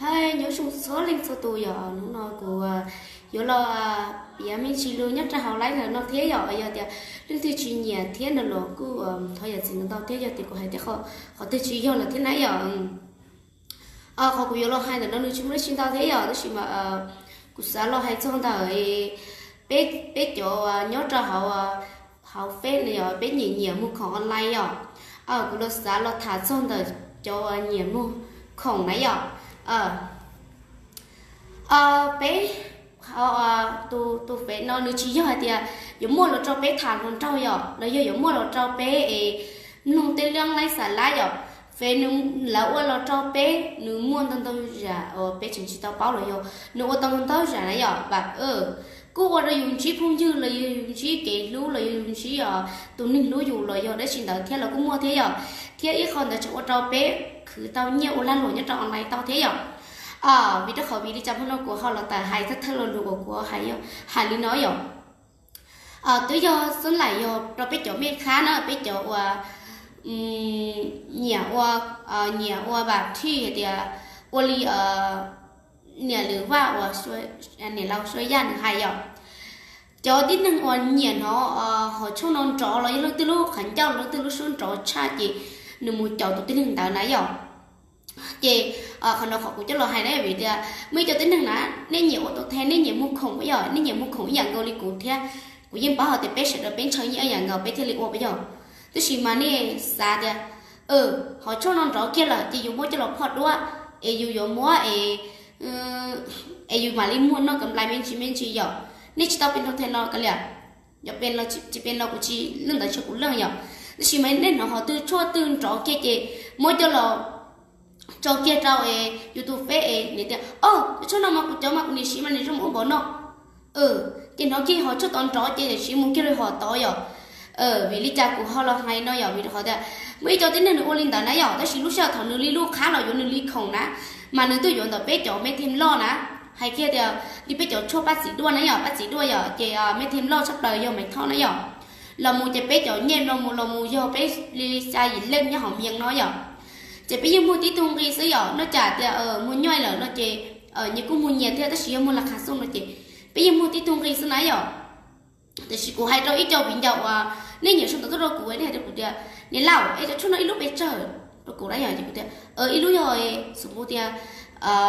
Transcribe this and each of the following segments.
Hais nyob zoo txhua leej txhua tus yom, hnub no kuv yuav los piav me ntsis lus nyob rau hauv live no thiab yom. Yog tias leej twg tsis nyiam thiab no los kuj thov zam txim ntau thiab, yog tias kuv hais tej qhov twg tsis yog lawm thiab na yom. Qhov kuv yuav los hais ntawm no nws tsis muaj dab tsi ntau thiab yom, tab sis mas kuv xav los hais txog ntawm peb, peb cov nyob rau hauv, hauv Face no yog peb nyiam nyiam muag khoom online yom. Kuv los xav los tham txog ntawm cov nyiam muag khoom na yom. Peb, tus, tus Face no nws tsis yog hais tias yuav muaj los rau peb tham hluas nraug yom, los yog yuav muaj los rau peb es mloog tej laj laib xav lab yom. Face nws, lawv ua los rau peb, nws muaj ntau ntau zam uas peb tseem tsis tau paub los yog nws ua tau ntau zam na yom. Vam kuj ua rau yus ntsib phooj ywg los yog yus ntsib kev hlub los yog yus ntsib tus neeg hlub yus los yog dab tsi ntawd thiab los kuj muaj thiab yom. Thiab ib qho ntawd tseem ua rau peb khwv tau nyiaj ua lag luam nyob rau online tau thiab yom. Vim rau qhov vim li cas hnub no kuv ho los tawm hais thawj thawj lo lus uas kuv hais, hais li no yom. Twb yog xab laim yog rau peb cov mej khab na, peb cov uas nyiam ua, nyiam ua vam thij hais tias ua li niam Lwm Vaj uas niam laus Suav Yaj nws hais yom. Cov tib neeg uas nyiam hnov hom tshuaj no nrov los yog leej twg lub qhov ncauj, leej twg lub suab nrov tshaj ces nws mus caum tus tib neeg ntawd na yom. Ces qhov no qhov kuv coj los hais na vim tias muaj ib co tib neeg na, nej nyiam ua tau the, nej nyiam muag khoom yom, nej nyiam muag khoom ib yam nkaus li kuv thiab. Kuv yeej paub hais tias peb sawv daws peb ntshaw nyiaj ib yam nkaus peb thiaj li ua puas yog. Tab sis mas nej xav tias hom tshuaj no nrov kiag lawm ces yus muab coj los phoj duab es yus yuav muab es, es yus mam li muag noj kam nplais me ntsis me ntsis yom. Nej tsis tau pe nrog the no kav liam, yog pe los tsis pe los kuv tsis leej ntawd tsis kuv leej yom. Tab sis mas nej hnov qhov twg tshuaj twg nrov kiag ces muab coj los tso kiag rau es yus tus Face es nws tias o, tshuaj no mas kuv cov mas kuv niam siv mas nws zoo mus ub npaum no. Ces hnov kiag hom tshuaj tod nrov ces siv mus kiag li hom tod yom. Vim li cas kuv ho los hais no yom, vim rau qhov tias muaj ib co tib neeg nws ua li ntawd na yom, tab sis lub sij hawm thaum nws li lub qhab los yuav nws li khoom na, mas nws twb yuav ntawm peb cov me them loj na. Hais kiag tias li peb cov tshuaj paj txiv duaj na yom, paj txiv duaj yom, ces me them loj tshaj plaws yog Maiv Thoj na yom. Los mus ces peb cov nyiaj no mus los mus yog peb li xya yim leej nyob hauv Mias no yom. Ces peb yeej muag tib tug nqi xwb yom, noj cas tias muag nyob lawm no ces nyias kuj muag nyias thiab, tab sis yog muag las khas xoj no ces peb yeej muag tib tug nqi xwb na yom. Tiam sis kuv hais rau ib co viv ncaus uas nej nyiam sau ntawv tuaj rau kuv, nej hais rau kuv tias niam laus es cov tshuaj no ib lub pes tsawg rau kuv na yom, ces kuv tias ib lub yog, xum mus tias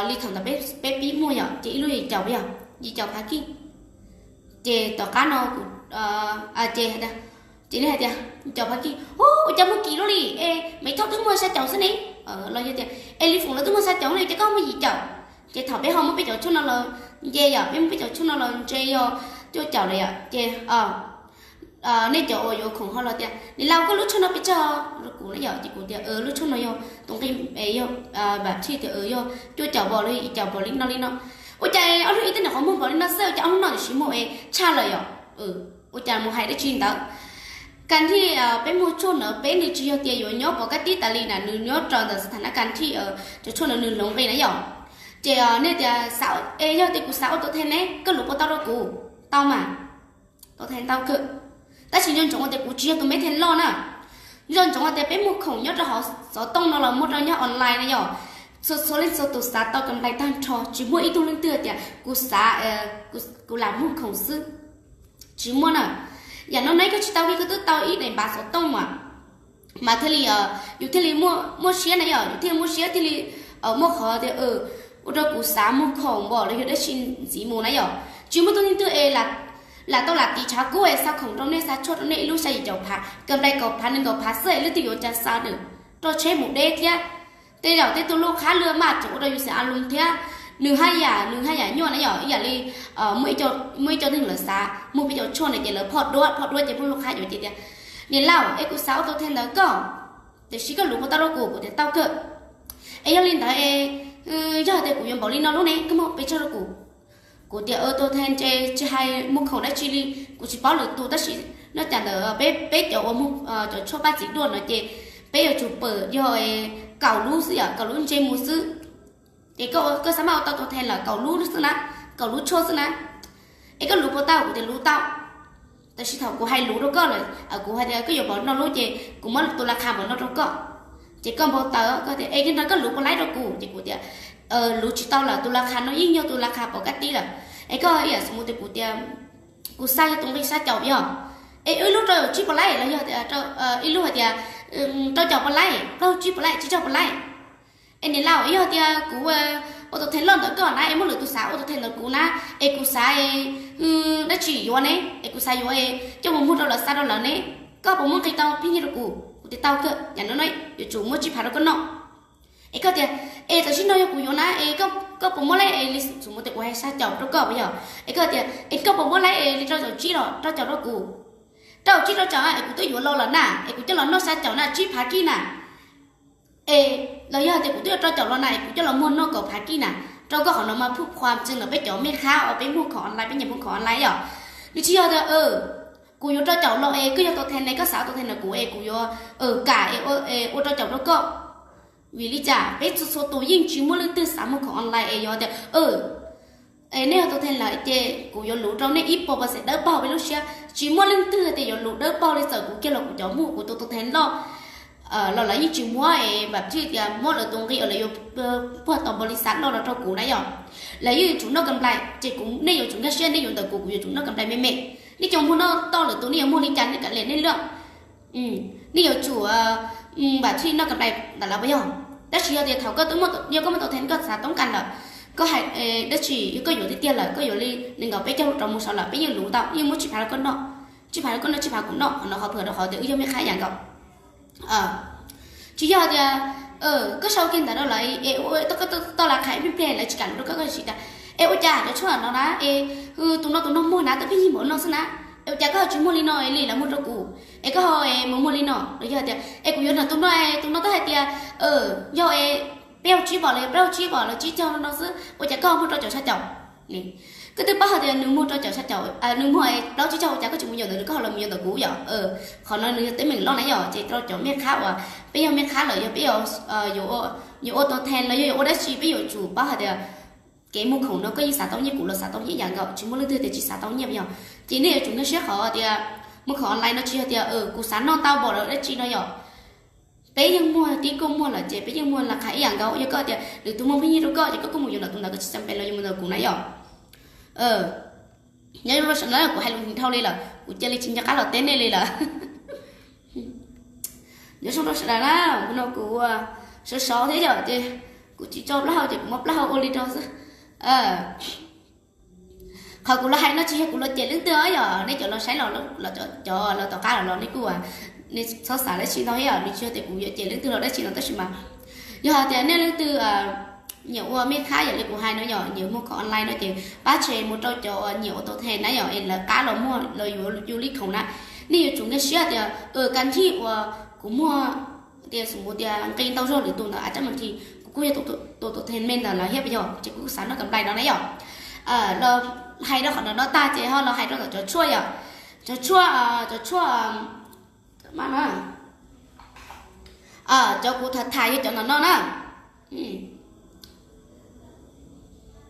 li thaum ntawd peb pib muag yom, ces ib lub yog yim caum, yog yim caum phav kij. Ces tom qab no kuv, ces, ces nej hais tias yim caum phav kij, ua cas muag kim luaj li es Maiv Thoj twb muag xya caum xwb ne, los yog tias es Li Foom lawv twb muag xya caum ne ces koj muag yim caum. Ces thaum peb ho muab peb cov tshuaj no los nce yom, peb muab peb cov tshuaj no los nce yog cuaj caum lawm yom, ces nej cov uas yuav khoom ho los tias niam laus koj lub tshuaj no pes tsawg rau kuv na yom, ces kuv tias lub tshuaj no yog tus nqi, yog, vam thij tias yog cuaj caum npaum los yog yim caum npaum li no li no. Ua cas ob hnub ib teb nws qhov muag npaum li no xwb, ua cas ob hnub no tiam sis muag es tshaj lawm yom. Ua cas mus hais dab tsi ntawd. Kas thij peb muag tshuaj ntawd peb nws tsis yog tias yuav nyob pov kab tib tas li na, nws nyob raws ntawm xab thas na kas thij cov tshuaj ntawd nws hloov nqi na yom. Ces nej tias xav, es yog tias kuv xav ua tau the ne, koj lus puas tau rau kuv? Tau mas, tau the tau kawg. Tab sis nco ntsoov tias kuv tsis yog tus me them loj na. Nco ntsoov tias peb muag khoom nyob rau hauv xov tooj no los muag rau nyob online na yom. Txhua txhua leej txhua tus xav tau kam nplais tag nrho, tsis muaj ib tug leej twg tias kuv xav, kuv lam muag khoom xwb. Tsis muaj na. Yam no ne koj tsis tau li, koj twb tau ib daim npav xov tooj mas, mas thiaj li, yus thiaj li muaj siab na yom, yus thiaj li muaj siab thiaj li muaj qhov tias ua rau kuv xav muag khoom npaum los yog dab tsi ntxiv mus na yom. Tsis muaj tus neeg twg es lam tau lam tiv tshav kub es xa khoom rau nej, xa tshuaj rau nej ib lub xya yim caum phav, kam nplais kaum phav nees nkaum phav xwb es leej twg yuav cas xa nws rau tsheb mus deb thiab. Tej zaum tej tug lub qhab luaj maj tseem ua rau yus xav a lus thiab. Nws haj yam, nws haj yam nyuaj na yom, ib yam li muaj ib co neeg lawv xav muag peb cov tshuaj na ces lawv phoj duab, phoj duab ces muaj lub qhab yuav ces tias niam laus es kuv xav ua tau the ntawd koj, tiam sis koj lus puas tau rau kuv? Kuv tias tau kawg. Es yog li ntawd es yog tias kuv yuav npaum li no lub ne koj muag pes tsawg rau kuv? Kuv tias tau the ntshe tsis hais muag khoom dab tsi li, kuv tsis paub lwm tus tab sis nyob cas ntawm peb, peb cov uas muag cov tshuaj paj txiv duaj no ces peb yuav tsum pawm yog kaum lub xwb yom, kaum lub ntsej muag xwb. Ces koj, koj xav maj ua tau tau the lawm kaum lub xwb na, kaum lub tshuaj xwb na. Es koj lus puas tau? Kuv tias lus tau. Tab sis thaum kuv hais lus rau koj lawm, kuv hais tias koj yuav npaum no lub ces kuv muab tus las khas npaum no rau koj. Ces koj npau taws, koj tias es yog no koj lus puas laib rau kuv? Ces kuv tias luv tsis tau lawm, tus las khas no yeej yog tus las khas pov kaj tib lawm. Es koj ib yam xws mus tias kuv tias kuv xa yog tus nqi xya caum yog, es ib lub rau caum tsib puas laib los yog tias ib lub hais tias rau caum puas laib, plaub tsib puas laib, tsib caug puas laib. Es niam laus, yog tias kuv ua tus thej loj ntawm koj na, es muab lwm tus xav ua tus thej ntawm kuv na, es kuv xav dab tsi yuav ne, es kuv xav yuav coj mus muag rau lawv xa rau lawv ne, koj puas muab nqi tau pib nyiaj rau kuv? Kuv tias tau kawg, yam no no yuav tsum muab tsib phav rau koj noj. Es koj tias, es tam sim no yog kuv yuav na, es koj puas muab laib es li xws mus tias kuv hais xya caum rau koj puas yog? Es koj tias, es koj puas muab laib es li rau caum tsib los rau caum rau kuv? Rau caum tsib rau caum es kuv twb yuav los lawm na, es kuv coj los noj xya caum na, tsib phav kib na. Es los yog tias kuv twb yuav rau caum los na, es kuv coj los muag noj kaum phav kib na. Rau koj qhov no mas phuj qhuas txwv ntawm peb cov mej khab uas peb muag khoom online, peb nyiam muag khoom online yom. Nws tsis yog tias kuv yuav rau caum los es koj yog tus thej ne, koj xav tus thej ntawm kuv es kuv yuav kam es ua rau caum rau koj. Vim li cas peb txhua txhua tus yeej tsis muaj leej twg xav muag khoom online es yuav tias nej yog tus thej lawm ces kuv yuav luv rau nej ib puas percent dawb paug peb lub siab. Tsis muaj leej twg tias yuav luv dawb paug li, txawm kuv kiag los kuv cov muag kuv tus tus thej loj los lawv yeej tsis muab es vam tij tias muab lawv tus nqi uas lawv yuav puag tom npaum li xav loj los rau kuv na yom. Lawv yeej yuav tsum noj kam nplais ces kuv, nej yuav tsum nkag siab, nej yuav ntawm kuv, kuv yuav tsum noj kam nplais me me. Nej cov muag noj toj lwm tus nej yuav muag li cas nej kam liam nej luaj. Nej yuav tsum vam tij noj kam nplais ntawm lawv puas yog? Tab sis yog tias thaum koj twb muaj, yog koj muaj tus thej koj xav toob kas lawm, koj hais dab tsi, yog koj yuav tiag tiag lawm, koj yuav li nees nkaum peb caug lub rov mus saud lawm peb yeej luv tau, yeej muab tsib phav rau koj noj, tsib phav rau koj noj, tsib phav kuv noj, qhov no qhov phuam rau qhov tias wb yog mej khab yam nkaus. Tsis yog tias koj sau kiag ntawd rau lawv es ua koj toj las khas ib pliag pliag lawv tsis kam luv rau koj, koj tsis tias es ua cas cov tshuaj no na es tus no tus no muag na twb pheej yig npaum no xwb na, es ua cas koj ho tsis muag li no es li lawv muag rau kuv, es koj ho mus muag li no los yog tias es kuv yuav nrog tus no es tus no twb hais tias yog es peb hauv tsib pom los yog peb hauv tsib pom los tsib caug no xwb ua cas koj ho muag rau caum xya caum? Koj twb paub hais tias nws muag rau caum xya caum, nws muag plaub tsib caug ua cas koj tsis mus yuav ntawm nws, koj ho los mus yuav ntawm kuv yom? Qhov no nws yog teeb meem loj na yom, ces rau cov mej khab uas peb yog mej khab lawm yog peb yuav ua tus thej los yog yuav ua dab tsi peb yuav tsum paub hais tias kev muag khoom no koj yeej xav tau nyiaj, kuv los xav tau nyiaj yam nkaus, tsis muaj leej twg tias tsis xav tau nyiaj yom. Ces nej yuav tsum nkag siab qhov tias muag khoom online no tsis yog tias kuv xav noj tau npaum lawv dab tsi no yom. Peb yeej muag tib kuj muag lawm ces peb yeej muag las khas ib yam nkaus, yog koj tias lwm tus muag pheej nyiaj rau koj ces koj kuj mus yuav ntawm tus ntawd, koj tsis xam pes los yuav mus ntawm kuv na yom. Nyob zoo rau sawv daws, kuv hais lus dhau li lawm kuv cia li tsis nco qab los teb nej li lawm. Nyob zoo rau sawv daws na, no kuv sov sov thiab yom, ces kuv tsis tso plaub hau ces kuv muab plaub hau ua li no xwb. Qhov kuv los hais no tsis yog kuv los cem leej twg os yom, nej cov los saib los, cov los tom qab los los nej kuj, nej txhob xav dab tsi ntau thiab yom, nws tsis yog tias kuv yuav cem leej twg los dab tsi no tab sis mas yog hais tias nej leej twg nyiam ua mej khab yom li kuv hais no yom, nyiam muag khoom online no ces pab tshem mus rau cov nyiam ua tau the na yom, es lawv qab los muag los yuav yus li khoom na. Nej yuav tsum nkag siab tias ka nthij uas kuv muag tias xum mus tias nqi ntau zog lwm tus ntawd a, cab mas nthi kuv kuj yog tus tus the me ntawd lawm thiab puas yog, ces kuv xav noj kam nplais no na yom. Los hais rau qhov no no tag ces ho los hais rau tom cov tshuaj yom, cov tshuaj, cov tshuaj, cov kuv tham tham yog cov no no na.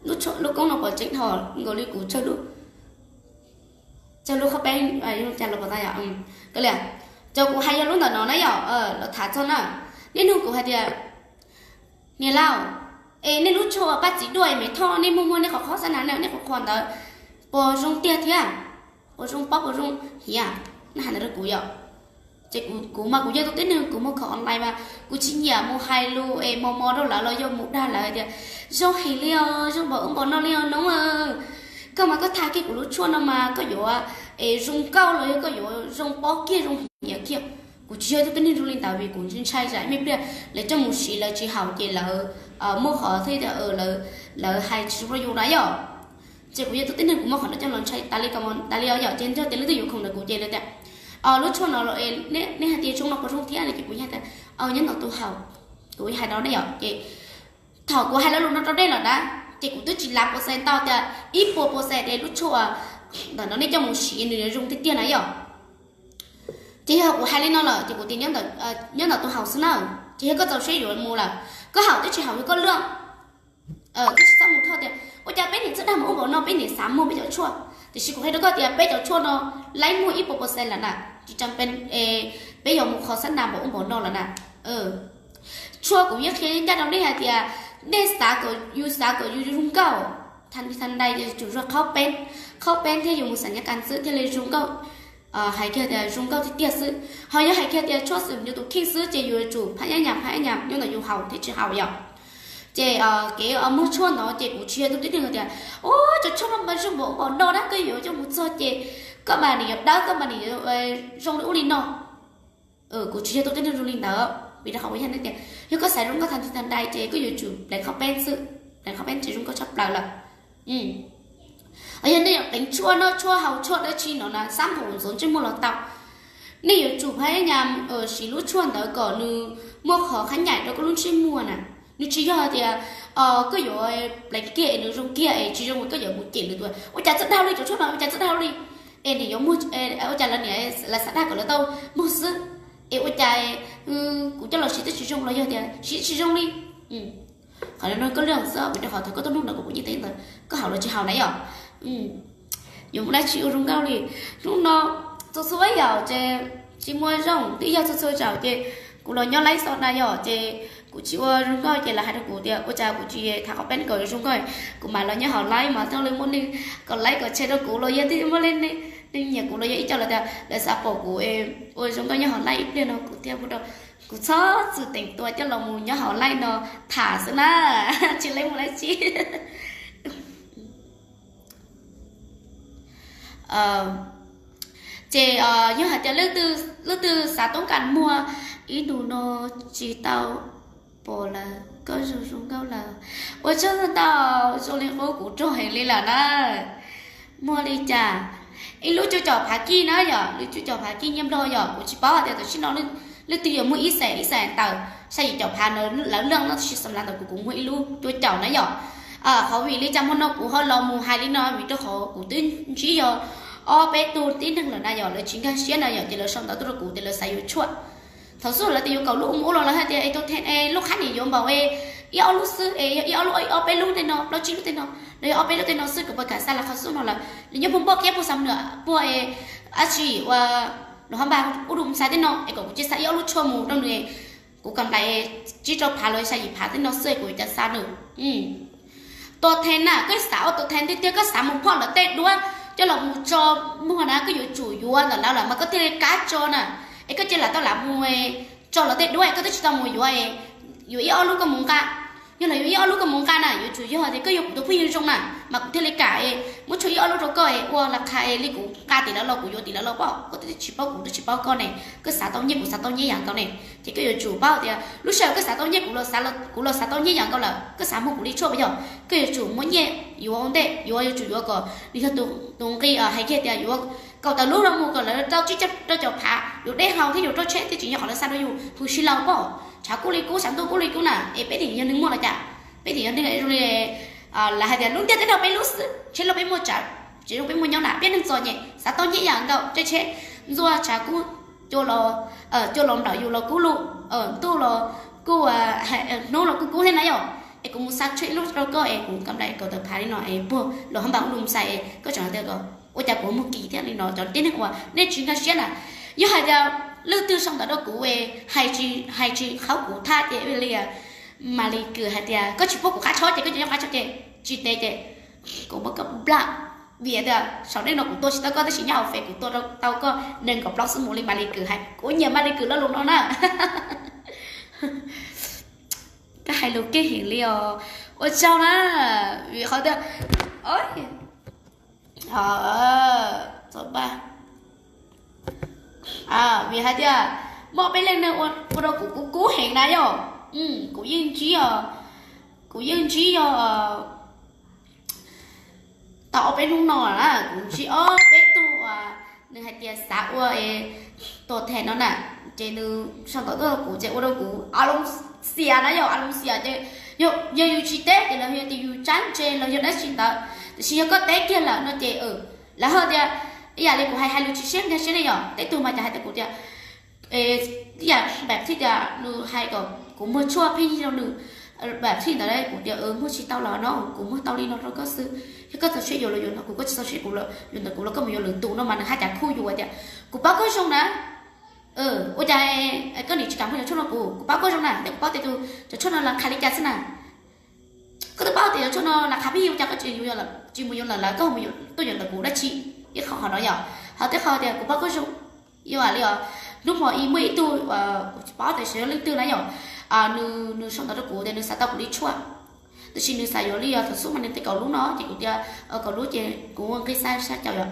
Lub koob no puas tseeb dhau nkaus li kuv tsawg lub, tsawg lub qhov peb, cas los pom tas yom. Cov kuv hais yog lub ntawm no na yom, los tham txog na. Niaj hnub kuv hais tias niam laus, es nej lub tshuaj paj txiv duaj me thoj nej muag muag nej qhov qhov xab na, nej qhov qhov ntawd puas zoo tiag thiab? Puas zoo pob puas zoo hiam? Nej hais ntawd rau kuv yom. Ces kuv mas kuv yog tus tib neeg kuv muag khoom online mas kuv tsis nyiam mus hais lus es mos mos rau lawv los yog mus dag lawv hais tias zoo heev li os, zoo npaum ub npaum no li os noob. Koj mas koj tham kiag kuv lub tshuaj no mas koj yuav es zoo nkauj los yog koj yuav zoo pob kiag zoo hiam kiag. Kuv tsis yog tus tib neeg zoo li ntawd vim kuv ntshai tsam me pliag lawv coj mus siv lawv tsis haum ces lawv muaj qhov thiab tias lawv hais tsis zoo rau yus na yom. Ces kuv yog tus tib neeg kuv muab qhov no coj los ntshai tas li ko tas li os yom, ces yog tias leej twg yuav khoom ntawm kuv ces lawv tias lub tshuaj no los nej hais tias zoo no puas zoo thiab no ces kuv hais tias nyob ntawm tus haus, kuv hais no ne yom. Ces thaum kuv hais lo lus no rau nej lawm na, ces kuv twb tsis lav puas xais ntau tias ib puas puas xais tias lub tshuaj ntawm no nej coj mus siv nws zoo tiag tiag na yom. Ces yog kuv hais li no lawm ces kuv tias nyob ntawm tus haus xwb na. Ces yog koj txaus siab yuav mus lawm, koj haus twb tsis haum yog koj luaj. Koj tsis txhob mus thov tias ua cas peb niam txawj dag mus ub npaum no, peb niam xav muag peb cov tshuaj. Tiam sis kuv hais rau koj tias peb cov tshuaj no laib muag ib puas puas xais lawm na, tsis tas peb yuav mus kho xab nas npaum ub npaum no lawm na. Tshuaj kuv yeej qhia ncaj rau nej hais tias Nej xav kom yus, xav kom yus zoo nkauj, tha nti tha ntai yuav tsum zog qhaub peeb, qhaub peeb thiab yus mus xam nyab kas xwb thiaj li zoo nkauj. Hais kiag tias zoo nkauj tiag tiag xwb, ho yog hais kiag tias tshuaj xwm nyob tus kheej xwb ces yus yuav tsum phab nyab nyas phab nyab nyas nyob ntawm yus haus thiab tsis haus yom. Ces kev muag tshuaj ntawd ces kuv tsis yog tus tib neeg tias, ua cov tshuaj no mas zoo npaum npaum no na, koj yuav coj mus txog ces koj mas nws yuav dawb, koj mas nws yuav zoo li ub li no. Kuv tsis yog tus tib neeg zoo li ntawd, vim rau qhov kuv yog tias yog koj xav zoo nkauj tha nti tha ntai ces koj yuav tsum pleev qhaub peeb xwb, pleev qhaub peeb ces zoo nkauj tshaj plaws lawm. Yog nej yuav pleev tshuaj noj tshuaj haus tshuaj dab tsi no na, xab npum ntxuav ntsej muag los tau. Nej yuav tsum phab nyas siv lub tshuaj ntawd kom nws muaj qhov qhab nyaim rau koj lub ntsej muag na. Nws tsis yog tias koj yuav pleev kiag es nws zoo kiag es tsis zoo koj yuav mus cem nws tias ua cas txawj dag li cov tshuaj no, ua cas txawj dag li, es nim yuav muag, ua cas lawv niam lawv xav dag kom lawv tau muag xwb, es ua cas kuv coj los siv twb tsis zoo los yog tias siv tsis zoo li. Qhov no koj lwj xwb, vim rau qhov thaum koj tuaj hnub no kuv kuv yeej teb ntawd koj haus los tsis haus na yom. Yuav muaj dab tsi ua zoo nkauj li. Hnub no txhua txhua yam ces tsis muaj zoo, twb yog txhua txhua zaus ces kuv los nyob laib xo na yom, ces kuv tsis ua zoo nkauj ces lawv hais rau kuv tias ua cas kuv tsis tham qhov peb kom zoo nkauj, kuv mam los nyob hauv laib mas thiaj li muaj neeg kom laib kom share rau kuv los yog twb muaj neeg nyiam kuv los yog ib co lawv tias lawv xav pom kuv ua zoo nkauj nyob hauv laib ib pliag no kuv thiaj muab rau, kuv txhob txwm teem tua coj los mus nyob hauv laib no tham xwb na, tsis leej muaj dab tsi. Ces yog hais tias leej twg xav toob kas muag ib ntus no tsis tau pom lawm, koj zoo zoo nkauj lawm. Ua tsaug ntau, zoo li qub kuv raug heev li lawm na. Muag li cas? Ib lub cuaj caum phav kij na yom, lub cuaj caum phav kij nyiaj nplog yom, kuv tsis paub hais tias tam sim no leej twg yuav muag ib xees, ib xees ntawm xya yim caum phav no lawv leej no, tab sis xam lav ntawm kuv kuv muag ib lub cuaj caum na yom. Qhov vim li cas hmo no kuv ho los mus hais li no vim rau qhov kuv twb ntsib yog ob peb tug tib neeg lawm na yom, lawv tsis nkag siab na yom, ces lawv sau ntawv tuaj rau kuv tias lawv xav yuav tshuaj. Thaum xub lawv tias yuav kaum lub ub mus ub los lawv hais tias es tus theem es lub qhab nim yuav npaum ib ob lub xwb es yog ib ob lub, ob peb lub tej no, plaub tsib lub tej no, los yog ob peb lub tej no xwb, kuv puas kam xa lawv qhov xub no lawm. Nws nyob puag npoj kiab puag xam nws puag es dab tsi ua los hab npaj ub dum xais tej no es kom kuv cia xa ib ob lub tshuaj mus rau nws, kuv kam nplais tsib rau phav los xya yim phav tej no xwb kuv yuav cia xa nws. Tus theem na, koj xav ua tus theem tiag tiag, koj xav mus phoj lawv tej duab coj los mus tso muag na, koj yuav tsum yuav ntawm lawv lawm mas koj thiaj li kam tso na. Es koj cia lam tau lam mus tso lawv tej duab es koj twb tsis tau mus yuav, yuav ib ob lub koj mus nqa. Yog lawv yuav ib ob lub koj mus nqa na, yuav tsum yog tias koj yog kuv tus phooj ywg zoo na mas kuv thiaj li kam es muab tshuaj ib ob lub rau koj es ua la qha es li kuv nqa tim lawv los kuv yuav tim lawv los pom, koj twb tsis paub kuv twb tsis paub koj ne, koj xav tau nyiaj kuv xav tau nyiaj yam nkaus ne. Ces koj yuav tsum paub tias lub sij hawm koj xav tau nyiaj kuv los xav, kuv los xav tau nyiaj yam nkaus lawm, koj xav muag kuv li tshuaj puas yog? Koj yuav tsum muab nyiaj yuav ua ntej, yuav yuav tsum yuav kom nws yog tus nqi hais kiag tias yuav kaum tawm lub no mus kom lawv tau tsib rau caum phav, yuav dej haus thiab yuav rau tsheb thiaj tsis nyob qhov lawv xa rau yus hws sib laus pom. Tshav kub li kub, tshav ntuj kub li kub na, es peb tim yog neeg muaj los cas? Peb tim yog neeg zoo li lawv hais tias lub ntiaj teb no peb lub xwb, tsheb loj peb muaj tsav, tsev zoo peb muaj nyob na, peb neeg txom nyem xav tau nyiaj yam nkaus, tsheb ntxuaj tshav kub cua los nplawm yus los kub lug, ntuj los kuj, hnub los kuj kub thiab na yom. Es kuv mus xa tshuaj ib lub rau koj es kuv kam nplais kaum tawm phav li no es puag los hab npaj ub lus xais es koj tseem hais tias ua cas kuv muag kim thiab li no, cov tib neeg uas nej tsis nkag siab na. Yog hais tias leej twg sau ntawv rau kuv es hais tsis, hais tsis qhaub kuv thaj ces li Malis Kws hais tias koj tsis pub kuv qab tshob ces koj tsis nyob qab tshob ces tsis tes ces kuv muab koj nplaj. Vim tias saum nej no kuv tua tsis tau koj tab sis nyob hauv Face kuv tua tau koj nees nkaum plaub xwb mus li Malis Kws hais, kuv nyiam Malis Kws lo lus no na. Koj hais lus keej heev li os. Ua tsaug na. Vim qhov tias, txhob npaj. Vim hais tias muaj peb leej neeg ua rau kuv kub kub heev na yom. Kuv yeej ntsib os, kuv yeej ntsib yog tau ob peb hnub no na, kuv ntsib ob peb tug uas nws hais tias xav ua tus them no na, ces nws sau ntawv tuaj rau kuv ces ua rau kuv a loo xias na yom, a loo xias ces yog yus tsis teb ces lawv hais tias yus tsab ntse los yog dab tsi ntawd, tiam sis yog koj teb kiag lawm no ces lawv hais tias ib yam li kuv hais hais lus tsis siab nkag siab ne yom, tej tug mas cas hais tias kuv tias ib yam npam thij tias nws hais kom kuv muag tshuaj pheej yig rau nws, npam thij ntawd kuv tias muag tsis tau los no, kuv muag tau li no rau koj xwb, yog koj txaus siab yuav los yuav no, kuv, koj tsis txaus siab yuav ntawm kuv los koj mus yuav lwm tus no mas nws haj cas khuj yus tias kuv paub koj zoo na. Ua cas koj nim tsis kam muag cov tshuaj no kuv, kuv paub koj zoo na, thiab kuv paub tias tus cov tshuaj no los qhia li cas xwb na. Cov tshuaj no las qhav pheej yig, ua cas koj tsis mus yuav lawm, koj tuaj yuav ntawm kuv dab tsi? Ib qho qhov no yom, ho tej qho tias kuv pab koj zoo, ib yam li os, hnub hmo ib muaj ib tug kuv tsis paub tias yog leej twg na yom, nws sau ntawv rau kuv tias nws xav tau kuv li tshuaj, tiam sis nws xav yuav li os thaum xub mas nws tej kaum lub no ces kuv tias kaum lub ces kuv nqis xa xya caum yom.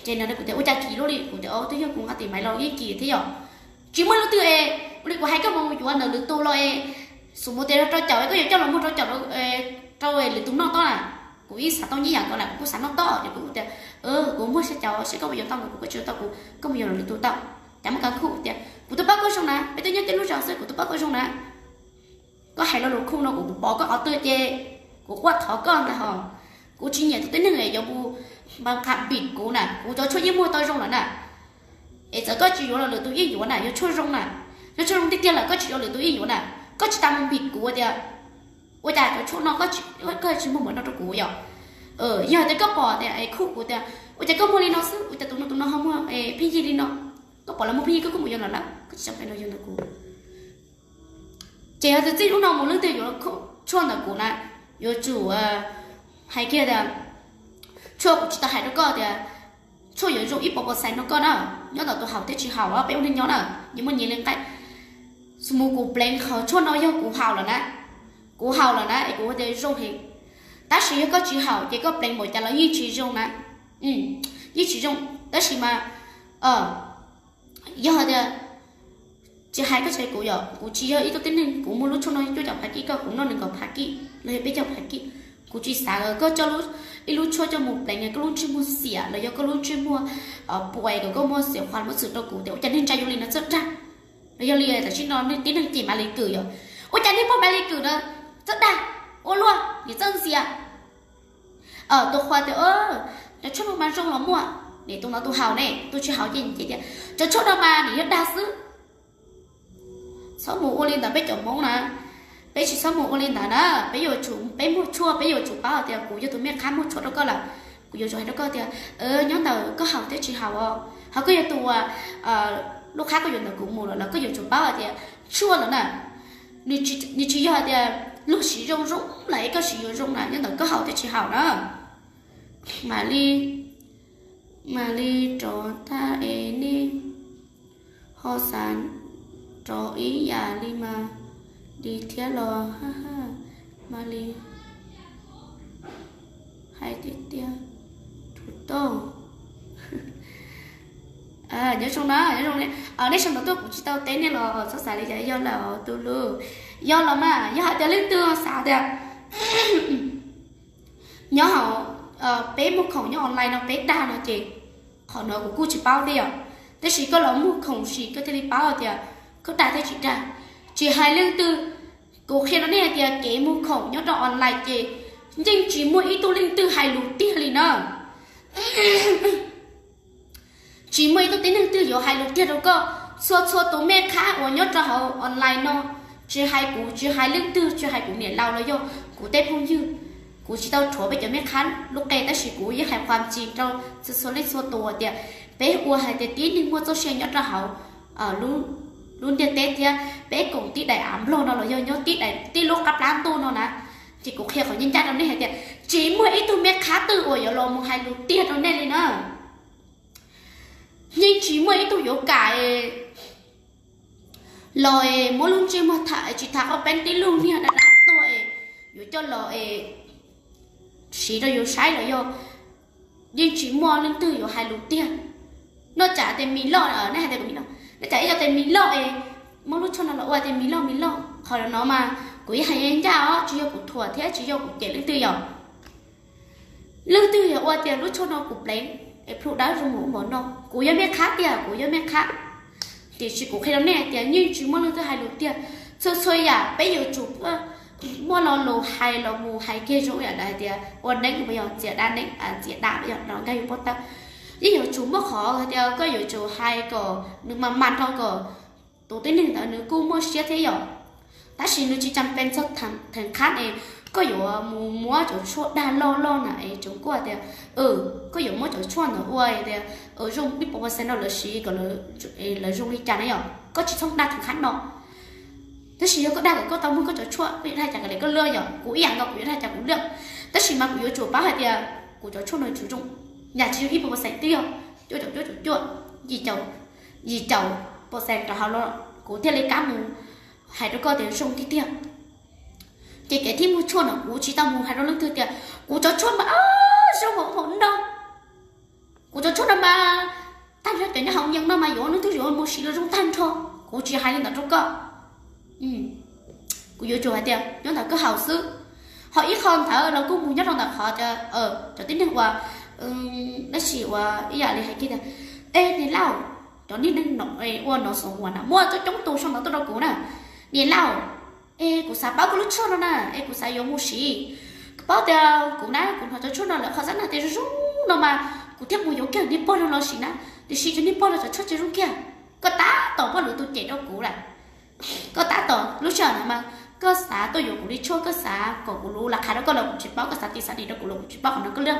Ces nws kuv tias ua cas kim lub li, kuv tias twb yog kuv nqa tim maiv los yeej kim thiab yom. Tsis muaj leej twg es ua li kuv hais koj mus yuav ntawm lwm tus los es, xum mus tias rau caum koj yuav coj los muag rau caum, rau lwm tus noj tob na. Kuv yeej xav tau nyiaj yam nkaus lawm, kuv kuj xav noj tob ces kuv tias kuv muag xya caum seb koj puas yuav tau ntawm kuv, koj tsis yuav tau kuv, koj mus yuav ntawm lwm tus tau. Cas muaj kas khub tias kuv twb pab koj zoo na, peb twb nyob tej lub zos xwb, kuv twb pab koj zoo na. Koj hais lo lus khub no kuv pom koj qhov twg ces kuv quaj thov koj ntag hos. Kuv tsis nyiam tus tib neeg yuav mus npa qha npim kuv na, kuv cov tshuaj yeej muag tau zoo lawm na. Es txawm koj tsis yuav los lwm tus yeej yuav na, yog tshuaj zoo na, yog tshuaj zoo tiag tiag lawm koj tsis yuav lwm tus yeej yuav na. Koj tsis tas mus npim kuv tias ua cas cov tshuaj no koj tsis muag mus no rau kuv yom. Yog tias koj pom tias khub kuv tias ua cas koj muag li no xwb, ua cas tus no tus no ho muag pheej yig li no, koj pom lawv muag pheej yig koj kuj mus yuav lawm lawm, koj tsis tau pes los yuav ntawm kuv. Ces yog tias txij hnub no mus leej twg yuav tshuaj ntawm kuv na, yuav tsum hais kiag tias tshuaj kuv tsis tau hais rau koj tias tshuaj yuav zoo ib puas percent no koj na, nyob ntawm tus haus thiab tsis haus peb ua neej nyob na, nyias muaj nyias li nqaij. Xws mus kuv pleev qhov tshuaj no yog kuv haus lawm na, kuv haus lawm na es kuv tias zoo heev, tab sis yog koj tsis haus ces koj pleev npaum cas los yeej tsis zoo na, yeej tsis zoo. Tab sis mas yog tias tsis hais koj tsis hais kuv yom, kuv tsis yog ib tug tib neeg, kuv muag lub tshuaj no cuaj caum phav kij, koj kuv noj nees nkaum phav kij los yog peb caug phav kij. Kuv tsis xav kom koj coj ib lub tshuaj coj mus pleev koj lub ntsej muag xiam los yog koj lub ntsej muag puas kom koj muaj xiam qhuas muab txwm rau kuv tias ua cas neeg ntsa yuav li no txawj dag. Los yog li tam sim no tib neeg cem Maiv Lis Kwm yom, ua cas neeg pog Maiv Lis Kwm no txawj dag, ua luaj nim txawj ntxias. Tus qhua tias cov tshuaj no mas zoo los muaj, nim tus no tus haus ne, tus tsis haus ces tias cov tshuaj no mas nim yog dag xwb. Txhob mus ua li ntawd peb cov Hmoob na, peb tsis txhob mus ua li ntawd na. Peb yuav tsum, peb muag tshuaj peb yuav tsum paub hais tias kuv yog tus mej qhab muag tshuaj rau koj lawm, kuv yuav tsum hais rau koj tias nyob ntawm koj haus thiab tsis haus os, ho koj yog tus uas lub qhab koj yuav ntawm kuv mus lawm los koj yuav tsum paub hais tias tshuaj lawm na, nws tsis yog hais tias luag siv zoo zoo lawm es koj siv yuav zoo na, nyob ntawm koj haus thiab tsis haus na. Mam li, mam li rov tag es nej ho xav rov ib yam li Maiv Lis thiab los? Haj, Maiv Lis hais tiag tiag, tus toj. Nyob zoo na, nyob zoo, nej sawv daws tuaj kuv tsis tau teb nej los txhob xav li cas, yog lawm tus lus, yog los mas yog hais tias leej twg xav tias nyob hauv peb muag khoom nyob online no peb dag no ces qhov no kuv kuj tsis paub thiab yom. Tab sis koj los muag khoom sim koj thiaj li paub tias koj dag thiab tsis dag. Tsis hais leej twg, kuv qhia rau nej hais tias kev muag khoom nyob rau online ces yeej tsis muaj ib tug leej twg hais lus tiag li na. Tsis muaj ib tug tib neeg twg yuav hais lus tiag rau koj. Txhua txhua tus mej qhab uas nyob rau hauv online no, tsis hais kuv, tsis hais leej twg, tsis hais kuv niam laus los yog kuv tej phooj ywg, kuv tsis tau rhuav peb cov mej qhab lub qe tab sis kuv yeej hais qhuas tsis rau txhua txhua leej txhua tus tias peb ua hais tias tib neeg muaj txoj sia nyob rau hauv lub ntiaj teb thiab peb koom tib daim av nplog no los yog nyob tib lub qab plab ntuj no na. Ces kuv qhia qhov ncaj ncaj rau nej hais tias tsis muaj ib tug mej qhab twg uas yuav los mus hais lus tiag rau nej li na. Yeej tsis muaj ib tug yuav kam los es muab lub ntsej muag tham tsis tham qhov peb tib lub niag dab dab tuag es yuav coj los es siv rau yus saib los yog yeej tsis muaj leej twg yuav hais lus tiag. Noj tsam tias mis loj, nej hais tias mis loj, noj tsam ib co tias mis loj es muab lub tshuaj no los ua tias mis loj mis loj. Qhov no mas kuv yeej hais ncaj os, tsis yog kuv thuam thiab tsis yog kuv cem leej twg yom. Leej twg yog ua tias lub tshuaj no kuv pleev es plhu dawb zoo mus ua npaum no, kuv yog mej qhab tiag, kuv yog mej qhab. Tiam sis kuv qhia rau nej hais tias yeej tsis muaj leej twg hais lus tiag. Txhua txhua yam peb yuav tsum muaj lo lus hais los mus hais kiag zoo yam hais tias ua neeb, yog txiav dab neeb, txiav dab, yog nkag yus pob tawb. Yeej yuav tsum muaj qhov hais tias koj yuav tsum hais kom nws mas mas rau kom tus tib neeg ntawd nws kuj muaj siab thiab yom. Tab sis nws tsis cas pes txog theem qhab es koj yuav mus muab cov tshuaj dag loj loj na es tsoom kuj tias koj yuav muab cov tshuaj ntawd ua tias zoo ib puas percent no lawv siv kom lawv zoo li cas na yom. Koj tsis txhob dag theem qhab no. Tab sis yog koj dag kom koj tau muag koj cov tshuaj, koj yuav dag cas kom li koj lwj yom, kuv ib yam nkaus kuv yuav dag cas kuv lwj. Tab sis mas kuv yuav tsum paub hais tias kuv cov tshuaj no yuav tsum zoo, yam tsis zoo ib puas percent twb yog cuaj caum cuaj caum cuaj, yim caum, yim caum percent rau hauv los kuv thiaj li kam mus hais rau koj tias zoo tiag tiag. Ces kev thib muag tshuaj no kuv tsis tau mus hais rau leej twg tias kuv cov tshuaj mas zoo hauv hauv no, kuv cov tshuaj no mas tag nrho cov nyob hauv yees no mas yuav ua leej twg yuav mus siv los zoo tag nrho. Kuv tsis hais li ntawd rau koj. Kuv yuav tsum hais tias nyob ntawm koj haus xwb. Ho ib qho ntawd los kuj mus nyob rau ntawm qhov cov tib neeg uas, tab sis uas ib yam li hais kiag tias, e niam lauj, cov niag neeg ua nov xov huas na muaj coob coob tus sau ntawv tuaj rau kuv na, niam lauj, es kuv xav paub koj lub tshuaj no na, es kuv xav yuav mus siv. Koj paub tias kuv na, kuv hnov cov tshuaj no lawv qhov xab na tias zoo zoo no mas kuv thiaj mus yuav kiag niag pog no los siv na, tiam sis cov niag pog no cov tshuaj tsis zoo kiag. Koj tab tom muaj lwm tus cem rau kuv lawm. Koj tab tom lub sij hawm no mas koj xav tuaj yuav kuv li tshuaj, koj xav kom kuv lub laj qha rau koj los kuv tsis paub, koj xav tis xav dim rau kuv los kuv tsis paub qhov no koj lwj.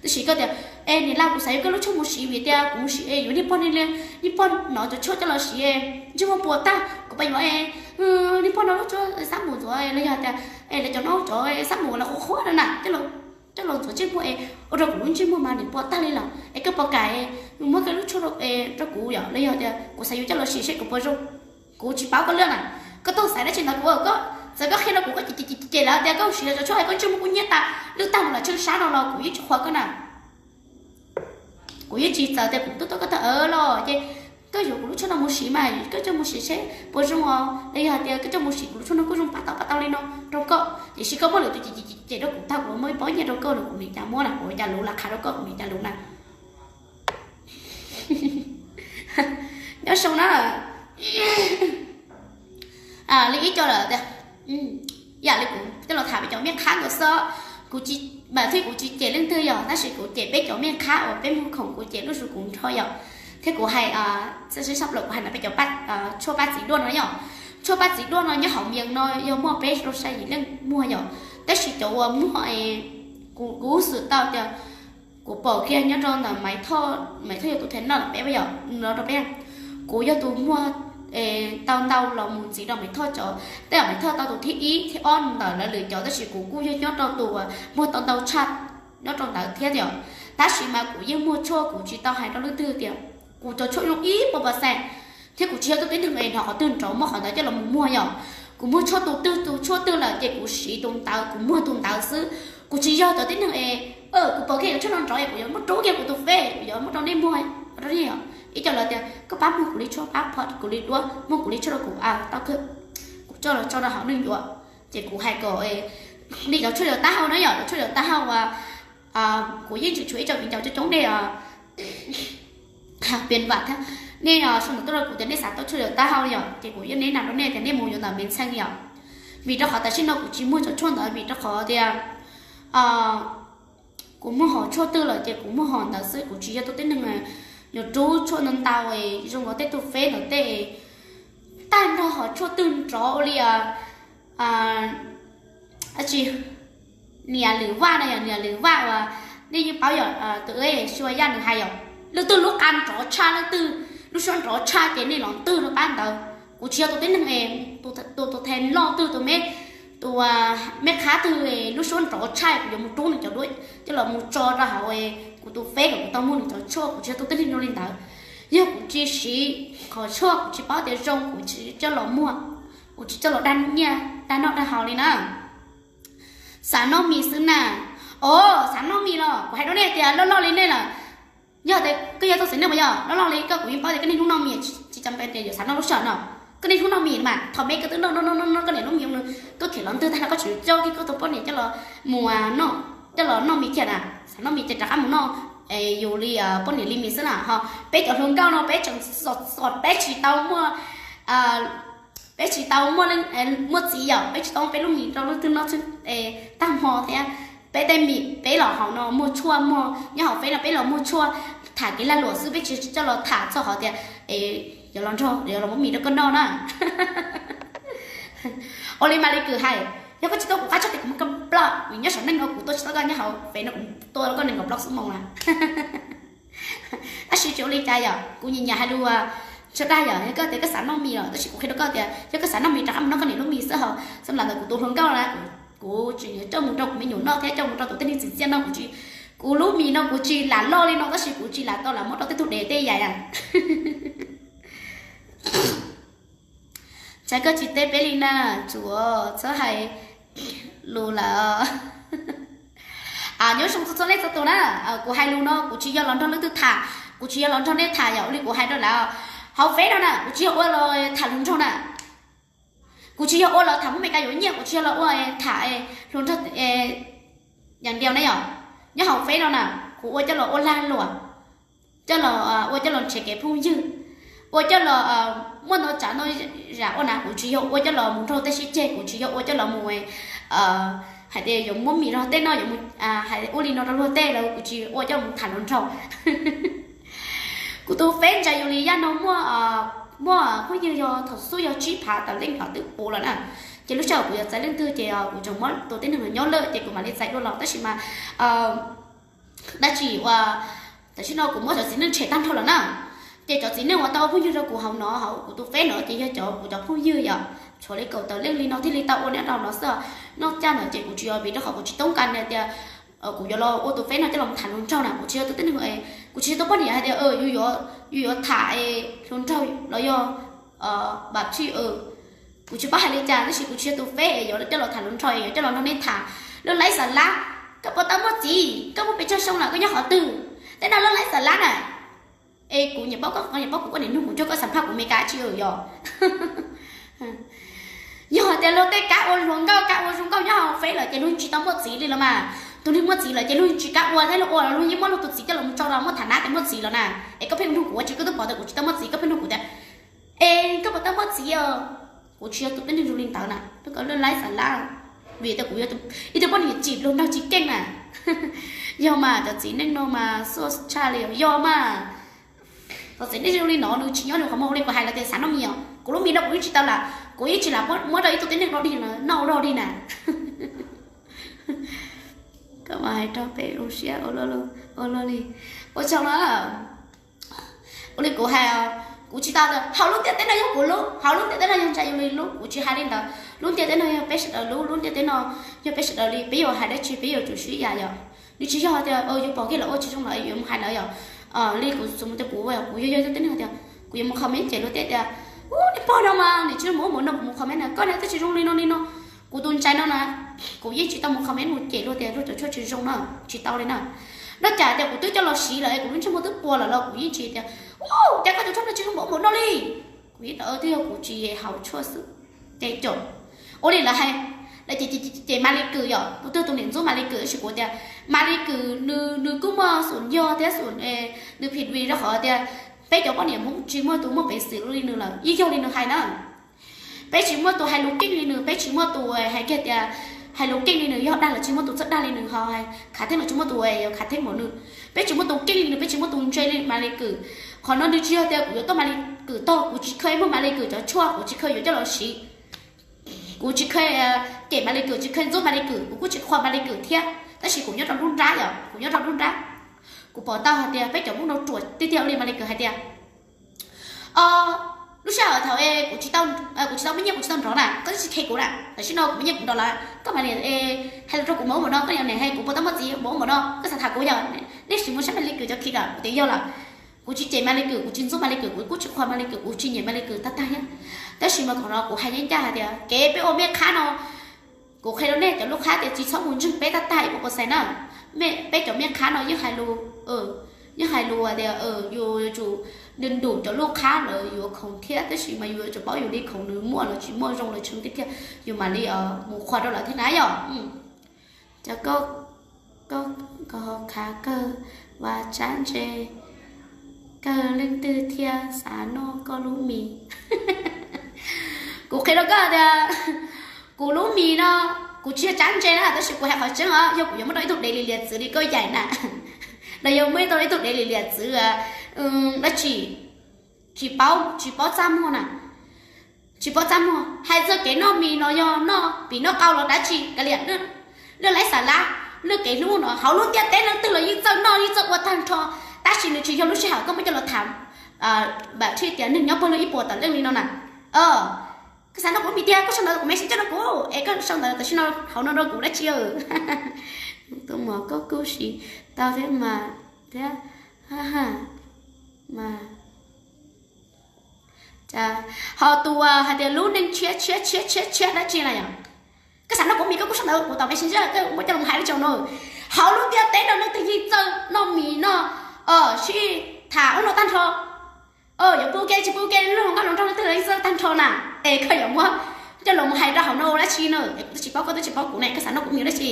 Tab sis koj tias, e niam lauj, kuv xav yuav koj lub tshuaj mus siv vim tias kuv mus siv es yuav niag pog, niag pog no cov tshuaj coj los siv ntsej muag puas tag, kuv pab yuav niag pog no lub tshuaj xab mus ntxuav los yog tias es lawv cov no cov xab mus los qhuav qhuav no na, coj los ntxuav ntsej muag es ua rau kuv lub ntsej muag mas nim puas tag li lawm es koj puas kam muab koj lub tshuaj rau kuv yom, los yog tias kuv xav yuav coj los siv seb kuv puas zoo. Kuv tsis paub koj lwj na. Koj tuaj xaiv dab tsi ntawd kuv, koj txawm koj qhia rau kuv koj cem cem lawv tias koj siv cov tshuaj es koj ntsej muag kub hnyiab tas lwj tag mus lawm tsheej sab no los kuv yeej tsis qhuas koj na. Kuv yeej tsis txawv tias kuv tuaj tuaj koj tag los ces koj yuav kuv lub tshuaj no mus siv mas koj coj mus siv seb puas zoo os, los yog hais tias koj coj mus siv kuv lub tshuaj no kuj zoo pab tau pab tau li no rau koj, tiam sis koj muab lwm tus cem cem cem rau kuv tag kuv muab ib pob nyiaj rau koj no kuv nim cas muab na, kuv ua cas lub laj qha rau koj kuv nim cas lub na. Nyob zoo na. Li ib co lawm tias, yam li kuv coj los tham peb cov mej qhab ntawd xwb, kuv tsis, mam thiab kuv tsis cem leej twg yog tab sis kuv cem peb cov mej qhab uas peb muag khoom, kuv cem lub zus kuv nrho yom, thiab kuv hais, txawj sib sab plaws kuv hais no peb cov tshuaj paj txiv duaj no yom, tshuaj paj txiv duaj no nyob hauv Yees no yog muaj peb rau xya yim leej muag yom, tab sis cov uas muag, kuv, kuv xwm tau tias kuv pom kiag nyob rau ntawm Maiv Thoj, Maiv Thoj yog tus them noj peb yom, no rau peb, kuv yog tus muag tau ntau los mus ntxiv rau Maiv Thoj cov, tej zaum Maiv Thoj tau tus thib ib thib ob ntawm lawv lwm cov tab sis kuv kuj yog nyob rau tus uas muag tau ntau tshaj nyob rau ntawd thiab yom, tab sis mas kuv yeej muag tshuaj kuv tsis tau hais rau leej twg tias kuv cov tshuaj zoo ib puas percent, thiab kuv tsis yog tus tib neeg es hnov qhov twg nrov muab qhov ntawd coj los mus muag yom, kuv muag tshuaj tus twg tus tshuaj twg lawm ces kuv siv tus ntawd kuv muag tus ntawd xwb, kuv tsis yog cov tib neeg es, kuv pom kiag yuav tshuaj no nrov es kuv yuav muab rub kiag kuv tus fej kuv yuav muab rau nej muag, rau nej yom, ib co lawv tias koj pab muag kuv li tshuaj pab phom kuv li duab muag kuv li tshuaj rau kuv a tau kawg, kuv coj los tso rau hauv neeg yuav, ces kuv hais kom nej cov tshuaj yuav taub hau na yom, cov tshuaj yuav taub hau as, kuv yeej tseem tshuav ib co viv ncaus coob coob nej piam vam thiab, nej sau ntawv tuaj rau kuv tias nej xav tau tshuaj yuav taub hau yom, ces kuv yeej neb na rau nej tias nej mus yuav ntawm me ntxhee yom, vim rau qhov tam sim no kuv tsis muag cov tshuaj ntawd vim rau qhov tias kuv muag hom tshuaj twg lawm ces kuv muag hom ntawd xwb, kuv tsis yog tus tib neeg yuav rub tshuaj ntau ntau zoo li tej tus fej ntawd tej, tag nrho hom tshuaj twg nrov ua li dab tsi, niam lwm vaj no yom, niam lwm vaj uas nej yeej paub yom, tus Sua Yaj nws hais yom, leej twg lub qa nrov tshaj, leej twg lub suab nrov tshaj ces nej los twg rau qab ntawd. Kuv tsis yog tus tib neeg es tus, tus them loj twg, tus me, tus me qhab twg lub suab nrov tshaj kuv yuav mus rub nws cov duab coj los mus tso rau hauv kuv tus fej kom kuv tau muag nws cov tshuaj, kuv tsis yog tus tib neeg zoo li ntawd. Yog kuv tsis siv qhov tshuaj kuv tsis paub tias zoo kuv tsis coj los muag, kuv tsis coj los dag nyiaj dag noj dag haus li na. Xav noj mis xwb na. Os, xav noj mis los kuv hais rau nej tias loj loj li nej lawm, yog tias koj yog txoj xeem neej uas yog loj loj li koj kuv yeej paub tias koj niaj hnub noj mis, tsis cam pe tias yuav xav noj lub sij hawm no. Koj niaj hnub noj mis mas thaum me koj twb noj noj noj noj koj niam lub mis, koj khiav los ntwg tag no koj tseem coj kiag koj tus poj niam coj los mus noj, coj los noj mis kiag na. Xav noj mis ces rov qab mus noj yus li poj niam li mis xwb na ho. Peb cov hluas nkauj no peb tseem xom xom peb tsis tau muaj, peb tsis tau muaj, muaj txiv yom, peb tsis tau muab peb lub mis rau leej twg noj tag hmo thiab. Peb tej mis peb los hauv no muag tshuaj, muag nyob hauv feb no peb los muag tshuaj tham kev lag luam xwb, peb tsis coj los tham txog qhov tias yuav los nrog, yuav los muab mis rau koj noj na. Ua li mas li kwv hais, yog koj tsis tuaj kuv qab tshaj tias kuv muab koj block, vim nyob saum neej no kuv tuaj tsis tau koj nyob hauv feb no kuv tuaj koj nees nkaum plaub xuab moos na. Tab sis tsis ua li cas yom, kuv nyiam nyiam hais lus Tsuas dag yog yog koj tias koj xav noj mis los, tab sis kuv qhia rau koj tias yog koj xav noj mis rov qab mus noj koj niam lub mis xwb ho. Xav las ntawm kuv tus hluas nkauj na, kuv tseem yuav coj mus rau kuv me nyuam noj thiab coj mus rau tus tib neeg txiv txiaj noj. Kuv tsis, kuv lub mis no kuv tsis lam loj li no tab sis kuv tsis lam tau lam muab rau tej tug dev tej yam. Cas koj tsis teb peb li na, tsuav txhob hais lus lawm. Nyob zoo txhua txhua leej txhua tus na, kuv hais lus no kuv tsis yog los nrog leej twg tham, kuv tsis yog los nrog nej tham yom. Ua li kuv hais rau lawv, hauv feb no na kuv tsis yog ua los tham hluas nraug na, kuv tsis yog ua los tham muab Meskas yuav nyiaj, kuv tsis yog los ua tham hluas nraug yam ntiaus na yom. Nyob hauv feb no na kuv ua coj los ua lag luam, coj los ua coj los nrhiav kev phooj ywg, ua coj los muaj ntau tsav ntau zam ua na. Kuv tsis yog ua coj los mus nrog tej sib ceg, kuv tsis yog ua coj los mus hais tias yuav muab mis rau tej noj, yuav mus hais ua li no rau luag tej lawm, kuv tsis ua coj los mus tham hluas nraug. Kuv tus feb ntsa yus li yaj no muaj, muaj phooj ywg yog thaum xub yog tsib phav tawm leej phav twb puv lawm na. Ces lub sij hawm kuv yuav txais leej twg ces kuv tseem muab tus tib neeg los nyob lawm ces kuv mam li txais dua los, tab sis mas dab tsi ua, tam sim no kuv muab cov txiv neej tshem tag nrho lawm na. Ces cov txiv neej uas tau ua phooj ywg rau kuv hauv no, hauv kuv tus feb no ces yog cov kuv cov phooj ywg yom, tshuav li kaum tawm leej li no thiaj li tau ua nyob rau no xwb. Noj caj ntawd ces kuv tsis yog, vim rau qhov kuv tsis toob kas tias kuv yuav los ua tus feb no coj los tham hluas nraug na. Kuv tsis yog tus tib neeg, kuv tsis yog tus poj niam hais tias yus yuav tham hluas nraug los yog npam tsij. Kuv tsis paub hais li cas tab sis kuv tsis yog tus feb es yuav coj los tham hluas nraug es yuav coj los nrog nej tham. Lub laib xav lab, koj puas tau muaj txiv, koj muaj pes tsawg xyoo lawm, koj nyob qhov twg? Tej no lub laib xav lab na. Es kuv nyiam paub koj, koj nyiam paub kuv, koj niam nug kuv cuag koj xam phaj kuv Meskas dab tsi yom. Yog hais tias luag tej kab ua hluas nkauj kab ua zoo nkauj nyob hauv feb lawm ces luag tsis tau muaj txiv li los mas. Tus neeg muaj txiv lawm ces luag tsis kam ua thiab, luag ua los luag yeej muab luag tus txiv coj los mus tso rau muab tham nab tias muaj txiv los na. Es koj pheej nug kuv ua tsi, koj twb pom tias kuv tsis tau muaj txiv, koj pheej nug kuv tias, es koj puas tau muaj txiv os? Kuv tsis yog tus tib neeg zoo li ntawd na, koj lub laib xav lab. Vim tias kuv yog ib tug poj niam tsim hluas nraug tsis keej na. Yog mas cov txiv neej no mas xuaj tshaj li os, yog mas. Cov txiv neej zoo li no nws tsis nyob nws qhov muag. Ua li kuv hais lawv tias xav noj mis os, kuv lub mis no kuv yeej tsis tau lam, kuv yeej tsis lam muab rau ib tug tib neeg dog dig noj ua dog dig na. Koj mas hais rau peb zoo siab ua luaj li. Ua tsaug na. Ua li kuv hais, kuv tsis tau tias hauv lub ntiaj teb no yog kuv lub, hauv lub ntiaj teb no yog Ntsa Yus Lis lub, kuv tsis hais li ntawd. Lub ntiaj teb no yog peb sawv daws lub, lub ntiaj teb no yog peb sawv daws li, peb yuav hais dab tsi peb yuav tsum siv yam yom. Nws tsis yog tias yus pom kiag lawv ua tsis zoo lawm yuav mus hais lawv yom. Li kuv xav mus tias kuv, kuv yog yog tib neeg tias kuv yuav mus comment cem luag tej tias, ub, niag pog no mas nws tsis muaj mus no, kuv mus comment na, koj niag twb tsis zoo li no li no. Kuv tus ntxhais no na, kuv yeej tsis tau mus comment mus cem luag tias luag cov tshuaj tsis zoo na, tsis tau li na. Nyob tsam tias kuv twb coj los siv lawm es kuv lub ntsej muag twb puas lawm los kuv yeej tsis tias, ub, cas koj cov tshuaj no tsis zoo npaum no li. Kuv yeej tau, twb yog kuv tsis haus tshuaj xwb. Ces caum, ua li lawv hais, lawv cem Mas Lis Kwm yom, kuv twb tus niam ntxub Mas Lis Kwm tab sis kuv tias Mas Lis Kwm nws kuj muaj xub yog thiab xub, nws phim vim rau qhov tias peb cov poj niam Hmoob tsis muaj tus muaj peev xwm li nws lawm, yeej yog li nws hais na. Peb tsis muaj tus hais lus keej li nws, peb tsis muaj tus hais kiag tias hais lus keej li nws, yog dag los tsis muaj tus txawj dag li nws, ho khav theeb los tsis muaj tus yuav khav theeb npaum nws. Peb tsis muaj tus keej li nws, peb tsis muaj tus ntse li Mas Lis Kwm. Qhov no nws tsis yog tias kuv yuav tuaj Mas Lis Kwm tog, kuv tsis kheev muaj Mas Lis Kwm cov tshuaj, kuv tsis kheev yuav coj los siv. Kuv tsis kheev cem Mas Lis Kwm, tsis kheev ntxub Mas Lis Kwm, kuv kuj tsis qhuas Mas Lis Kwm thiab, tab sis kuv nyob rau nruab nrab yom, kuv nyob rau nruab nrab. Kuv pom tau hais tias peb cov Hmoob no ruam tiag tiag li Mas Lis Kwm hais tias, lub sij hawm thaum kuv tsis tau, kuv tsis tau muaj nyiaj kuv tsis tau nrov na, koj twb tsis kheev kuv na, tam sim no kuv muaj nyiaj kuv nrov lawm, koj mam li hais lus rau kuv npaum ub npaum no, koj niam hais kuv puas tau muaj txiv npaum ub npaum no, koj xav tham kuv yog, nej sim mus saib Mas Lis Kwm cov clip lawm, kuv tias yog lawm. Kuv tsis cem Mas Lis Kwm, kuv tsis ntxub Mas Lis Kwm, kuv kuj tsis qhuas Mas Lis Kwm, kuv tsis nyiam Mas Lis Kwm tag tag thiab. Tab sis mas qhov no kuv hais ncaj ncaj hais tias kev peb ua mej qhab no, kuv qhia rau nej cov lub qhab tias tsis txhob mus ntseeg peb tab tag ib puas percent na. Peb cov mej qhab no yeej hais lus, yeej hais lus tias yus yuav tsum nrug nrug cov lub qhab lawv yuav khoom thiab, tab sis mas yus yuav tsum paub yus li khoom, nws muaj los tsis muaj, zoo los tsis zoo tiag tiag, yus mam li mus qhuas rau lawv thiab na yom. Cov koj, koj, koj ho khav kawg, vas tsab ntse kawg, leej twg thiaj xav noj koj lub mis? Kuv qhia rau koj tias kuv lub mis no, kuv tsis yog tsab ntse na, tab sis kuv hais qhov tseeb os, yog kuv yuav muab rau ib tug dev li lias txwv li koj yaim na, los yog muab rau ib tug dev li lias txwv dab tsi, tsis paub, tsis paub txaj muag na. Tsis paub txaj muag, hais txog kev noj mis no yog noj pim noj qau los dab tsi kav liam, lwj laib xav lab, lwj kev hlub no hauv lub ntiaj teb leej twg los yeej txawj noj yeej txawj ua tag nrho, tab sis nws tsis yog lub sij hawm koj muab coj los tham. Npam Thij tias neeg nyob puag lub ib puas tawm leej li no na. Koj xav nrog kuv lub mis tiag, koj sau ntawv kuv Messenger rau kuv es koj sau ntawv tam sim no hauv no rau kuv dab tsi? Tus muam koj kuj siv tau thiab mas, thiab, mas, ho tus hais tias lub neej tshiab tshiab tshiab tshiab tshiab dab tsi na yom? Koj xav nrog kuv lub mis koj kuj sau ntawv kuv tom Messenger, koj muab coj los hais lub tsaus no. Hauv lub ntiaj teb no leej twg yeej txawj noj mis noj, sib tham ub no tag nrho. Yuav pub kev tsis pub kev, lub hluas nkauj hluas nraug leej twg los yeej txawj tag nrho na. Es koj yuav muab coj los mus hais rau hauv no ua dab tsi na? Es kuv twb tsis paub, koj twb tsis paub kuv ne, koj xav noj kuv lub mis dab tsi?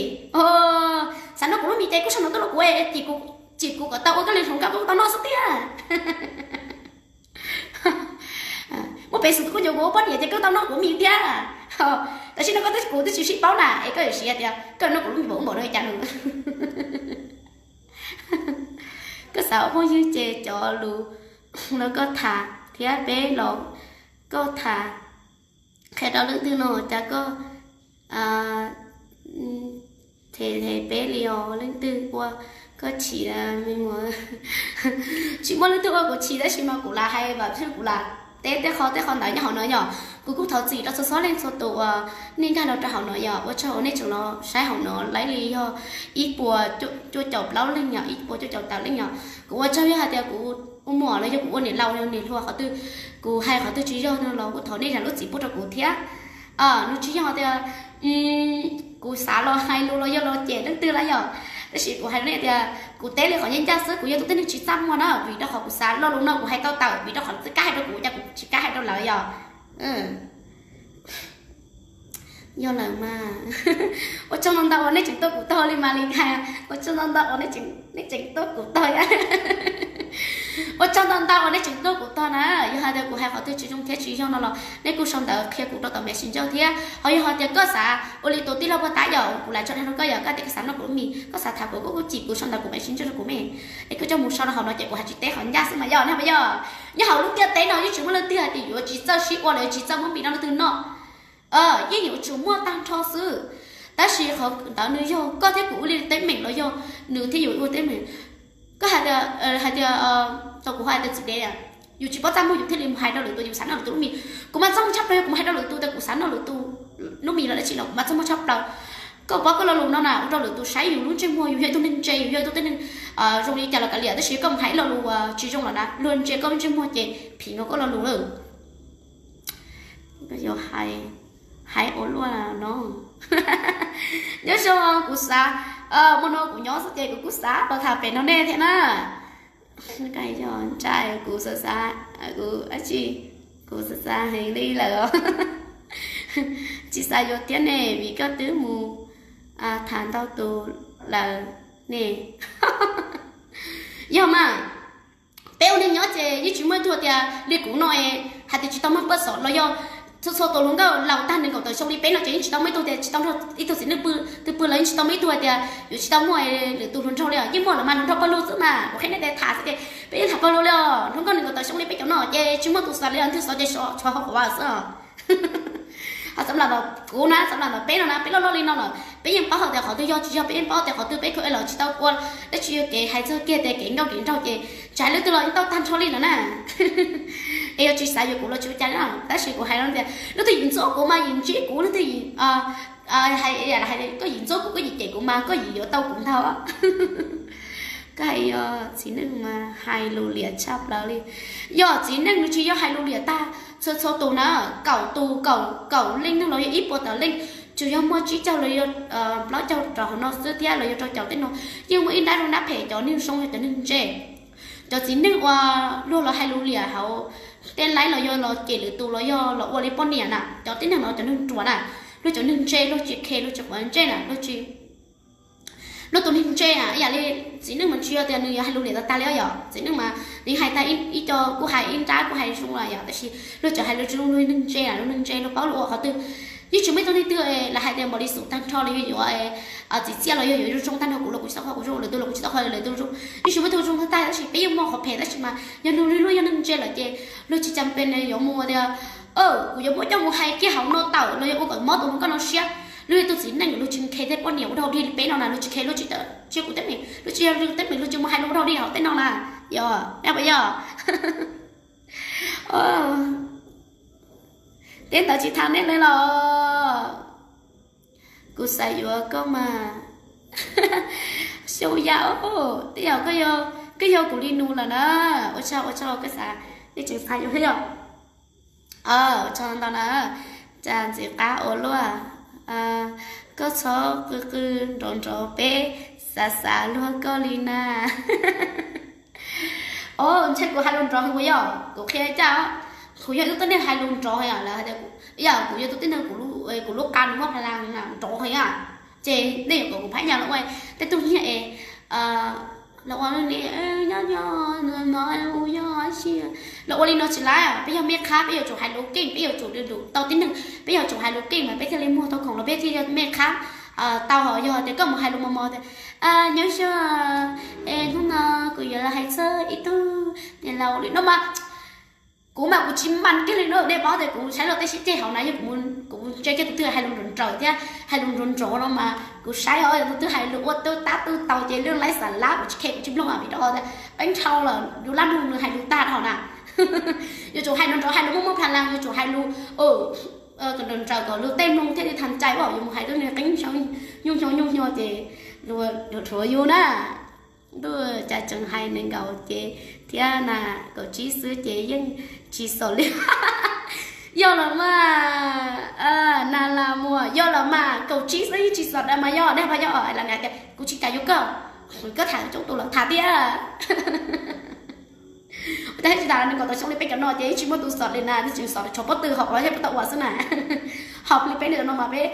Xav noj kuv lub mis ces kuj sau ntawv tuaj rau kuv, cim kuv kom tau ua koj li hluas nkauj koj tau noj xwb tiag. Muaj peev xwm koj yuav kuv ua poj niam ces koj tau noj kuv mis thiab. Tam sim no koj twb, kuv twb tsis sib paub na, es koj yuav siv tias koj noj kuv lub mis npaum ub npaum no cas no. Koj xav ua phooj ywg ces cov lus no koj tham thiab peb los koj tham qhia rau leej twg no cas koj them peb li os, leej twg ua koj chim me muam. Tsis muaj leej twg ua kuv chim tab sis mas kuv lam hais vam thiab kuv lam teb tej qho tej qho ntawd nyob hauv no yom. Kuv kuj thov txim rau txhua txhua leej txhua tus uas nej nkag los rau hauv no yom. Ua tsaug uas nej tseem los saib hauv no, lawv li yog ib puas cuaj caum plaub leej yom, ib puas cuaj caum tawm leej yom. Kuv ua tsaug yog hais tias kuv ua muam los yog kuv ua niam laus los niam hluas qhov twg, kuv hais qhov twg tsis yog no los kuj thov nej zam lub txim pub rau kuv thiab. Nws tsis yog tias kuv xav los hais lus los yog los cem leej twg lawm yom, tab sis kuv hais rau nej tias kuv teb li qhov ncaj ncaj xwb, kuv yog tus tib neeg tsis txaj muag na, vim rau qhov kuv xav lo lus no kuv hais tau tawm, vim rau qhov twb kam hais rau kuv cas kuv tsis kam hais rau lawv yom. Yog lawm mas. Ua tsaug ntau ntau uas nej tseem tuaj kuv tog li mas li ntag. Ua tsaug ntau ntau uas nej tseem tuaj kuv tog. Ua tsaug ntau ntau uas nej tseem tuaj kuv tog na. Yog hais tias kuv hais qhov twg tsis zoo thiab tsis yog no los nej kuj sau ntawv qhia kuv rau tom Messenger thiab. Ho yog hais tias koj xav ua li tus tij laug Paj Tab yom, kuv lam tso dag rau koj yom, koj tias koj xav noj kuv lub mis, koj xav tham kuv, koj kuj cim kuv sau ntawv kuv Messenger rau kuv me. Es koj coj mus sau rau hauv no ces kuv hais tsis teb qhov ncaj xwb mas yog na mas yog. Nyob hauv lub ntiaj teb no yeej tsis muaj leej twg hais tias yuav tsis txawj sib ua los yuav tsis txawj muab mis rau leej twg noj. Yeej yuav tsum muaj tag nrho xwb. Tab sis qhov ntawd nws yog koj thiab kuv ua li teeb meem los yog nws thiab yus ua teeb meem. Koj hais tias, hais tias, tau kuv hais tias txiv dev, yus tsis paub txaj muag yus thiaj li mus hais rau lwm tus tias yus xav noj lwm tus lub mis. Kuv mas txaj muag tshaj plaws, yog kuv mus hais rau lwm tus tias kuv xav noj lwm tus lub mis los dab tsi los kuv mas txaj muag tshaj plaws. Koj paub koj lo lus no na ua rau lwm tus saib yus lub ntsej muag, yus yog ib tug neeg ntse, yus yog ib tug tib neeg zoo li cas los kav liam, tab sis koj mus hais ib lo lus uas tsis zoo lawm na, luag ntsia koj lub ntsej muag ces phim rau koj lo lus lawm. Yog hais, hais ua luaj no. Nyob zoo, kuv xav, muaj no kuv nyob xwb ces kuv kuj xav los tham pem no nej thiab na. Yog ntsa, kuv xav xav, kuv dab tsi, kuv xav xav heev li lawm os. Tsis xav yuav thiab ne, vim koj twb mus tham ntau tus lawm ne. Yog mas, peb ua neeg nyob ces yeej tsis muaj ib tug tias li kuv no es hais tias tsis tau muaj poj xom los yog txhua txhua tus hluas nkauj laus tag nees nkaum tawm xyoo li peb no ces yeej tsis tau muaj ib tug tias tsis tau nrog ib tug txiv neej pw twg pw los yeej tsis tau muaj ib tug hais tias yuav tsis tau muaj lwm tus hluas nraug li os. Yeej muaj los mas hluas nraug pawg lug xwb mas, kuv qhia nej tias tham xwb ces peb yeej tham pawg lug li os. Hluas nkauj nees nkaum tawm xyoo li peb cov no ces tsis muaj tus xav li os, tus xav ces tshuav hauv qhov vaj xwb os. Ho txav lam ntawm kuv na, txav lam ntawm peb no na, peb loj loj li no los peb yeej paub hais tias qhov twg yog tsis yog, peb yeej paub tias qhov twg peb khav es los tsis tau ua, dab tsi yog kev hais txog kiag tias kev nkauj kev nraug ces tsis hais leej twg los yeej tau tag nrho li lawm na. Es yog tsis xav yuav kuv los tsis ua cas li no, tab sis kuv hais no tias leej twg yim ntxub kuv mas yim ntsib kuv, leej twg yim, hais, hais koj yim ntxub kuv, koj yim cem kuv mas koj yim yuav tau kuv ntag. Koj hais yog txiv neej mas hais lus liam tshaj plaws li. Yog txiv neej nws tsis yog hais lus liam tag txhua txhua tus na, kaum tus, kaum, kaum leej neeg los yog ib puas tawm leej, tsuas yog muaj tsib caug los yog plaub caug rau hauv no xwb thiab los yog rau caum tej no, yeej muaj ib nrab zoo nrab phem, cov neeg zoo yog cov neeg ntse. Cov txiv neej uas luag los hais lus liam hauv tej laib los yog los cem lwm tus los yog los ua li poj niam na, cov tib neeg no cov neeg ruam na, luag cov neeg ntse luag tsis khe, luag tsis quav ntsej na, luag tsis luag tus neeg ntse na, ib yam li txiv neej mas tsis yog tias nws yuav hais lus liam tag tag li os yom. Txiv neej mas nws hais tag ib co kuj hais ib nrab kuj hais zoo lawm yom, tab sis luag tseem hais lus zoo, luag neeg ntse na, luag neeg ntse luag paub luag ua qhov twg. Yeej tsis muaj ib tug neeg twg lam hais tias npaum li xum tag nrho los yog yuav tsis txiaj los yog yuav zoo zoo tag nrho kuv los kuv tsis tau qhov kuv zoo, lwm tus los kuv tsis tau qhov lwm tus zoo. Yeej tsis muaj ib tug zoo tag tag, tab sis peb yeej muaj qhov phem, tab sis mas yog nws li luag yog neeg ntse lawm ces luag tsis cas pes nws yuav mus tias kuv yuav muab coj mus hais kiag hauv no tawm los yog ua kom mob tus hluas nkauj no siab. Luag yog tus txiv neej, luag tsis khe tej poj niam ua dhau dig li peb no na, luag tsis khe, luag tsis tawm tsiaj kuv teeb meem, luag tsis yog luag teeb meem, luag tsis mus hais luag ua dhau dig hauv tej no na. Yog, yog. Teb ntawd tsis tham nej li los. Kuv xav yuav koj mas. Xyoo yam, tej zaum koj yog kuv li nus lawm na. Ua tsaug, ua tsaug koj xav, nej tseem xav yuav thiab yom. Ua tsaug ntau na. Cas ntxim qab ua luaj. Koj txhob qw qw nrov nrov, peb xav xav luag koj li na. Os, ntshe kuv hais lus nrov heev puas yog? Kuv qhia ib zaj, kuv yog ib tug tib neeg hais lus nrov heev lawm, yog kuv yog tus tib neeg, kuv lub qa nws muaj pha la nrov heev, ces nej yuav kom kuv phab nyas los ua tej tug nyiag es los ua nyob nyob no, yog los ua li no tsis laib. Peb yog mej qhab, peb yuav tsum hais lus keej, peb yuav tsum lwm lus tau tib neeg, peb yuav tsum hais lus keej mas peb thiaj li muag tau khoom los peb thiaj yog mej qhab tau. Ho yog tias koj mus hais lus mos mos tias, nyob zoo, hnub no kuv yuav los hais txog ib tug niam laus li no mas, kuv mas kuv tsis man kiag li na. Nej paub tias kuv saib luag tej sib ceg hauv na, yog kuv ntse kiag tus twg hais lus nrov nrawm thiab hais lus nrov nrov no mas kuv saib os, tus twg hais lus ua tub tab tub tau ces lub laib xav lab, kuv tsis khe, kuv tsis mloog vim rau qhov tias qeeb dhau lawm, yus lab mloog nws hais lus tag dhau na. Yuav tsum hais nrov nrov, hais lus muaj muaj pha la, yuav tsum hais lus nrov nrawm kom luag tej mloog thiaj li tham cai, yuav mus hais lub niag qeeb nyuj xyoo nyuj xyoo ces luag rhuav yus na. Ntuj, cas tseem hais nees nkaum ces thiab na, kaum tsib xwb ces yeej tsis xom li. Yog los mas, na las muas, yog los mas, kaum tsib xwb yeej tsis xom li mas yog dab pha yog. Las niam tias kuv tsis kam yuav koj, koj tham coob tus los tham tiag. Ua cas tsis tham nws kom tau xyoo li peb cov no ces yeej tsis muaj tus xom li na, tseem xom tshuav pob tw hauv los yog pob tau ua xwb na. Hauv li peb li no mas peb,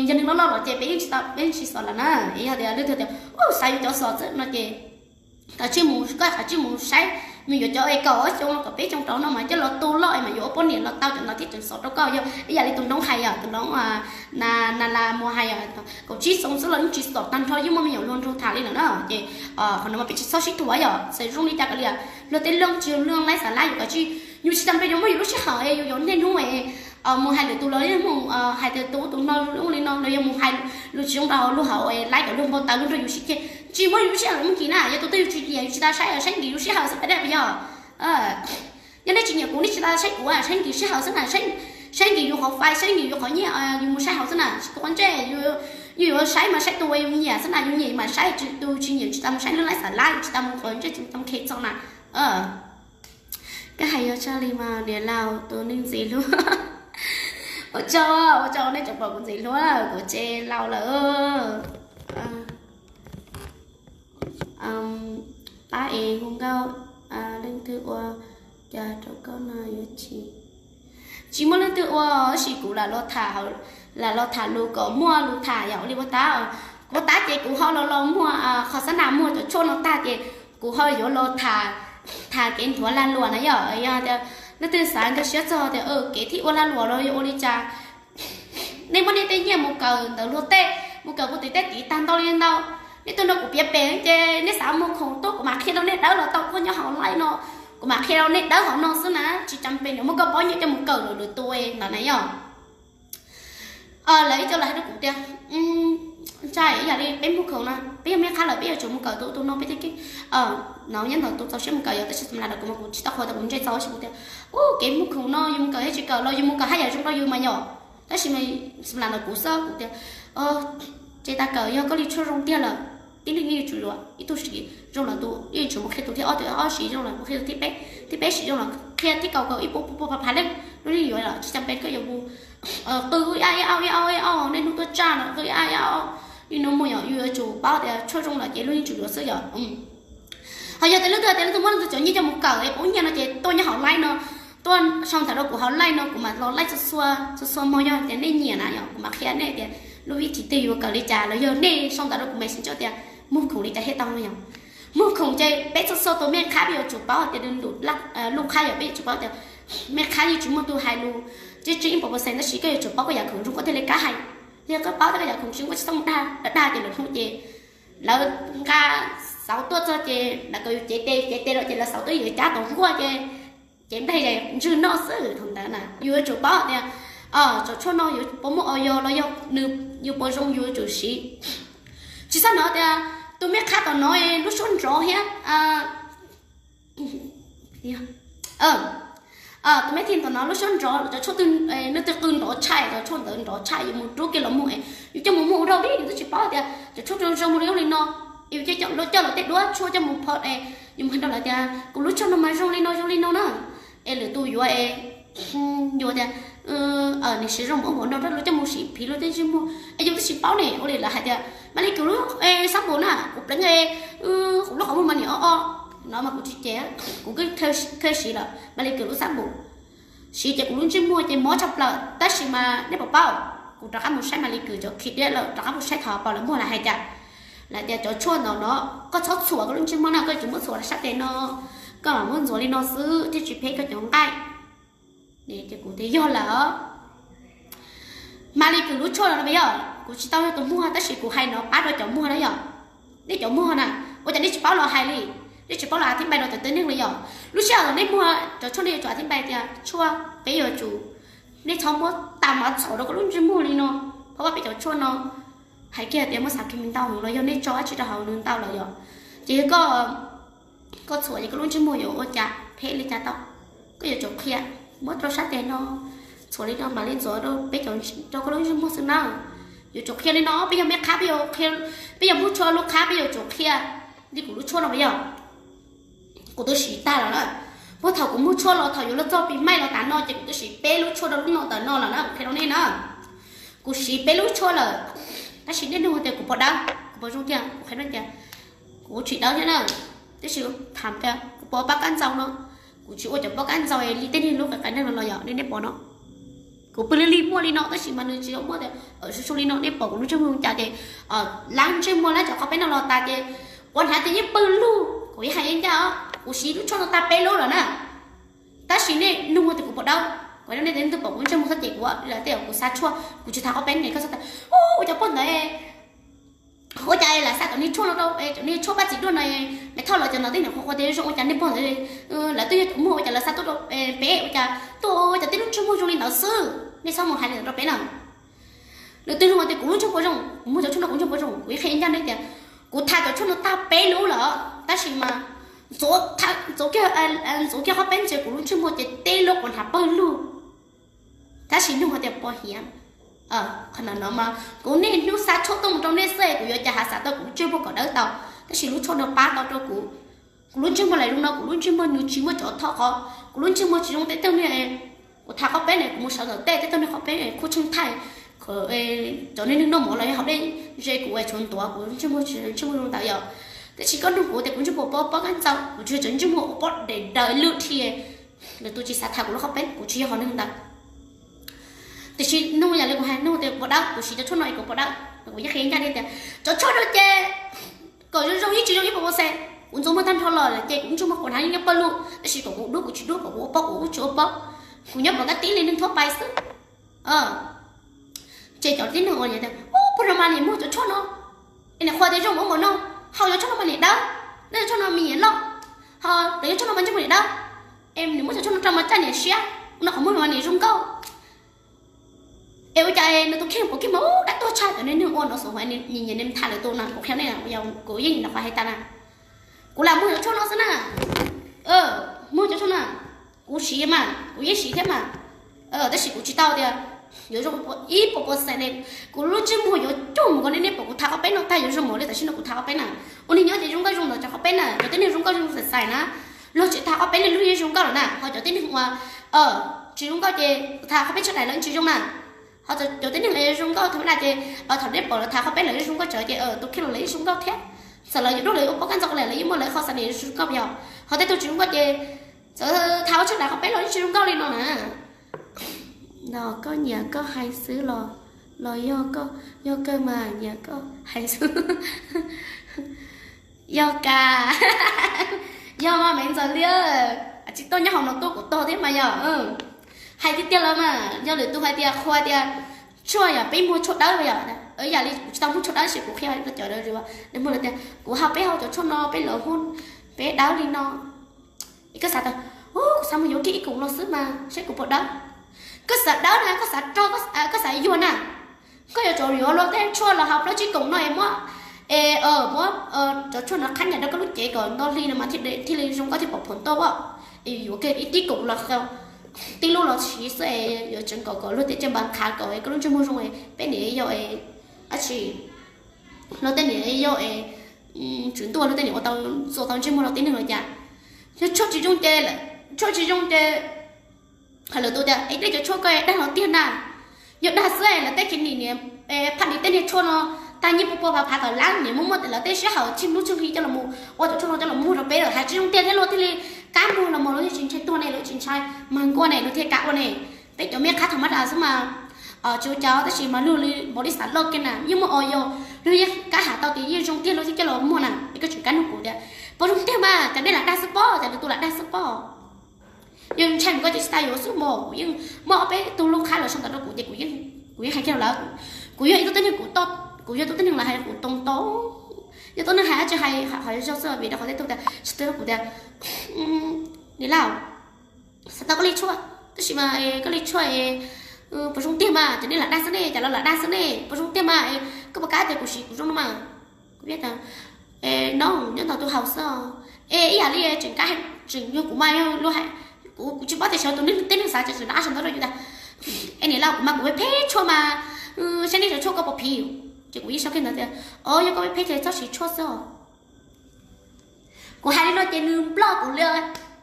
yog neeg loj loj los ces peb yeej tsis xom lawm na. Yog tias leej twg tias xav yuav cov xom xwb no ces kav tsij mus, koj kav tsij mus saib, mus yuav cov es kaum ob xyoo los kaum peb xyoo rau no mas coj los tu loj es mas yuav ua poj niam los tau cov ntawd thiaj tseem xom rau koj. Yog ib yam li tus noob hais, tus noob na las muas hais, kaum tsib xyoo xwb los yeej tsis xom tag nrho, yeej muaj me nyuam hluas nraug tham li lawm na. Ces qhov no mas peb tsis txhob sib thuam yom, txawm zoo li cas kav liam, luag tej lub tsis lub laib xav lab, yus kav tsij, yus tsis tas npe yuav muaj yus lub sij hawm es yus yuav niaj hnub es mus hais lwm tus los yeej mus hais tias tus ub tus no li no los yog mus hais lus tsis zoo rau luag hauv es laib kom luag npau taws lub nrog yus sib ceg, tsis muaj yus lub sij hawm mus kis na. Yog tus twg yus tsis nyiam yus tsis tas saib, saib nkim yus sij hawm xwb pab dab pab yog. Yog nej tsis nyiam kuv nej tsis tas saib kuv, saib nkim sij hawm xwb na, saib nkim yus qhov fais, saib nkim yus qhov nyiaj yus mus saib hauv xwb na, tsis kov ntsej. Yus yuav saib mas saib tus uas yus nyiam xwb na, yus nyiam mas saib, tus tsis nyiam tsis tas mus saib lub laib xav lab, tsis tas mus kov ntsej, tsis tas mus khe txog na. Koj hais yog tshaj li mas niam laus tus neeg ntxim hlub. Ua tsaug, ua tsaug nej tseem pom kuv ntxim hlub, kuv tsev laus lawm. Pab es hu nkauj, leej twg ua cas rau koj no yuav tsis, tsis muaj leej twg ua, tab sis kuv lam los tham, lam los tham lus kom muaj lus tham yom, ua li ua tab, kuv ua tab ces kuv ho los los muag qhov xab nas muag cov tshuaj no tag ces kuv ho yuav los tham, tham kev nthuav lag luam na yom. Yog tias leej twg xav nkag siab txog tias kev thib ua lag luam los yog ua li cas, nej muab nej tej nyiaj mus kawm ntawm luag tej, mus kawm puag tim tej tid tag ntau li ntau. Nej tuaj nrog kuv piav pem ces nej xav muag khoom tuaj kuv mam qhia rau nej dawb los tau, tuaj nyob hauv live no kuv mam qhia rau nej dawb hauv no xwb na, tsis tas npe nws muab koj pob nyiaj coj mus kawm lwm lwm tus ntawd na yom. Lawv ib co lawv hais rau kuv tias, ntshai ib yam li peb muag khoom no, peb yog mej qhab lawm peb yuav tsum mus kawm tus tus no peb thiaj keej. No nyob ntawm tus txaus siab mus kawm yom, tab sis xam las ntawm kuv mas kuv tsis tau qhuas tias kuv ntse txaus, tab sis kuv tias, kev muag khoom no yus mus kawm thiab tsis kawm los yus mus kawm haj yam zoo rau yus mas yom. Tab sis xam las ntawm kuv xwb kuv tias, tsev tas kawm yog koj li tshuaj zoo tiag lawm, tib neeg yeej yuav tsum yuav ib tug siv zoo lawm tus yeej yuav tsum mus qhia tus thib ob, tus ob siv zoo lawm mus qhia tus thib peb, thib peb siv zoo lawm qhia thib kaum kaum ib puas puas phav phav leej, lub neej yuav lawm tsis tas npe koj yuav mus qw ib a ib a ib a ib a, nej hnub tuaj tsaj no qw ib a ib a. Li no mus yom, yus yuav tsum paub tias tshuaj zoo lawm ces lub neej tsum yuav xwb yom. Ho yog tias leej twg tias leej twg muab leej twg cov nyiaj coj mus kawm es poob nyiaj no ces tuaj nyob hauv live no, tuaj sau ntawv rau kuv hauv live no kuv mam los live txhua txhua hmo, yog tias nej nyiam na yom, kuv mam qhia nej tias lub vib thim twg yuav kawm li cas los yog nej sau ntawv rau kuv messenger tias muag khoom li cas thiaj tau no yom. Muag khoom ces peb txhua txhua tus mej qhab peb yuav tsum paub tias lwm lub qhab yom, peb yuav tsum paub tias mej qhab yeej tsis muaj tus hais lus tseeb tseeb ib puas percent, tab sis koj yuav tsum paub koj yam khoom zoo koj thiaj li kam hais. Yog koj paub tias koj yam khoom tsis zoo koj tsis tau mus dag, dag ces lwm hnub ces lawv nqa xauv tuaj txog ces lawv kom yus cev tes, cev tes lawm ces lawv xauv tuaj yuav cab tom nkuaj ces cev nplej ntswg noj xwb. Thaum ntawd na yus yuav tsum paub tias cov tshuaj no yuav puas muaj o yos los yog nws yuav puas zoo, yus yuav tsum siv. Tsis txhob hnov tias tus mej qhab tom no lub suab nrov thiab, tsis txhob hnov Tus me thij ntawm no lub suab nrov, cov tshuaj twg, nej twg qw nrov tshaj, cov tshuaj ntawd nrov tshaj, yus mus rub kiag los muag, yus coj mus muag ua dab tsi, yus twb tsis paub tias cov tshuaj zoo zoo li no. Yus coj, coj lawv tej duab tshuaj coj mus pho, yus mus hais rau lawv tias kuv lub tshuaj no mas zoo li no zoo li no na. Es lwm tus yuav, yuav tias nws siv zoo ua npaum no rau luag coj mus sim phiv luag tej ntsej muag, es yus twb tsis paub ne. Ua li lawv hais tias Maly Kws lub xab npum na, kuv pleev kuv lub qhov muag mas niam o o, no mas kuv tsis cem, kuv khawj siv lawm Maly Kws lub xab npum. Siv ces kuv lub ntsej muag ces mob tshaj plaws, tab sis mas nej puas paub, kuv rov qab mus saib Maly Kws cov khi diab lawm, rov qab mus saib thaum pom lawv muag lawv hais cas. Lawv tias cov tshuaj ntawm no koj txhob txhuam koj lub ntsej muag na, koj tsuas muab txhuam sab tes no, koj mam muab ntxuav li no xwb thiaj tsis phem koj cov nqaij. Ces kuv tias yog lawm. Maly Kws lub tshuaj no yog kuv tsis tau yog tus muag tab sis kuv hais no pab rau cov muag na yom. Nej cov muag na, ua cas nej tsis paub los hais li, nej tsis paub los thib npai rau cov tib neeg li yom. Lub sij hawm nej muag cov tshuaj nej yuav tsum thib npai tias tshuaj peb yuav tsum, nej txhob muab tas mas txhuam rau koj lub ntsej muag li no, pab pab peb cov tshuaj no. Hais kiag tias muab xav kiag me ntau los yog nej tso dab tsi rau hauv nws ntau lawm yom. Ces yog koj, koj txhuam ces koj lub ntsej muag yuav ua cas phem li cas tau, koj yuav tsum qhia, muab rau sab tes no, txhuam li no mam li ntxuav rau peb cov, rau koj lub ntsej muag xwb na. Yuav tsum qhia li no, peb yog me qhab, peb yog muag tshuaj lub qhab peb yuav tsum qhia li kuv lub tshuaj no yog. Kuv twb siv tag lawm na. Puag thaum kuv muag tshuaj los thaum yuav luag txoj pis maij los tas no ces kuv twb siv peb lub tshuaj rau lub no ntawm no lawm na, kuv qhia rau nej na. Kuv siv peb lub tshuaj lawm, tab sis nej nug tias kuv puas dawb, kuv puas zoo tiag, kuv qhia nej tias kuv tsis dawb thiab na. Tab sis tham tias kuv pov pab kab ntxaus no, kuv tsis ua cov pov kab ntxaus li tej niag lub qe qe neeg no los yog nej, nej pom no. Kuv pw li li muaj li no tab sis mas nws tsis muaj tias su su li no, nej pom kuv lub ntsej muag cas ces lab ntsej muag lab cov qhov peb no los tas ces ua hnav tias yeej pawg lug, kuv yeej hais yeej ncaj os, kuv siv lub tshuaj no tag peb lub lawm na. Tab sis nej nug tias kuv puas dawb, kuv nej tej ntug pom kuv ntsej muag xwb ces kuv, tej kuv xa tshuaj kuv tsis tha qhov peb ne, koj xav tias ua cov poj ntawd ua cas lawv xa cov niag tshuaj no rau cov niag tshuaj paj txi duaj no, me thoj los cov ntawd tej nyuam qhuav qhuav tias zoo ua cas nej pog ntawd, lawv twb yog cov muag ua cas lawv xa tuaj rau peb ua cas tuaj cov tib lub ntsej muag zoo li ntawd xwb, nej txhob mus hais li ntawd rau peb na. Lawv twb nug tias kuv lub ntsej muag zoo, kuv muag cov tshuaj no kuv ntsej muag zoo, kuv yeej qhia ncaj nej tias kuv tha cov tshuaj no tag peb lub lawm tab sis mas ntxuav kiag, ntxuav kiag qhov peb ntsis kuv lub ntsej muag ces teb lub quav hnav pawg lug. Tab sis nug hais tias pos hiav, qhov no mas kuv niaj hnub xa tshuaj tuaj mus rau nej xwb kuv yuav cas ha xav tau kuv lub ntsej muag kom dawb tau. Tab sis lub tshuaj no pab tau rau kuv, kuv lub ntsej muag lawm zoo no, kuv lub ntsej muag nws tsis muaj cov thoj qhov, kuv lub ntsej muag tsis zoo tej tug niag, kuv tha qhov peb ne kuv mus sawv ntawm tej tej tug niag qhov peb khuj tsheej thaij, cov niag neeg noj mov los yog hauv dej ze kuv es tshuav ntuav kuv ntsej muag, ntsej muag zoo ntawd yom. Tab sis koj nug kuv tias kuv ntsej muag puas pov pab kab ntxaus, kuv tsis yog cov ntsej muag uas pov dam daws lwj dhia, lwm tus tsis xav tha kuv lub qhov peb, kuv tsis yog hom neeg ntawd. Tiam sis nug yam li kuv hais nug tias puas dawb, kuv siv cov tshuaj no es kuv puas dawb, kuv yeej qhia ncaj nej tias cov tshuaj no ces kom zoo zoo yeej tsis zoo ib puas puas xees. Kuv ntxuav muag tag nrho los ces kuv ntsej muag quav hnav yeej pawg lug, tab sis kom kuv dub kuv tsis dub, kom kuv ua pob kuv tsis ua pob, kuv nyob pom kab tib li neeg thuab pais xwb. Ces cov tib neeg uas tias ub puag no mas niam muag cov tshuaj no es niam qhuas tias zoo ua npaum no, haus cov tshuaj no mas niam dawb, noj cov tshuaj no mas niam loj, ho cov tshuaj no mas ntsej muag niam dawb, es niam muab cov tshuaj no rau mas caj niam siab, ua no qhov muag mas niam zoo nkauj. Es ua cas nws tus kheej puas kheej mas ub dab tuag tshaj cov niag neeg ua no xwb, nyiam nyiam niam tham lwm tus na, kuv qhia nej, kuv yeej nyiam qhov hais tas na. Kuv lam muag cov tshuaj no xwb na, muag cov tshuaj na, kuv siv mas kuv yeej siv thiab mas, tab sis kuv tsis tau tias yuav zoo ib puas puas xees li. Kuv lub ntsej muag yuav cuag mus kom nej, nej pom kuv tha qhov peb no tag yuav zoo mus li tam sim no kuv tha qhov peb na. Ua neeg nyob ces zoo nkauj zoo ntawm cov qhov peb na, cov tib neeg zoo nkauj zoo xaim xaim na, luag tsis tha qhov peb li luag yeej zoo nkauj lawm na, ho cov tib neeg uas tsis zoo nkauj ces tha qhov peb tshaj daim lawv tsis zoo na. Ho cov tib neeg zoo nkauj thaum ub na ces thaum nej pom lawv tha qhov peb lawv yeej zoo nkauj tsawv ces tus kheej los lawv yeej zoo nkauj thiab. Txawm lawv yuav dub lawv ua pob kab ntxoog lawm lawv yeej muaj lawv qhov xav niam zoo nkauj yog. Ho tej tug tsis zoo nkauj ces txawm tha ua tshaj daim qhov peb los yeej tsis zoo nkauj li no na. No koj nyiam koj hais xwb los, los yog koj, yog kawg mas nyiam koj hais xwb. Yog kawg, yog mas me ntxawm li, tsis tuaj nyob hauv no tuaj kuv tog thiab mas yog. Hais tiag tiag los mas yog lwm tus hais tias qhua tias tshuaj yog peb muag tshuaj dawb yog, yam li kuv tsis tau muag tshuaj dawb tab sis kuv qhia cov dawb, nws muag lawv tias kuv hais peb hau cov tshuaj no peb lawv hu peb dawb li no. Es koj xav tias kuv xav mus yuav kiag ib koom los xwb mas saib kuv puas dawb. Koj xav dawb na, koj xav rog, koj xav yuag na, koj yuav tsum yuav luag tej tshuaj los hau plaub tsib koom no es muab, es muab cov tshuaj no qhab nyas rau koj lub cev kom nto hli no mas thiaj li zoo nkauj thiaj pom phom tuaj as. Es yuav kiag ib tib koom los xav, tib lub los siv xwb es yuav tseev kom kom luag tej caj npas qhav kom koj lub ntsej muag zoo es peb niam yau es dab tsi, luag tej niam yau es tswv ntuj luag tej niam ua tau txua tau ntsej muag rau tib neeg los cas. Yog tshuaj tsis zoo ces, tshuaj tsis zoo ces hais lawv tus tias es dej cov tshuaj koj dag los tiag na. Yog dag xwb lawv tej khiv nim niam phaj dim tej niag tshuaj no tag nyiaj pua pua phav phav tawm lab niam muaj muaj lawv tej sij hawm tsheej hnub tsheej hli coj los ua cov tshuaj no coj los muag rau peb lawm hais tsis zoo tiag thiab luag thiaj li kab muag los mas luag yeej tsis ntshai tuag ne, luag tsis ntshai mag nkuaj ne, luag thiaj kab ua ne. Peb cov me qhab tham mab das xwb mas tsis ua cas tab sis mas luag li npaum li xav loj kiag na yeej muaj o yau, luag yeej kab has tau tias yeej zoo tiag luag thiaj coj los muag na. Es koj tseem kab nug kuv tias puas zoo tiag mas, cas nej lam dag xwb pob, cas lwm tus lam dag xwb pob. Yog ntshai mus koj ces tsis tas yuav xwb mas kuv yeej muaj ob peb tug lub qhab los sau ntawv rau kuv ces kuv yeej hais kiag rau lawv, kuv yog ib tug tib neeg kuv, kuv yog tus tib neeg lawv hais kuv too tau, yog tib neeg hais dab tsi hais qhov zog xwb vim rau qhov tej tug tias tsis tau kuv tias niam laus, xav tau koj li tshuaj tab sis mas koj li tshuaj puas zoo tiag mas, cov nej lam dag xwb ne, cas lawv lam dag xwb ne, puas zoo tiag mas, koj puas kam tias kuv siv kuv zoo no mas. Kuv piav tias no nyob ntawm tus haus xwb. Es ib yam li tseem kab, tseem yog kuv mas yog luag hais, kuv kuv tsis paub tias xyov tus neeg tib neeg xav tseem tseem dab sau ntawv rau yus tias es niam laus kuv mas kuv phem tshuaj mas, saib nej cov tshuaj koj puas phiv. Ces kuv yeej sau kiag ntawd tias o yog koj phem ces txhob siv tshuaj xwb os. Kuv hais li no ces nws nploj kuv li,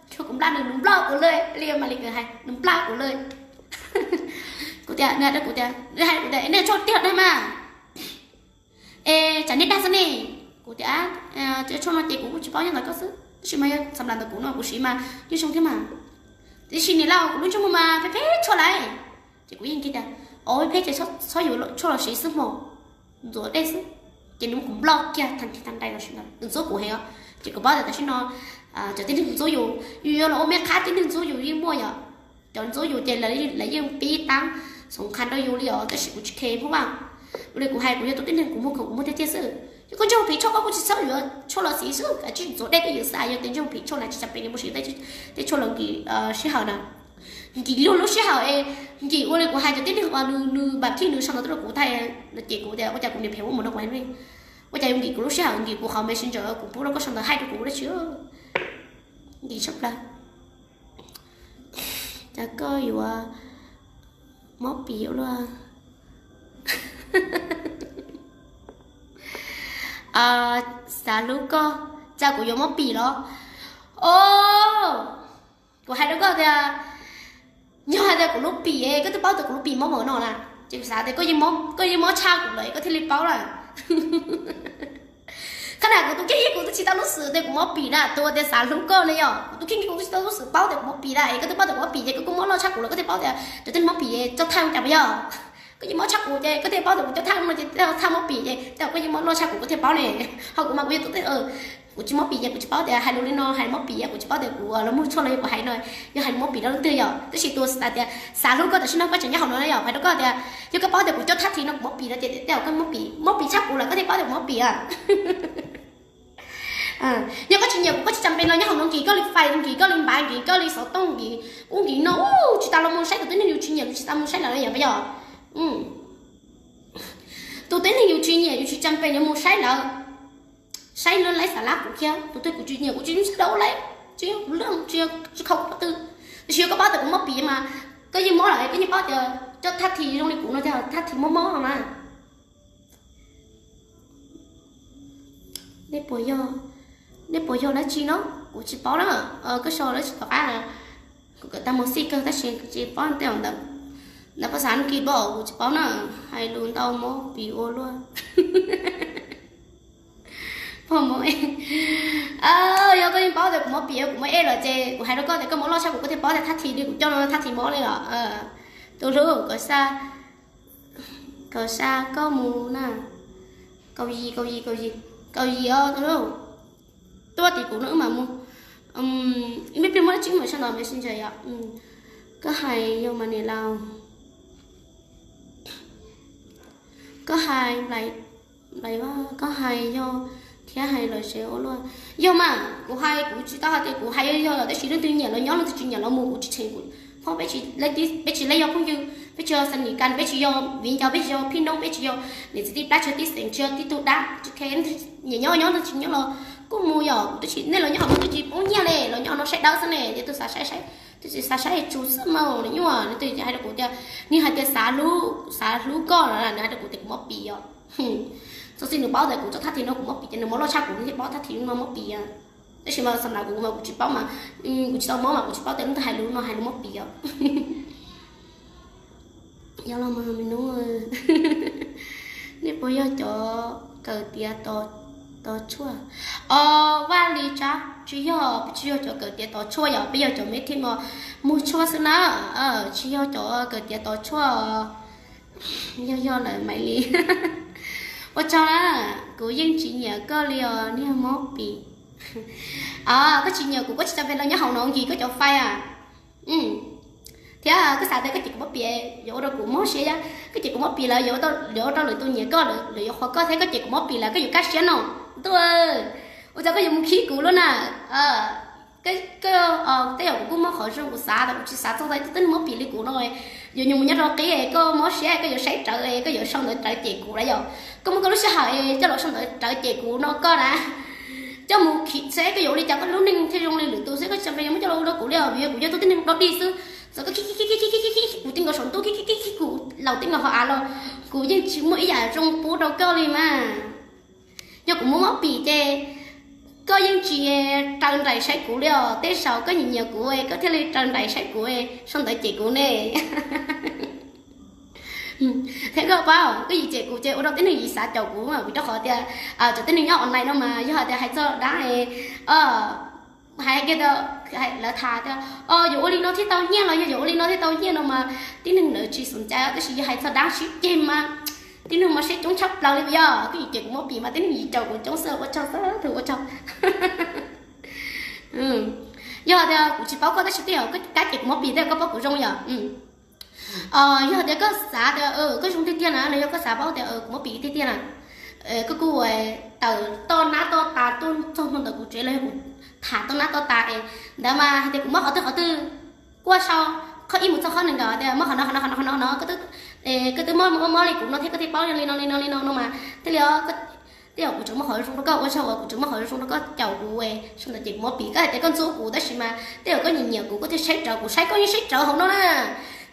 tshuaj kuv nplaj nws nws nploj kuv li, li mas li kws hais nws nplaj kuv li. Kuv tias nws hais rau kuv tias, nws hais rau kuv tias nej tshuaj tiag dag mas, es tsam nej dag xwb ne. Kuv tias tshuaj no ces kuv kuj tsis paub nyob ntawm koj xwb tab sis mas yog xam lam ntawm kuv no kuv siv mas yeej zoo thiab mas. Tiam sis niam laus kuv lub ntsej muag mas phem phem tshuaj lawm. Ces kuv yeej kiag tias o phem ces txhob yuav tshuaj los siv xwb mog, ntxuav dej xwb. Ces nws muab kuv nploj kiag tag nrho tag nrho los sis ntawd nws ntxub kuv heev os. Ces kuv paub tias tam sim no cov tib neeg ntxub yus, yus yuav los ua me qhab tib neeg ntxub yus yeej muaj yom. Cov ntxub yus ces lawv yeej pib tab xoom qha rau yus li os tab sis kuv tsis khe phab vaj. Ua li kuv hais kuv yog tus tib neeg kuv muag khoom kuv muag tiag tiag xwb. Yog koj ntsej muag phiv tshuaj koj kuj tsis txhob yuav tshuaj los siv xwb, kav tsij ntxuav dej koj yws xwb, yog tias ntsej muag phiv tshuaj na tsis tas pes nws mus siv tej tshuaj los nkim sij hawm na, nkim luag lub sij hawm es nkim ua li kuv hais cov tib neeg uas nws nws npam khij nws sau ntawv tuaj rau kuv tag no ces kuv tias ua cas kuv niam phem ua mus no kuv hais ua cas yuav nkim kuv lub sij hawm nkim kuv qhov messenger kuv pub rau koj sau ntawv haij rau kuv dab tsi. Nkim tshaj plaws. Cas koj yuav mob pim ua luaj? Xav hlub koj, cas kuv yuav mob pim los? O, kuv hais rau koj tias, yog hais tias kuv lub pim, koj twb paub tias kuv lub pim mob npaum no na, ces kuv xav tias koj yeej mob tshaj kuv lawm koj thiaj li paub lawm. Qhov na kuv tus kheej kuv twb tsis tau lub xwm tias kuv mob pim na, tus uas tias xav hlub koj ne yog kuv tus kheej kuv twb tsis tau lub xwm paub tias kuv mob pim na, es koj twb paub tias kuv mob pim ces koj kuj mob loj tshaj kuv lawm koj thiaj paub tias cov twg mob pim coj thaj cas puas yog? Koj yeej mob tshaj kuv ces koj thiaj paub tias kuv coj thaj no ces thaj mob pim ces tej koj yeej mob loj tshaj kuv koj thiaj paub ne. Ho kuv mas kuv yog tus, kuv tsis mob pim ces kuv tsis paub tias hais lus li no hais mob pim, kuv tsis paub tias kuv los muag tshuaj los yog kuv hais no yog hais mob pim rau leej twg yog, tab sis tus tias xav hlub koj tam sim no koj tseem nyob hauv no na yog hais rau koj tias yog koj paub tias kuv coj thaj thi no kuv mob pim no ces tej koj mob pim, mob pim tshaj kuv lawm koj thiaj paub tias kuv mob pim. Yog koj tsis nyiam kuv koj tsis tas pes no nyob hauv no nkim koj li fais nkim koj li npav nkim koj li xov tooj nkim ub nkim no, tsis tas los mus saib tus tib neeg yus tsis nyiam yus tsis tas mus saib lawm yog puas yog? Tus tib neeg yus tsis nyiam yus tsis tas pes yuav mus saib lawm, saib lawv laib xav lab kuv thiab tus twg kuv tsis nyiam kuv tsis saib lawv laib, tsis yog kuv lwj tsis yog tsis khaus kuv qhov twg. Tiam sis yog koj paub tias kuv mob pim mas koj yeej mob lawm koj yeej paub tias coj thaj thi zoo li kuv no tiag thaj thi mob mob no na. Nej puas yog, nej puas yog dab tsi no? Kuv tsis paub na. Koj sau dab tsi tom qab na? Kuv kawm tag mus xij kawg tab sis tsis paub tej ntawd. Ntawd poj xav nkiv npaum kuv tsis paub na. Hais lus ntau mob pim ua luaj. Pog mob, yog koj yeej paub tias kuv mob pim kuv mob ej lawm ces kuv hais rau koj tias koj mob loj tshaj kuv koj thiaj paub tias thaj thi li kuv coj no thaj thi mob li los. Tus hlub, kawm xa, kawm xa koj mus na. Kaum yim, kaum yim, kaum yim, kaum yim os tus hlub. Tuaj tim kuv no wb mam mus. Ib pliag muaj dab tsi wb mam sab ntaus messenger yom. Koj hais yog mas niam laus, koj hais, koj hais yog thiab hais lom zem ua luaj. Yog mas kuv hais kuv tsis tau hais tias kuv hais yog yog tab sis leej twg nyiam los nyob leej twg tsis nyiam los mus kuv tsis tsheej kuv. Peb tsis, peb tsis laib yog phooj ywg, peb tsis yog xa nim kas, peb tsis yog viv ncaus, peb tsis yog phij noob, peb tsis yog niam txiv tij plab, tsis yog tib xeem, tsis yog tib tug dab, tsis khe, nyiam nyob nyob, tsis nyob los kuj mus yom. Kuv twb tsis, nej los nyob hauv no twb tsis poob nyiaj ne, los nyob hauv no saib dawb xwb ne, yog tus xav saib saib, Xav saib tsus xwb mas nws nyuaj, nws twb hais rau kuv tias, nws hais tias xav hlub, xav hlub koj no, nws hais rau kuv tias kuv mob pis os. Txog txij nws paub tias kuv txoj thab thi no kuv mob pis ces nws mob loj tshaj kuv, nws thiaj paub thab thi no mob pis. Tab sis mas xam na kuv mas kuv tsis paub mas, kuv tsis tau mob mas kuv tsis paub tias leej twg hais lus no hais lus mob pis os. Yog los mas me nub, nej puas yog cov kawm tiav tos tshuaj? Os, Vaj Lis Tsab, tsis yog, peb tsis yog cov kawm tiav tos tshuaj yom, peb yog cov me thiaj muag tshuaj xwb na, tsis yog cov kawm tiav tos tshuaj. Yog yog lawm Maiv Lis. Ua tsaug na, kuv yeej tsis nyiam koj li os niag mob pis. Koj tsis nyiam kuv, koj tsis tau pe los nyob hauv no nkis koj cov fai a. Thiab koj xav tias koj cem kuv mob pis yuav ua rau kuv mob siab, koj cem kuv mob pis lawm yuav ua rau lwm tus nyiam koj, lawv yuav qhuas koj thiab, koj cem kuv mob pis lawm koj yuav kaj siab no. Ntuj, ua cas koj yuav mus khib kuv lub na? Tej zaum kuv kuj muaj qhov zoo, kuv xav tas kuv tsis xav txog tau ib tug tib neeg mob pis li kuv no, yuav nyuam mus nyob rau qib koj mob siab koj yuav saib rawv, koj yuav sau ntawv rawv cem kuv lawm yom. Koj muab koj lub sij hawm coj los sau ntawv rawv cem kuv no koj na, coj mus khib seb koj yuav ua li cas koj lub neej thiaj zoo li lwm tus xwb, koj tsis tau pe yuav muab coj los ua rau kuv li os, vim kuv yog tug tib neeg dog dig xwb. Txawm koj khib kuv ti nkaus saum ntuj, khib khib khib khib kuv laus ti nkaus hauv av los kuv yeej tsis muaj ib yam zoo pub rau koj li mas. Yog kuv muaj mob pis ces koj yeej tsis raws nraim saib kuv li os, tej zaum koj nyiam nyiam kuv koj thiaj li raws nraim saib kuv, sau ntawv cem kuv ne. Thiab koj paub, koj yim cem kuv ces ua rau tib neeg yim xav caum kuv, vim rau qhov tias cov tib neeg nyob online no mas yog hais tias hais txog dab, hais kiag tias, lawv tham tias, o, yuav ua li no thiaj tau nyiaj los yog yuav ua li no thiaj tau nyiaj no mas tib neeg lawv tsis xom cai, tab sis yog hais txog dab sib ceg mas tib neeg mas sib coob tshaj plaws li. Yog koj yim cem kuv mob pis mas tib neeg yim caum kuv coob xwb, ua tsaug xwb, ua tsaug. Yog tias kuv tsis paub koj tab sis tej zaum koj cem kuv mob pis tej zaum koj paub kuv zoo yom. Yog tias koj xav tias koj zoo tiag tiag na los yog koj xav paub tias kuv mob pis tiag tiag na, koj kuj tawm toj nab toj tas tuaj txog ntawm kuv tsev los yog kuv tham toj nab toj tas es ntawd mas hais tias kuv mob qhov twg qhov twg, kuj sau qhov ib mus txog qhov nees nkaum tias mob qhov no qhov no qhov no qhov no, koj twb mob mob mob li kuv no thiab koj thiaj paub li no li no li no no mas thiaj li, tej zaum kuv tseem muaj qhov zoo rau koj, ua tsaug uas kuv tseem muaj qhov zoo rau koj caum kuv, sau ntawv cem kuv mob pis. Koj hais tias koj ntxub kuv tab sis mas tej zaum koj nyiam nyiam kuv koj thiaj saib rawv kuv, saib koj yeej saib rawv hauv no na.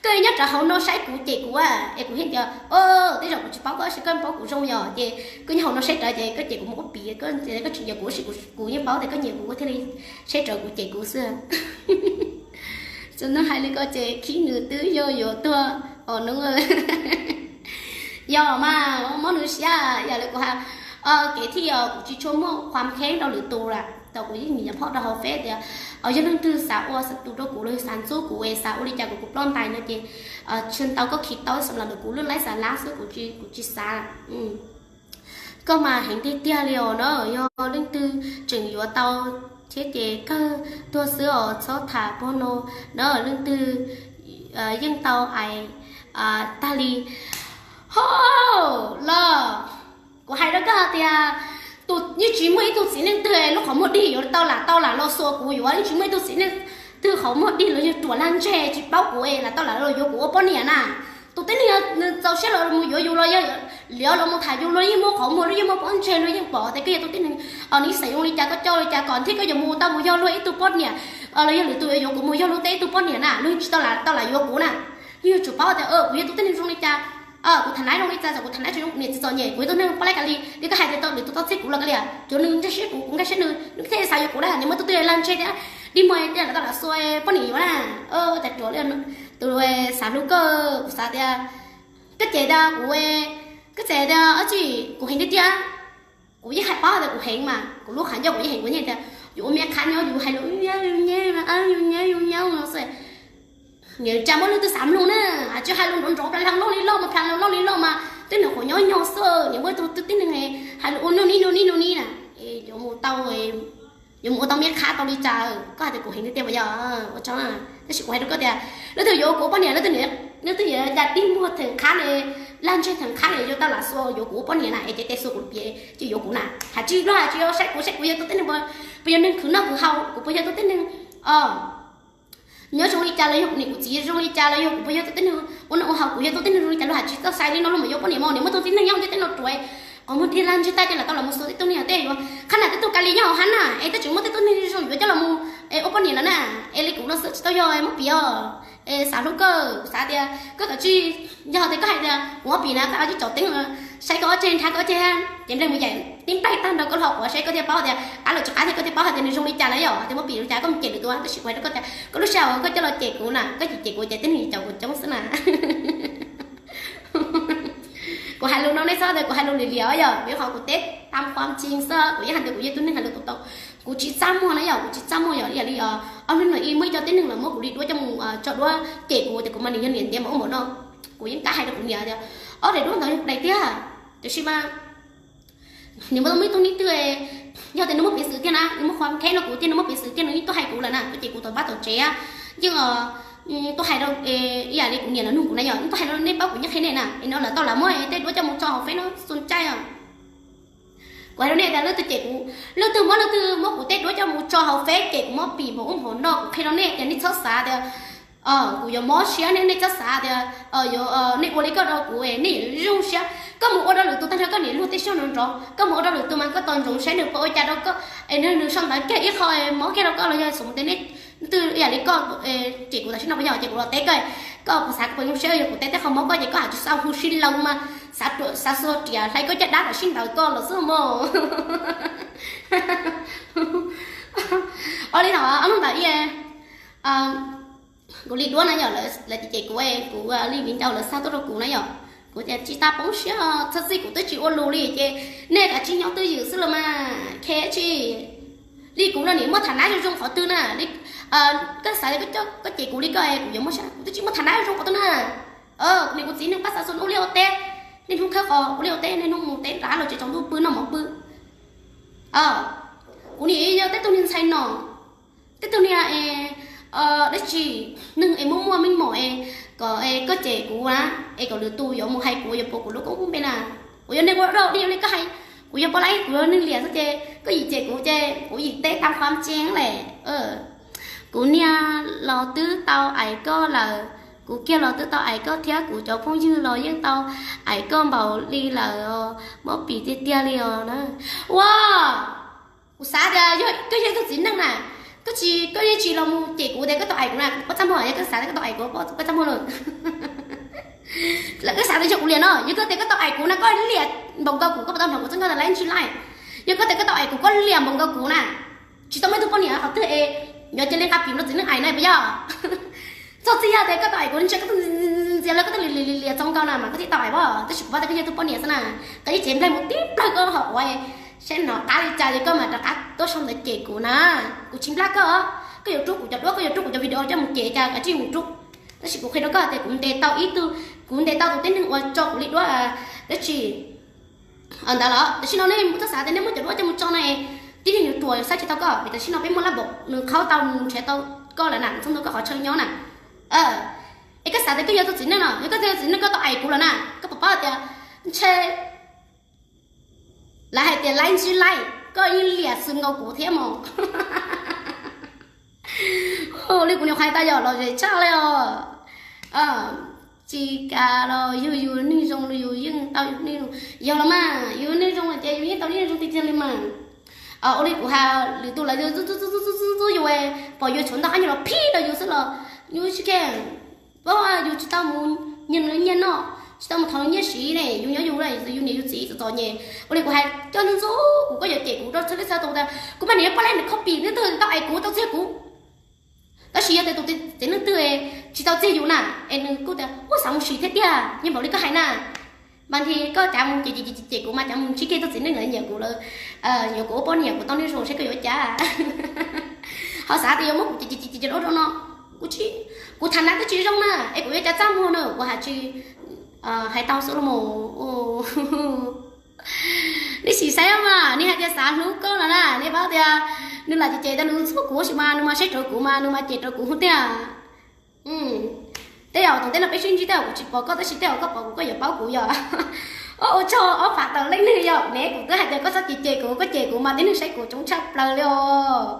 Koj nyob rawv hauv no saib kuv cem kuv es kuv thiaj tias, o, tej zaum kuv tsis paub koj tab sis koj paub kuv zoo yom, ces koj nyob hauv no saib rawv ces koj cem kuv mob pis, koj tsis nyiam kuv tab sis kuv yeej paub tias koj nyiam kuv koj thiaj li saib rawv kuv cem kuv xwb. Txawm nws hais li ko ces khib nws twb yog yuav tuag os nub. Yog mas mob nws siab yam li kuv hais, kev thiaj yog kuv tsis tshua muaj qhuam kheeb rau lwm tus lawm, tau kuv yeej nyiam phoj rau hauv feb tias yog leej twg xav ua xav tus rau kuv los xav ntxub kuv es xav ua li cas kuv kuv ploj ntais no ces tsis ntau koj khi tau xam los ntawm kuv lub laib xav lab xwb, kuv tsis xav. Koj mas heev tiag tiag li os na, yog leej twg tseem yuav tau thiab ces kawg tuag xwb os, txhob tham pog no na, leej twg yeej tau ais tag li. Ho los, kuv hais rau koj tias, tus yeej tsis muaj ib tug txiv neej twg lub qhov muag dig yuav tau lam tau lam los xuas kuv yuav, yeej tsis muaj ib tug txiv neej twg qhov muag dig los yog ruam lag ntseg tsis paub kuv lam tau lam los yuav kuv ua poj niam na. Tus tib neeg nws txaus siab los mus yuav yus los yog liav los mus tham yus los yeej muaj qhov muag los yeej muaj pob ntseg los yeej pom tias koj yog tus tib neeg nij xaim zoo li cas, koj coj li cas kom thiaj koj yuav mus tau mus yog luag ib tug poj niam los yog lwm tus yuav yuav kuv mus yog luag tej ib tug poj niam na, luag yeej tsis tau lam tau lam yuav kuv na. Luag yeej tsum paub tias kuv yog tus tib neeg zoo li cas, kuv tham nais zoo li cas, txawm kuv tham nais tsis zoo niam txiv txom nyem, kuv yog tus neeg poj laib kav li, li koj hais tias tau lwm tus tau txhib kuv los kav li, cov neeg ntsej siab kuv, kuv ntsej siab nws, nws thiaj xav yuav kuv na, nws muaj tus twg lag ntseg thiab dig muag thiaj lam tau lam xuas poj niam yuav na. Cas ruam li tus xav hlub koj, kuv xav tias koj cem tias kuv, koj cem tias dab tsi, kuv heev tiag tiag. Kuv yeej hais paub tias kuv heev mas, kuv lub qhov ncauj kuv yeej heev, kuv yeej tias yus ua me qhab nyob yus hais lus yus nyob yus nyob yus nyob no xwb. Nws tsis muaj leej twg xav mloog na, tsis hais lus nrov nrov plas laj loj li loj mas, plas loj li loj mas twb nws qhuav nyob nyob xwb, nws muaj tus twb tib neeg hais lus ua nub nib nub nib nub nib na, yuav mus tau, yuav mus ua tau me qhab tau li cas, koj hais tias kuv heev tiag tiag mas yog ua tsaug, tab sis kuv hais rau koj tias leej twg yuav kuv ua poj niam, leej twg yuav cas dig muag theem qhab li, lag ntseg theem qhab li yuav tau lam xuas yuav kuv ua poj niam na, es cev tes xuas kuv piav ces yuav kuv na, hais tsis luag hais tsis yuav, saib kuv saib kuv yog tus tib neeg puas yog neeg khwv noj khwv haus, kuv puas yog tus tib neeg nyob zoo li cas los yog kuv niam kuv txiv zoo li cas los yog kuv puas yog tus tib neeg ua noj ua haus, kuv yog tus tib neeg zoo li cas, luag hais tsis txawj sai li no luag mam yuav poj niam mas, niam muaj tus tib neeg nyob ntiaj teb no ruam, qhov muag dig lag ntseg tag ces lam tau los mus xuas tej tug niag tej yuav qhab na, tej tug ka li nyob hauv hab na, es twb tseem muaj tej tug neeg zoo yuav coj los mus ua poj niam lawm na, es li kuv no xwb tsis tau yog muab piv os. Es xav hlub koj, xav tias koj kav tsij, yog tias koj hais tias kuv muab piv na, koj kav tsij tsom teeb saib koj ob ceg, nrhav koj ob ceg, ces nplej mus yaim tib nplej tag nrho koj los quav saib koj thiaj paub tias qab los tsis qab thiab koj thiaj paub hais tias nws zoo li cas na yom. Hais tias muab piv li cas koj mus cem lwm tus, tab sis kuv hais rau koj tias koj lub sij hawm koj coj los cem kuv na, koj cem kuv ces tib neeg caum kuv coob xwb na. Kuv hais lus no nej txhob tias kuv hais lus liam liam yom, vim qhov kuv teb tam qhuam ntsis xwb, kuv yeej hais tias kuv yog tib neeg hais lus tau tau. Kuv tsis txaj muag na yom, kuv tsis txaj muag yom, ib yam li ob hnub no ib muaj ib co tib neeg los muab kuv li duab coj mus tso duab cem kuv tias kuv mas nws yog niam ntiav mas ua npaum no. Kuv yeej kam hais rau kuv niam tias ob daim duab ntawd yog kuv daim tiag, tiam sis mas nws muaj muaj ib tug neeg twg, yog tias nws muaj peev xwm tiag na, nws muaj qhuam kheb no kuv tiag, nws muaj peev xwm tiag nws yeej tuaj hais kuv lawm na, kuv ces kuv tau pab tau tsev, yeej tuaj hais rau, ib yam li kuv niam los nug kuv na yom, yeej tuaj hais rau nej paub kuv yeej qhia nej na, es no lawv tau lam muab tej duab coj mus tso hauv feb no xu ncaj os. Kuv hais rau nej tias leej twg cem kuv, leej twg muab, leej twg muab kuv tej duab coj mus tso hauv feb cem kuv mob pim npaum ub npaum no, kuv qhia rau nej tias nej txhob xav tias kuv yuav mob siab, nej txhob xav tias nej ua li koj rau kuv nej yuav zoo siab. Koj mus ua rau lwm tus tag nrho koj niam luag tej xyoo nrov nrov, koj mus ua rau lwm tus mas koj tos ntsoov saib nws puas ua cas rau koj, es nws sau ntawv kiag ib qho mob kiag rau koj los yog xav mus tias nej twb ib yam li koj cem kuv tam sim no puas yog, ces kuv los teb koj, koj puas xav koj puas zoo siab, yog kuv teb tej qho mob koj ces koj hais tsis xav hu sib laws mas xav xua riam hlais koj caj dab kom sib ntaus koj los xwb mog. Ua li no ob hnub ntawd ib kuv li duab na yom, lawv cem kuv, kuv li viv ncaus lawv xa tuaj rau kuv na yom, kuv tias tsis tas poob siab, txog txij kuv twb tsis ua lus li ces nej kav tsij nyob twj ywm xwb los mas khe tsis. Li kuv no nim muaj tham nab zoo zoo qhov twg na, koj xav tias koj cem kuv li koj kuv yuav muaj siab, kuv twb tsis muaj tham nab zoo zoo qhov twg na. Kuv niam kuv txiv neej pab xav xua ua liaj ua teb, niaj hnub khawb qos ua liaj ua teb, niaj hnub mus teb nram los tsev tsaus ntuj pw noj mov pw. Kuv nim yog tej tug neeg ntxhais no, tej tug niag dab tsi, neeg es muaj muaj meej mom es kom koj cem kuv na, es kom lwm tus yuav mus hais kuv yuav puas kuv lub koob lub npe na. Kuv yog neeg ua dog dig li koj hais, kuv yog poj laib, kuv yog neeg liam xwb ces koj yim cem kuv ces kuv yim teb tam qhuam ntsis lawm. Kuv niag los twb tau aim koj lawm, kuv kiag los twb tau aim koj thiab, kuv cov phooj ywg los yeej tau aim koj npaum li lawm os, mob pim tiag tiag li os na. Ua, kuv xav tias koj yog ib tug txiv neej na, koj tsis, koj yeej tsis los mus cem kuv tias koj tau aim kuv na, koj txaj muag, yog koj xav tias koj tau aim kuv, koj txaj muag lawm. Lawv koj xav tias yog kuv liam no, yog koj tias koj tau aim kuv na, koj liam npaum nkaus kuv, koj puas tau hnov kuv txoj nkauj tas laib ntsib laij? Yog koj tias koj tau aim kuv, koj liam npaum nkaus kuv na, tsis tau muaj ib tug poj niam qhov twg es yuav cia li nqa pim rau txiv neej aim na puas yog? Txog txij yog tias koj tau aim kuv ntshe koj tuaj ntxias lawv, koj tuaj liam liam liam txog nkaus na mas koj thiaj tau aim os. Tab sis kuv paub tias koj yog tug poj niam xwb na, koj yeej tsis nplaj mus tib nplawg koj hauv quav, saib no qab li cas ces koj mam rov qab tuaj sau ntawv cem kuv na. Kuv tsis nplaj koj, koj yuav rub kuv cov duab, koj yuav rub kuv cov video coj mus cem cas kav tsij mus rub. Tab sis kuv qhia rau koj tias kuv ntes tau ib tug, kuv ntes tau tus tib neeg uas tso kuv li duab dab tsi ntawd los tam sim no nej txhob xav tias nej muab cov duab coj mus tso no tib neeg yuav ruam yuav saib tsis tau koj, vim tam sim no peb muaj lab npaum nws qhaub tau nws nrhiav tau koj lawm na, nws txog ntua koj qhov chaw nyob na. Es koj xav tias koj yog tug txiv neej no, yog koj yog txiv neej koj tau aim kuv lawm na, koj puas paub tias ntshe lawv hais tias laib ntsib laij, koj yeej liam xwm nkaus kuv thiab mos. Li kuv niam qhais tau yog lom zem tshaj li os. Tsis kav los yug yus neeg zoo los yus yeej tau yus neeg zoo. Yog los mas yus neeg zoo lawm ces yus yeej tau neeg zoo tiag tiag li mas. Ua li kuv hais, lwm tus lawv yus txub txub txub yus, pom yus tshuav ntau qab nyiaj los phij rau yus xwb los yus tsis care. Paub yus tsis tau mus nyiag nws nyiaj noj, tsis tau mus thov nws nyiaj siv ne, yus nyob yus, yus niam yus txiv txom txom nyem. Ua li kuv hais coj ntxub ntxub kuv, koj yuav cem kuv rau txhua li txhua tus tias kuv mas niam poj laib nws khob pim nws tau aim kuv tau txiag kuv. Tab sis yog tias tus txiv neej twg tsis tau txiag yus na, es nws kuj tias kuj xav mus sim thiab tiag, yeej npaum li koj hais na. Mas nthi koj cav mus cem cem cem kuv mas cav mus ntsib kiag tug txiv neej lawv nyiam kuv lawm, yuav kuv ua poj niam kuv tau neeg zoo seb koj yuav ua cas. Ho xav tias yuav muab kuv cem cem cem cem rau rau no, kuv tsis, kuv tham nab twb tsis zoo na, es kuv yuav cas txaj muag na, kuv hais tsis, hais tau xwb los mas. Nej sim saib mas, nej hais tias xav hlub koj no na, nej paub tias nws lam cem cem tias nws ntxub kuv tab sis mas nws mas saib raws kuv mas nws mas cem raws kuv hwv tiag. Tej zaum tom ntej no peb sib ntsib tej zaum kuv tsis pom koj tab sis tej zaum koj pom kuv koj yuav paub kuv yog. Ua tsaug ob phav tawm leej neeg yog ne, kuv twb hais tias koj txhob cem cem kuv, koj cem kuv mas tib neeg saib kuv coob tshaj plaws li os.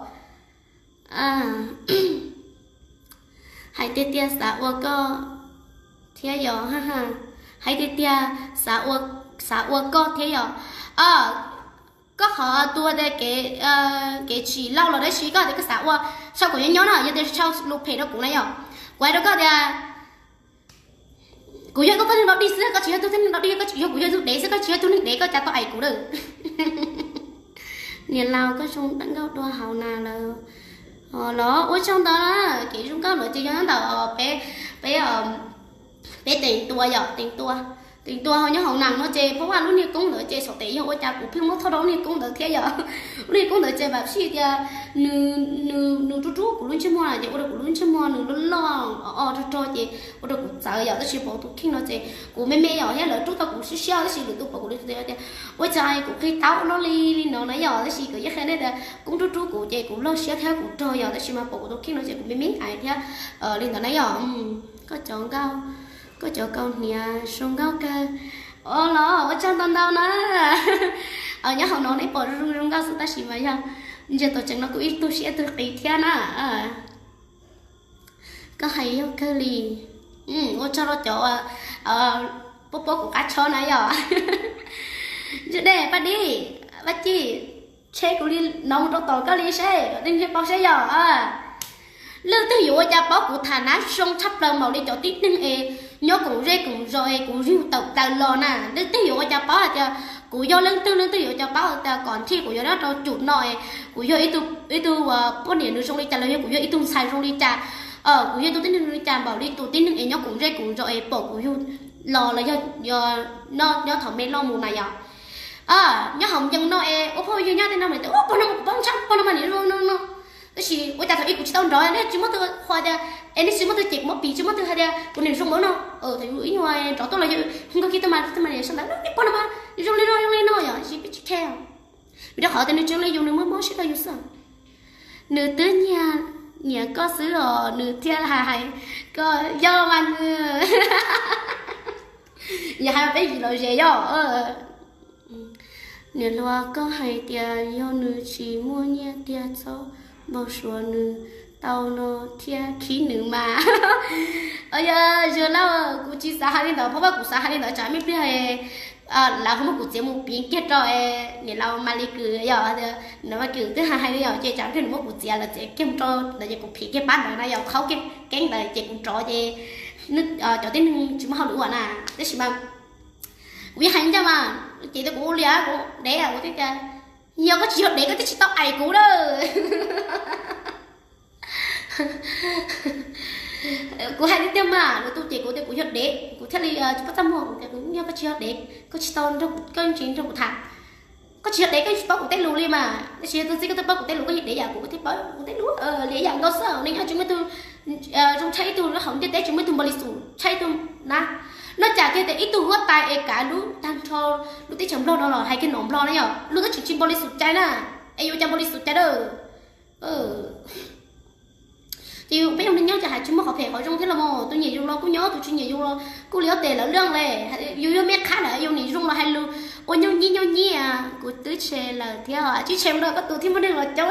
Hais tiag tiag xav ua koj thiab yog, hais tiag tiag xav ua, xav ua koj thiab yog. koj qhov tus tias kev, kev tsis lauj los dab tsi koj tias koj xav ua, sau kom nyob nyob no yog tias sau lus phem rau kuv na yom. Kuv hais rau koj tias kuv yog koj tug neeg dog dig xwb, koj tsis yog tug neeg dog dig, koj tsis yog, kuv yog tug dev xwb, koj tsis yog tug neeg dev, koj cas tau aim kuv lawm. Niam laus koj zoo nkauj dua hauv na lawm. Los ua tsaug ntau na, kev zoo nkauj ntawd ces yog ntawm peb, peb, peb teem tua yom, teem tua, teem tua ho nyob hauv nas no ces pab vaj lub niag koob ntawd ces xav tias yog ua cas kuv pheej muab thauj rau lub niag koob ntawd thiab yom. Lub niag koob ntawd ces vam sij tias nws, nws rub rub kuv lub ntsej muag na ces ua rau kuv lub ntsej muag nws loj loj o rog rog ces ua rau kuv txawv yom, tab sis pom tus kheej no ces kuv me me yom thiab lawv rub tau kuv siab siab tab sis lwm tus pom kuv lwm tus tias ua cas kuv qhib taub loj li li no na yom, tab sis kuv yeej qhia nej tias koob rub rub kuv ces kuv loj siab thiab kuv rog yom, tab sis mas pom kuv tus kheej no ces kuv me me ais thiab li ntawd na yom. Koj cov nkauj, koj cov kaus hniav zoo nkauj kawg. Os los ua tsaug ntau ntau na. Nyob hauv no nej pom zoo zoo nkauj xwb tab sis mas yog ntsia tom tseem no kuj ib tug siab ib tug qis thiab na. Koj hais yog kawg li. Ua tsaug rau cov puab puab kuv qab tsho na yom. Ntsia dej Paj Dib, Paj Ci, tshe kuv li no mus rau tom koj li seb kom tej neeg paub seb yog leej twg yuav ua cas paub kuv tham nab zoo tshaj plaws npaum li cov tib neeg es nyob koom zej koom zos es kuv yug tawm plaws los na. Leej twg yuav ua cas paub hais tias kuv yog leej twg, leej twg yuav ua cas paub tias kom nthij kuv yuav nyob rau cum no es kuv yog ib tug poj niam nws zoo li cas los yog kuv yog ib tug ntxhais zoo li cas, kuv yog ib tug tib neeg zoo li cas npaum li tus tib neeg es nyob koom zej koom zos es pom kuv yug los los yog nyob thaum me loj mus na yom. Nyob hauv yees no es ua phooj ywg nyob tej no mas tias ua pog no mas kuv paub tshaj, pog no mas nim zoo no no. Tab sis ua cas thaum ub kuv tsis tau nrov nej tsis muaj tug qhuas tias es nej tsis muaj tug cem kuv muab pim tsis muaj tug hais tias kuv nim zoo npaum no. Thaum yus ib nyuag nrov tuaj los yus hu nkauj kiag tuaj mas tuaj mas nim sau ntawv nej pog no mas zoo li no zoo li no yom, tab sis peb tsis khe. Vim rau qhov tias nws tseem li yus nws muaj mob siab rau yus xwb. Nws twb nyiam, nyiam koj xwb os nws thiaj hais, hais koj yog mas nws yog hais peb yim los zes yom. Niam hluas koj hais tias yog nws tsis muaj nyiaj tiag txhob npau suav nws tau no thiab khib nws mas. Yog Zag Lauj, kuv tsis xav hais li ntawd, pab pab kuv xav hais li ntawd tsam me pliag lawv ho muab kuv txiav mus piv kiag rau niam laus Mas Lis Kws yom, niam laus Mas Lis Kws twb hais hais li yom, ces tsam pliag nws muab kuv txiav lawv txiav kiag mus rau ntawd ces kuv phim kiag pab ntawd na yom, qhaub kiag keeb ntawd ces kuv rov ces cov tib neeg tsis muaj hauj lwm ua na. Tab sis mas kuv yeej hais ncaj mas, ces tias kuv ua liam kuv dev kuv thiaj tias, yog koj tsis yog dev koj twb tsis tau aim kuv na. Kuv hais tiag tiag mas, lwm tus ces kuv tias kuv yog dev kuv thiaj li tsis pab txaj muag, kuv tias kuv yog koj tsis yog dev koj tsis tau nrog, koj tsis nrog kuv tham. Koj tsis yog dev koj tsis paub kuv tej lus li mas, tab sis yog tus txiv koj twb paub kuv tej lus, koj yog dev yam kuv, koj thiaj paub kuv tej lus. Liam yam nkaus xwb, neej nyob tsis muaj ib tug zoo tshaj ib tug, hauv ntiaj teb tsis muaj ib tug npaum li xus tshaj ib tug na. Noj cas kiag tias ib tug huab tais es kav lub tag nrho lub teb chaws Nplog no los hais kiag nom Nplog na yom, lub teb chaws tsis npaum li xus cai na, es yuav cas npaum li xus cai na. Ces peb yog neeg nyob ces hais tsis muaj qhov phem qhov zoo thiab los mas, tus nyiam yus los kuj nyob, tus tsis nyiam yus los kuj li ob tes lawv leej li. Yus yog me qhab lawm yus nim zoo los hais lus ua nyuj nyib nyuj nyib, kuv twb tshe lawm thiab, tsib tshe mus rau koj tus thiab muaj neeg los coob.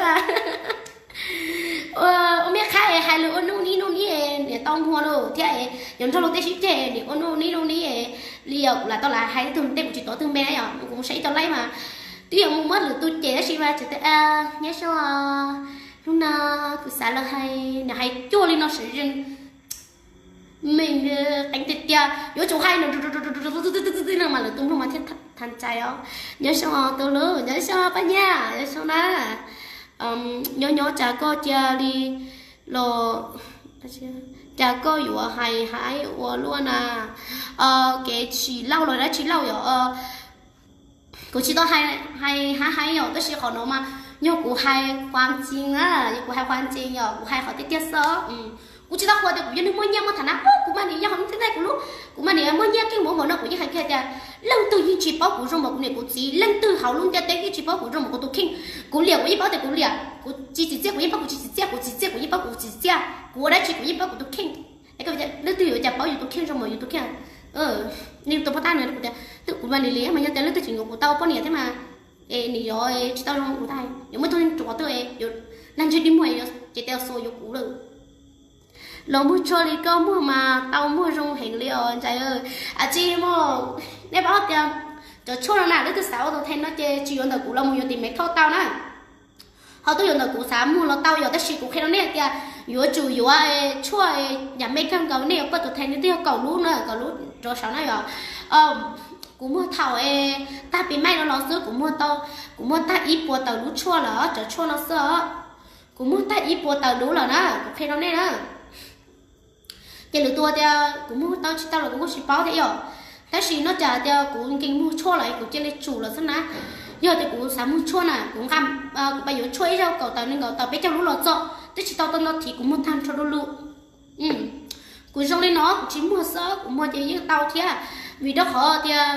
Ua me qhab es hais lus ua nyuj nyib nyuj nyib, niam tau muag lawm thiab, yuav nrog luag tej sib ceg niam ua nyuj nyib nyuj nyib. Li yog kuv lam tau lam hais ib tug ntej kuv tsis tau tus me na yom, kuv mus saib ib co laib mas twb yog mus muab lwm tus cem tab sis mas tseem tias nyob zoo, hnub no kuv xav los hais, nws hais cuag li no sawv zeeg. Meej qeeb tiag tiag, yuav tsum hais no mas lwm tus mloog mas thiaj thav cai os. Nyob zoo tus hlub, nyob zoo Paj Nyiaj, nyob zoo na. Nyob nyob cas koj cia li los, cas koj yuav hais haib ua luaj na. Kev tsis lauj los dab tsi lauj yom. Kuv tsis tau hais haib haib yom, tab sis qhov no mas yog kuv hais qhuav ntxeev na, yog kuv hais qhuav ntxeev yom, kuv hais qhov tiag tiag xwb. Kuv tsis tau qhuas tias kuv yog neeg muaj nyiaj muaj thav na, kuv mas nim nyob hauv lub ntiaj teb kuv lub, kuv mas nim muaj nyiaj keej npaum npaum no, kuv yeej hais kiag tias leej twg yeej tsis paub kuv zoo npaum kuv niam kuv txiv, leej twg hauv lub ntiaj teb yeej tsis paub kuv zoo npaum kuv tus kheej. Kuv liam kuv yeej paub tias kuv liam, kuv tsis tsim txiaj kuv yeej paub kuv tsis tsim txiaj, kuv tsim txiaj kuv yeej paub kuv tsis tsim txiaj, kuv ua dab tsi kuv yeej paub kuv tus kheej. Leej twg yuav cas paub yus tus kheej zoo npaum yus tus kheej. Nws tus poj tab nws tias twb kuv mas lim lim mas yog tias leej twg tseem yuav kuv tau poj niam thiab mas, es nws yuav tsis tau zoo kuv tag, yuav muaj tug neeg ruam twg yuav nag ntseg dig muag yuav cev tes xuas yuav kuv lawm. Los muag tshuaj li koj muag mas tau muag zoo heev li os ntxhais. Ab tsi mas, nej paub tias Cov tshuaj no na, leej twg xav ua tus them no ces tsis yuav ntawm kuv los mus yuav tim Mekauj tau na. Ho tuaj yuav ntawm kuv xav muag los tau yom, tab sis kuv qhia rau nej tias yuav tsum yuav tshuaj yam me kawg nkaus, nej yuav paj tus them nej twb yog kaum lub na, kaum lub rau saum na yom. Kuv muag thaum tag pis maij no los xwb, kuv muag tau, kuv muag tag ib puas tawm lub tshuaj lawm cov tshuaj no xwb os. Kuv muag tag ib puas tawm lub lawm na, kuv qhia rau nej na. Ces lwm tus tias kuv muag tau tsis tau los kuv kuj tsis paub thiab yom. Tab sis nyob tsam tias kuv nkees muag tshuaj lawm kuv cia li tsum lawm xwb na. Yog tias kuv xav muag tshuaj na kuv nqa, kuv pab yuav tshuaj ib zaug kaum tawm nees nkaum tawm peb caug lub los txog, twb tsis tau tau no thiv kuv muag tag nrho du lug. Kuv zoo li no kuv tsis muag xwb, kuv muag ces yeej tau thiab. Vim rau qhov tias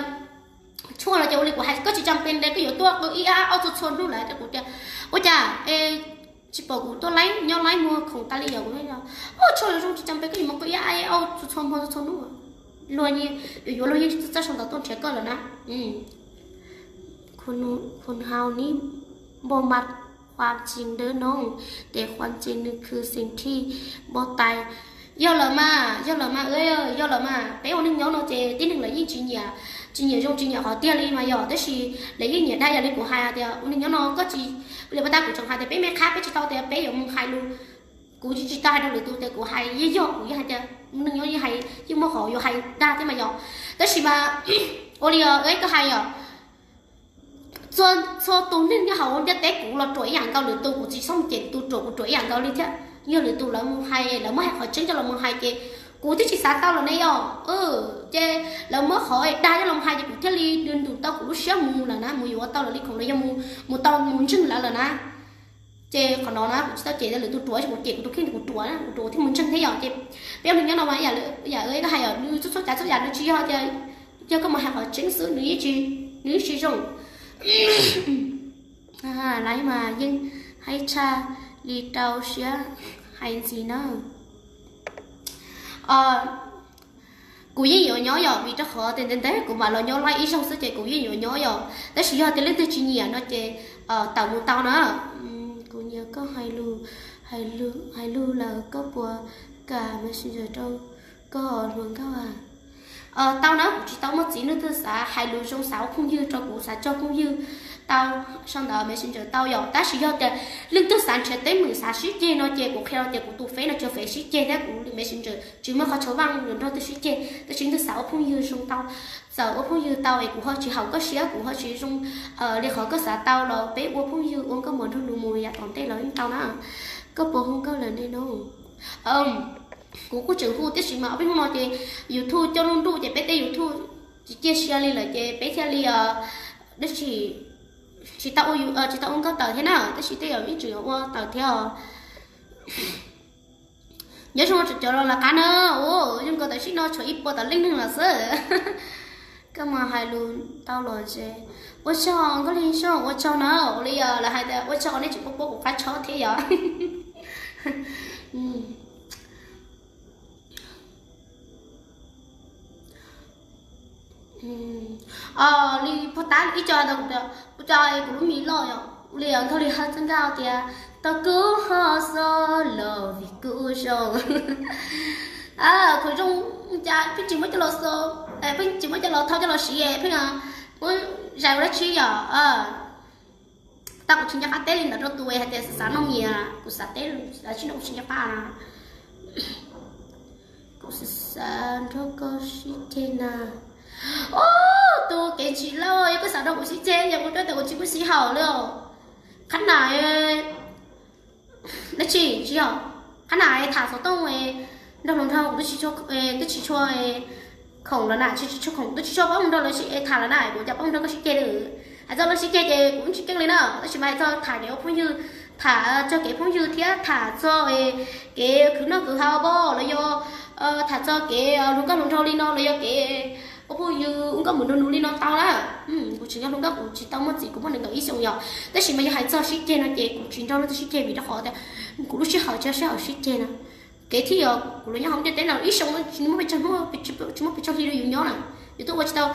tshuaj los ces ua li kuv hais, koj tsis cam pes ntes koj yuav tuaj qw ib ab ob txhua txhua hnub lawm rau kuv tias ua cas tsis pom kuv tuaj laib nyob laib muag khoom tas li yom. Kuv, o, tshuaj los zoo tsis cam pes koj yuav mus qw ib ab ob txhua txhua hmo txhua txhua hnub. Luag yuav yuav luag yeej txawj sau ntawv tuaj nrhiav koj lawm na. Khun hau ni npau mas, khuam tsis ntawd no, tes khuam tsis nws khwv xeem thij npau tais. Yog lawm mas, yog lawm mas, yog lawm mas, peb ua neej nyob no ces tib neeg lawv yeej tsis nyiam, tsis nyiam zoo tsis nyiam qhov tiag li mas yog, tab sis lawv yeej nyiam dag. Yog li kuv hais tias ua neej nyob no koj tsis, li pab tab kuv tseem hais tias peb me qhab peb tsis tau tias peb yuav mus hais lus. Kuv tsis tsis tau hais rau lwm tus tias kuv hais yeej yog, kuv yeej hais tias neej nyob yeej hais yeej muaj qhov yuav hais dag thiab mas yog. Tab sis mas ua li koj hais yom, txhua tus neeg nyob hauv ntiaj teb kuv los ruam ib yam nkaus, lwm tus kuv tsis txhob cem, tus ruam kuv ruam ib yam nkaus li thiab. Yog lwm tus lawv mus hais, lawv muab hais qhov tseeb coj los mus hais ces kuv twb tsis xav tau los ne yom. Ces lawv muab qhov dag coj los mus hais ces kuv thiaj li nws ntus tau kuv lub siab mus lawm na, mus yuav tau lawv li khoom los yog mus tau mus ntseeg lawv lawm na. Ces qhov no na kuv tsis tau cem lwm tus ruam, kuv cem kuv tus kheej, kuv ruam, kuv ruam thiaj mus ntseeg thiab yom. Ces peb ua neej nyob no mas yam li koj hais yom, nws txhua txhua cav txhua yam nws tsis yog tias yog koj mus hais qhov tseeb xwb, nws yeej tsis, nws yeej tsis zoo. Lawv mas yeej haib tshaj li rau siab hais ntxiv na. Kuv yeej yuav nyob yom, vim rau qhov tias ntev ntev kuv mam los nyob laib ib zaug xwb ces kuv yeej yuav nyob yom. Tab sis yog tias leej twg tsis nyiam no ces tawm mus tau na. Kuv nyiam koj hais lus, hais lus lawm koj puas kam messenger rau koj hluas nkauj a? Tau na, kuv tsis tau muaj txiv, leej twg xav hais lus zoo xav ua phooj ywg rau kuv, xav cog phooj ywg tau, sau ntawv messenger tau yom. Tab sis yog tias leej twg xav nrhiav teeb meem xav sib ceg no ces kuv qhia tias kuv tus feb no tsuas feb sib ceg thiab kuv messenger tsis muaj qhov chaw vaj nrog leej twg sib ceg. Tab sis leej twg xav ua phooj ywg zoo tau, txawm ua phooj ywg tau es kuv ho tsis haum koj siab, kuv ho tsis zoo li qhov koj xav tau los peb ua phooj ywg ua nkauj muam nraug nus mus yav tom ntej los yeej tau na. Koj puas hu nkauj lawm ne no? Kuv kuj tseem hu tiam sis mas ob peb hnub no ces YouTube coj lub ntuj ces peb tej YouTube tsis ciaj sia li lawm ces peb thiaj li, tab sis tsis tau ua, tsis tau ua nkauj tawm thiab na, tab sis tej zaum yeej tseem yuav ua tawm thiab os. Nyob zoo cov los lawv qab na, ua zoo nkaus tam sim no tshuav ib puas tawm leej neeg lawm xwb. Koj mas hais lus tau los ntshe ua tsaug, nkauj li zoo ua tsaug na, ua li lawv hais tias ua tsaug nej tsis pub pub kuv qab tshob thiab yom. Li pog tab ib co ntawd kuv tias ua cas kuv lub mis loj yom, ua li nkauj li hawj txoj nkauj tias tau kuv ho xo los vim kuv zoo. Kuv zoo cas pheej tsis muab coj los xo, pheej tsis muab coj los thau coj los siv, pheej muab zais ua dab tsi yom. Tau kuv tsis nco qab teb li ntawd rau tus hais tias xav xav noj mias, kuv xav teb, tsis no kuv tsis nco qab na. Kuv xav xav nrog koj sib ceg na. Ub, tus kev ntshis lauj, yog koj xav nrog kuv sib ceg yog kuv coj tias kuv tsis muaj sij hawm li os. Qhab na, dab tsi tsis yog, qhab na tham xov tooj nrog hluas nraug, kuv twb tsis tshua khoom los na, tsis tshua khoom, twb tsis tshua paub nrog lawv tham los na, kuv cas paub nrog koj sib ceg li. Hais txog lawv sib ceg ces kuv tsis keej li na, tab sis mas hais txog tham kev ua phooj ywg, tham txog kev phooj ywg thiab tham txog kev khwv noj khwv haus los yog tham txog kev hluas nkauj hluas nraug li no los yog kev ua phooj ywg ua nkauj muam nraug nus li no tau na. Kuv tsis nyob hluas nkauj, kuv tsis tau muaj txiv, kuv muaj nees nkaum ib xyoos yom, tab sis mas yog hais txog sib ceg no ces kuv tsis nrog leej twg sib ceg vim rau qhov tias kuv lub sij hawm tsis yog sij hawm sib ceg na. Kev thiab yog kuv los nyob hauv ntiaj teb no ib xyoos tsis muaj pes tsawg hnub, tsis muaj pes tsawg hli rau yus nyob na, yus twb ua tsis tau,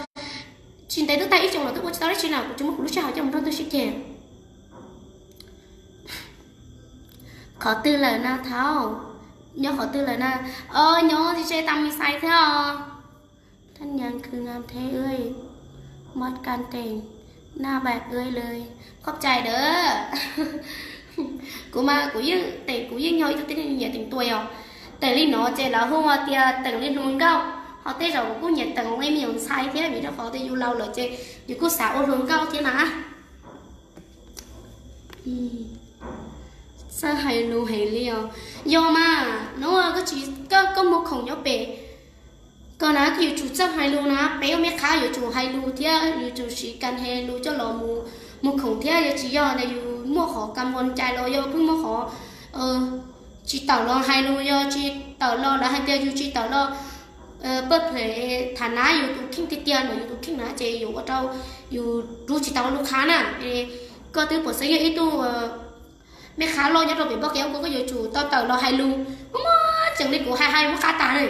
tsis ntev twb tag ib xyoos los twb ua tsis tau dab tsi na, kuv tsis muaj kuv lub sij hawm coj mus nrog leej twg sib ceg. Qhov twg lawm na thaum, nyob qhov twg lawm na? Nyob tsis tse tas mis xais thiab os. Thaj nyas khwv ngas thiab. Mot kan teem na bas ưi le. Khob cai dawm. Kuv mas kuv yeej teem, kuv yeej yog ib tug tib neeg nyiam teem tua yog. Teem li no ces lawv hu tias teem li hluas nkauj, ho tej zaum kuv kuj nyiam teem li me nyuam ntxhais thiab vim rau qhov tias yus laus lawm ces yus kuj xav ua hluas nkauj thiab na. Txawj hais lus heev li os. Yog mas, hnub koj tsis, koj, koj muag khoom nyob pem, koj na koj yuav tsum txawj hais lus na. Peb ua me qhab yuav tsum hais lus thiab yuav tsum siv kas he lus coj los mus muag khoom thiab. Yog tsis yog ntawd yus muaj qhov kas npos cai los yog pheej muaj qhov tsis tawm los hais lus, yog tsis tawm los lawv hais tias yus tsis tawm los pawj phem tham na yus tus kheej tiag tiag ntawm yus tus kheej na ces yuav ua rau yus rub tsis tau lub qhab na. Koj twb pom xeeb yog ib tug me qhab loj nyob rau pem npoj kev, koj yuav tsum tau tawm los hais lus. Muaj tseem li kuv hais hais muab qab tas na.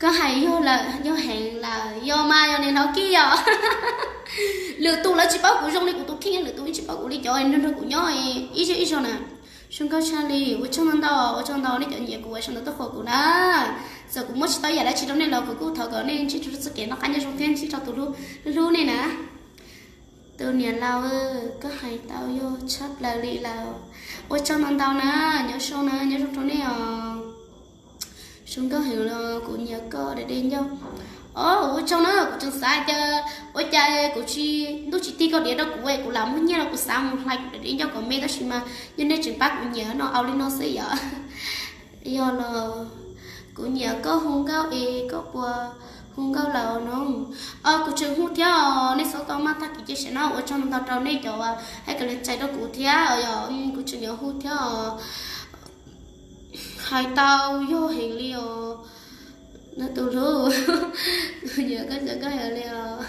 Koj hais yog lawm, yog heev lawm, yog mas yog niam hlob Kib yom. Lwm tus lawv tsis paub kuv zoo li kuv tus kheej, lwm tus yeej tsis paub kuv li cov nrog nrog kuv nyob ib zej ib zog na. Zoo nkauj tshaj li, ua tsaug ntau ntau, ua tsaug ntau nej cov nyiam kuv, ua tsaug ntau tuaj qhuas kuv na. Txawm kuv muab tsis tau ib yam dab tsi rau nej los kuv kuj thov kom nej ntsib txoj kev noj qab nyob zoo thiab ntsib txoj kev hlub hlub nej na. Tus niam laus, koj hais tau yog tshaj plaws li lawm. Ua tsaug ntau ntau na, nyob zoo na, nyob zoo rau nej os. Zoo nkauj heev los kuv nyiam koj daim de ncauj. Os, ua tsaug na, kuv tseem xav tias ua cas kuv tsis, ntuj tsis tig koj diav rau kuv, kuv lam muab nyiaj los kuv xav mus hlais kuv daim de ncauj kom me tab sis mas yog nej tseem pab kuv nyiam no, au li no xwb yom. Yog los kuv nyiam koj hu nkauj es koj puas hu nkauj lawm no? Os, kuv tseem hu thiab os, nej txhob tau maj tag kis cia siab no, ua tsaug ntau rau nej cov hais kom lem txais rau kuv thiab os, yog kuv tseem yuav hu thiab os. Hais tau yog heev li os. Tus hlub, kuv nyiam koj, nyiam koj heev li os.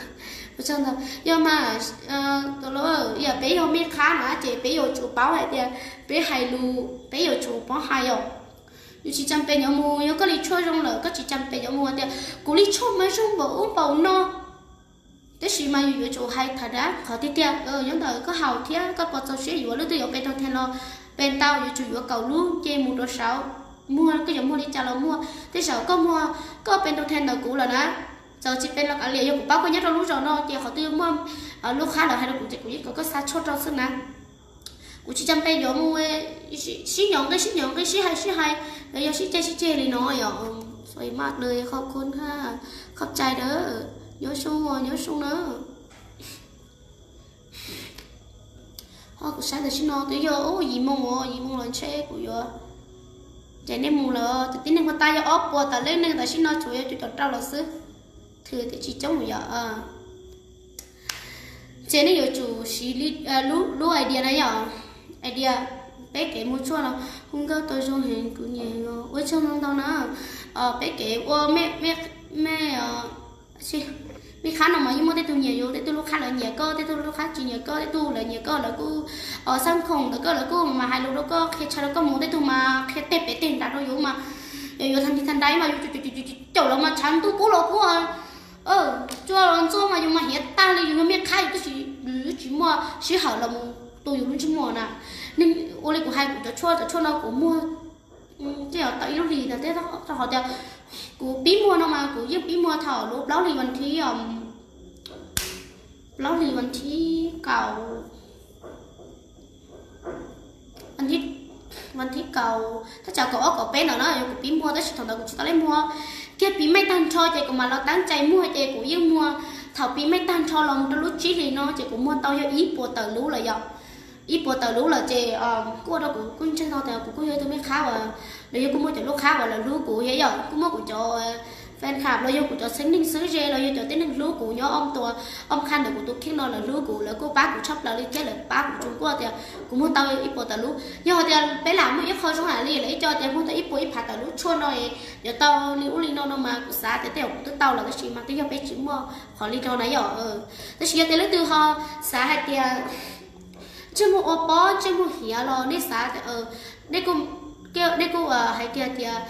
Ua tsaug ntau. Yog mas, tus hlub, yog peb yog me qhab na ces peb yuav tsum paub hais tias peb hais lus peb yuav tsum paub hais os. Yus tsis cas pes yuav mus, yog koj li tshuaj zoo lawm koj tsis cas pes yuav mus tias kuv li tshuaj mas zoo npaum ub npaum no. Tab sis mas yus yuav tsum hais tham dab qhov tiag tiag, nyob ntawm koj haus thiab koj puas txaus siab yuav, lub twg yuav pe ntaug thees los pe ntau, yuav tsum yuav kaum lub nce mus rau saud. Muag koj yuav muag li cas los muag, tej zaum koj muag koj pe ntaug thees ntawm kuv lawm na, txawm tsis pe los kav liam, yog kuv paub koj nyob rau lub zos no ces qhov twg muaj lub qhab lawv hais rau kuv ces kuv yeej kom koj xa tshuaj rau xwb na. Kuv tsis cas pes yuav mus sib nyob nqi sib nyob nqi, sib hais sib hais, los yog sib ceg sib ceg li no yom. Xav mas li qhov khun ha, qhov cai dawb, nyob zoo nyob zoo na. Ho kuv saib tam sim no twb yog yim moo os, yim moo los ntshe kuv yuav, ces nej mus lawm, tus tib neeg puag ta yog ob puas tawm leej neeg, tam sim no tsuas yog cuaj caum rau los xwb, thwm tias tsis coob yom. Ces nej yuav tsum siv lub idea na yom, idea peb kev mus tsuaj no, hu nkauj tau zoo heev, kuv nyiam heev os, ua tsaug ntau ntau na. Peb kev ua me, me, me qhab no mas yeej muaj tej tug nyiam yus, tej tug lub qhab lawv nyiam koj, tej tug lub qhab tsis nyiam koj, tej tug lawv nyiam koj lawv kuj xaj khoom ntawm koj, lawv kuj mas hais lus rau koj, qhia tshav rau koj mus, tej tug mas qhia tej pem tej nrad rau yus mas, yog yuav tag nti tag nrad mas yus caum lawv mas tshav ntuj kub los kub, tsuaj los ntxuaj mas yus mas hiav tag li, yus yog me qhab yus twb tsis, yus twb tsis muaj sij hawm los mus tu yus lub ntsej muag na. Neeg ua li kuv hais kuv cov tshuaj, cov tshuaj no kuv muag tej yog tau ib lub hlis ntawd thiab, rau qhov tias kuv pib muag no mas kuv yeej pib muag thaum lub plaub hlis vas thib, plaub hlis vas thib kaum, vas thib kaum, thaj tsam kaum ob kaum peb ntawd na yog kuv pib muag, tab sis thaum ntawd kuv tsis tau lej muag. Kiag pib maij tag nrho ces kuv mam los tab cai muag ces kuv yeej muag, thaum pib maij tag nrho los mus rau lub tsib hlis no ces kuv muag tau yog ib puas tawm lub lawm yom. Ib puas tawm lub lawm ces kuj ua rau kuv kuj ntseeg tau tias kuv kuj yog ib tug me qhab uas, los yog kuj muaj cov lub qhab uas lawv hlub kuv thiab yom, kuj muaj kuv cov fan club los yog kuv cov txheeb neeg xwb ze los yog cov tib neeg hlub kuv nyob ob tuas, ob qhab ntawm kuv tus kheej no lawv hlub kuv, lawv kuj pab kuv tshaj plaws li thiab lawv pab kuv tsoom kuaj tias kuv muag tau ib puas tawm lub. Yog hais tias peb lam muaj ib qho zoo heev li lawv ib co tias muag tau ib puas ib phav tawm lub tshuaj no es yuav tau li ub li no no mas kuv xav tias tej zaum kuv twb tau lawm tab sis mas twb yog peb tsis muaj qhov li no na yom. Tab sis yog tias leej twg ho xav hais tias ntsej muag ua pob ntsej muag hiav los nej xav, nej kuj, nej kuj hais kiag tias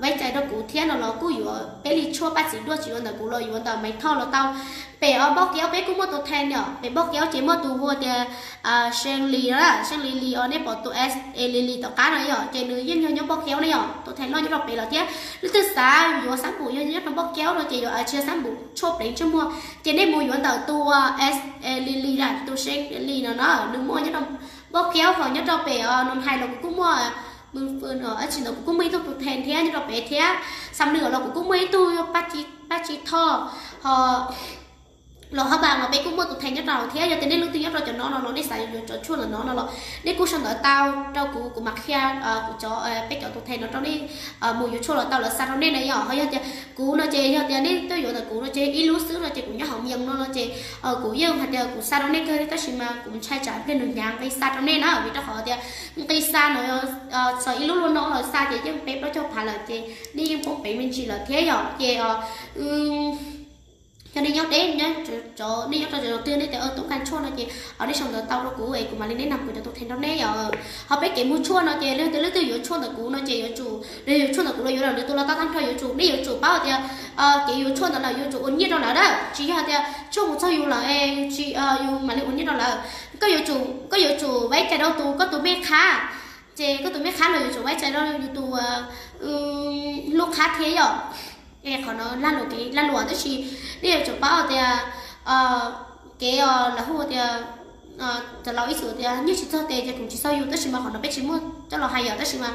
veb cai rau kuv thiab no los kuj yuav peb li tshuaj paj txiv duaj tsis yuav ntawm kuv los yuav ntawm Maiv Thoj los tau. Pem os npauj kiaub peb kuj muaj tus then yom, pem npauj kiaub ces muaj tus hu tias Seej Lis na, Seej Lis Lis os, nej pom tus S E Lis Lis tom qab no yom, ces nws yeej yog nyob npauj kiaub ne yom, tus then loj nyob rau pem lawm thiab. Leej twg xav yuav xab npum yog nyob rau npauj kiaub no ces yuav tsis yog xab npum tshuaj pleev ntsej muag, ces nej mus yuav ntawm tus S E Lis Lis na, tus Seej Lis no no, nws muaj nyob rau npauj kiaub ho nyob rau pem os Noo Hais los kuv kuj muaj, Mws Fwm os, tsis ntawd kuv kuj muaj ib tug tus then thiab nyob rau pem thiab. Xam Nws los kuv kuj muaj ib tug, Paj Tsis Thoj ho los Haj Npas los peb kuj muaj tus then nyob rau thiab. Yog tias nej leej twg nyob rau cov no no los nej xav yuav cov tshuaj ntawm no no los nej kuj sau ntawv tau rau kuv, kuv mam qhia kuv cov, peb cov tus then no rau nej mus yuav tshuaj los tau, lawv xa rau nej na yom. Ho yog tias kuv no ces yog tias nej tuaj yuav ntawm kuv no ces ib lub xwb no ces kuv nyob hauv Miees no no ces kuv yeej hais tias kuv xa rau nej kawg li tab sis mas kuv ntshai tsam pliag nws hnyav nqi xa rau nej na, vim rau qhov tias nqi xa no txog ib lub luaj no los xa ces yeej peb plaub caug phav lawm ces nej yeej poob peev me ntsis lawm thiab yom. Ces yog nej nyob deb, nej nyob rau cov twg nej tias toob kas tshuaj no ces nej sau ntawv tau rau kuv es kuv mam li nes nam kuv cov tus then rau nej yom. Ho peb kev muag tshuaj no ces leej twg leej twg yuav tshuaj ntawm kuv no ces yuav tsum, yuav tshuaj ntawm kuv los yuav ntawm nws tus los tau tag nrho, yuav tsum, nej yuav tsum paub tias kev yuav tshuaj ntawd lawm yuav tsum ua nyiaj rau lawv na, tsis yog tias tshuaj mus txog yus lawm es tsis, yus mam li ua nyiaj rau lawm. Koj yuav tsum, koj yuav tsum veb cai rau tus, koj tus mej qhab, ces koj tus mej qhab los yuav tsum veb cai rau yus tus lub qhab thiab yom. Es qhov no lag luam, kev lag luam tab sis nej yuav tsum paub tias kev lawv hu tias, cov laus ib txwm tias nyiaj tsis txog tes ces khoom tsis txog yus, tab sis mas qhov no peb tsis muaj coj los hais yom, tab sis mas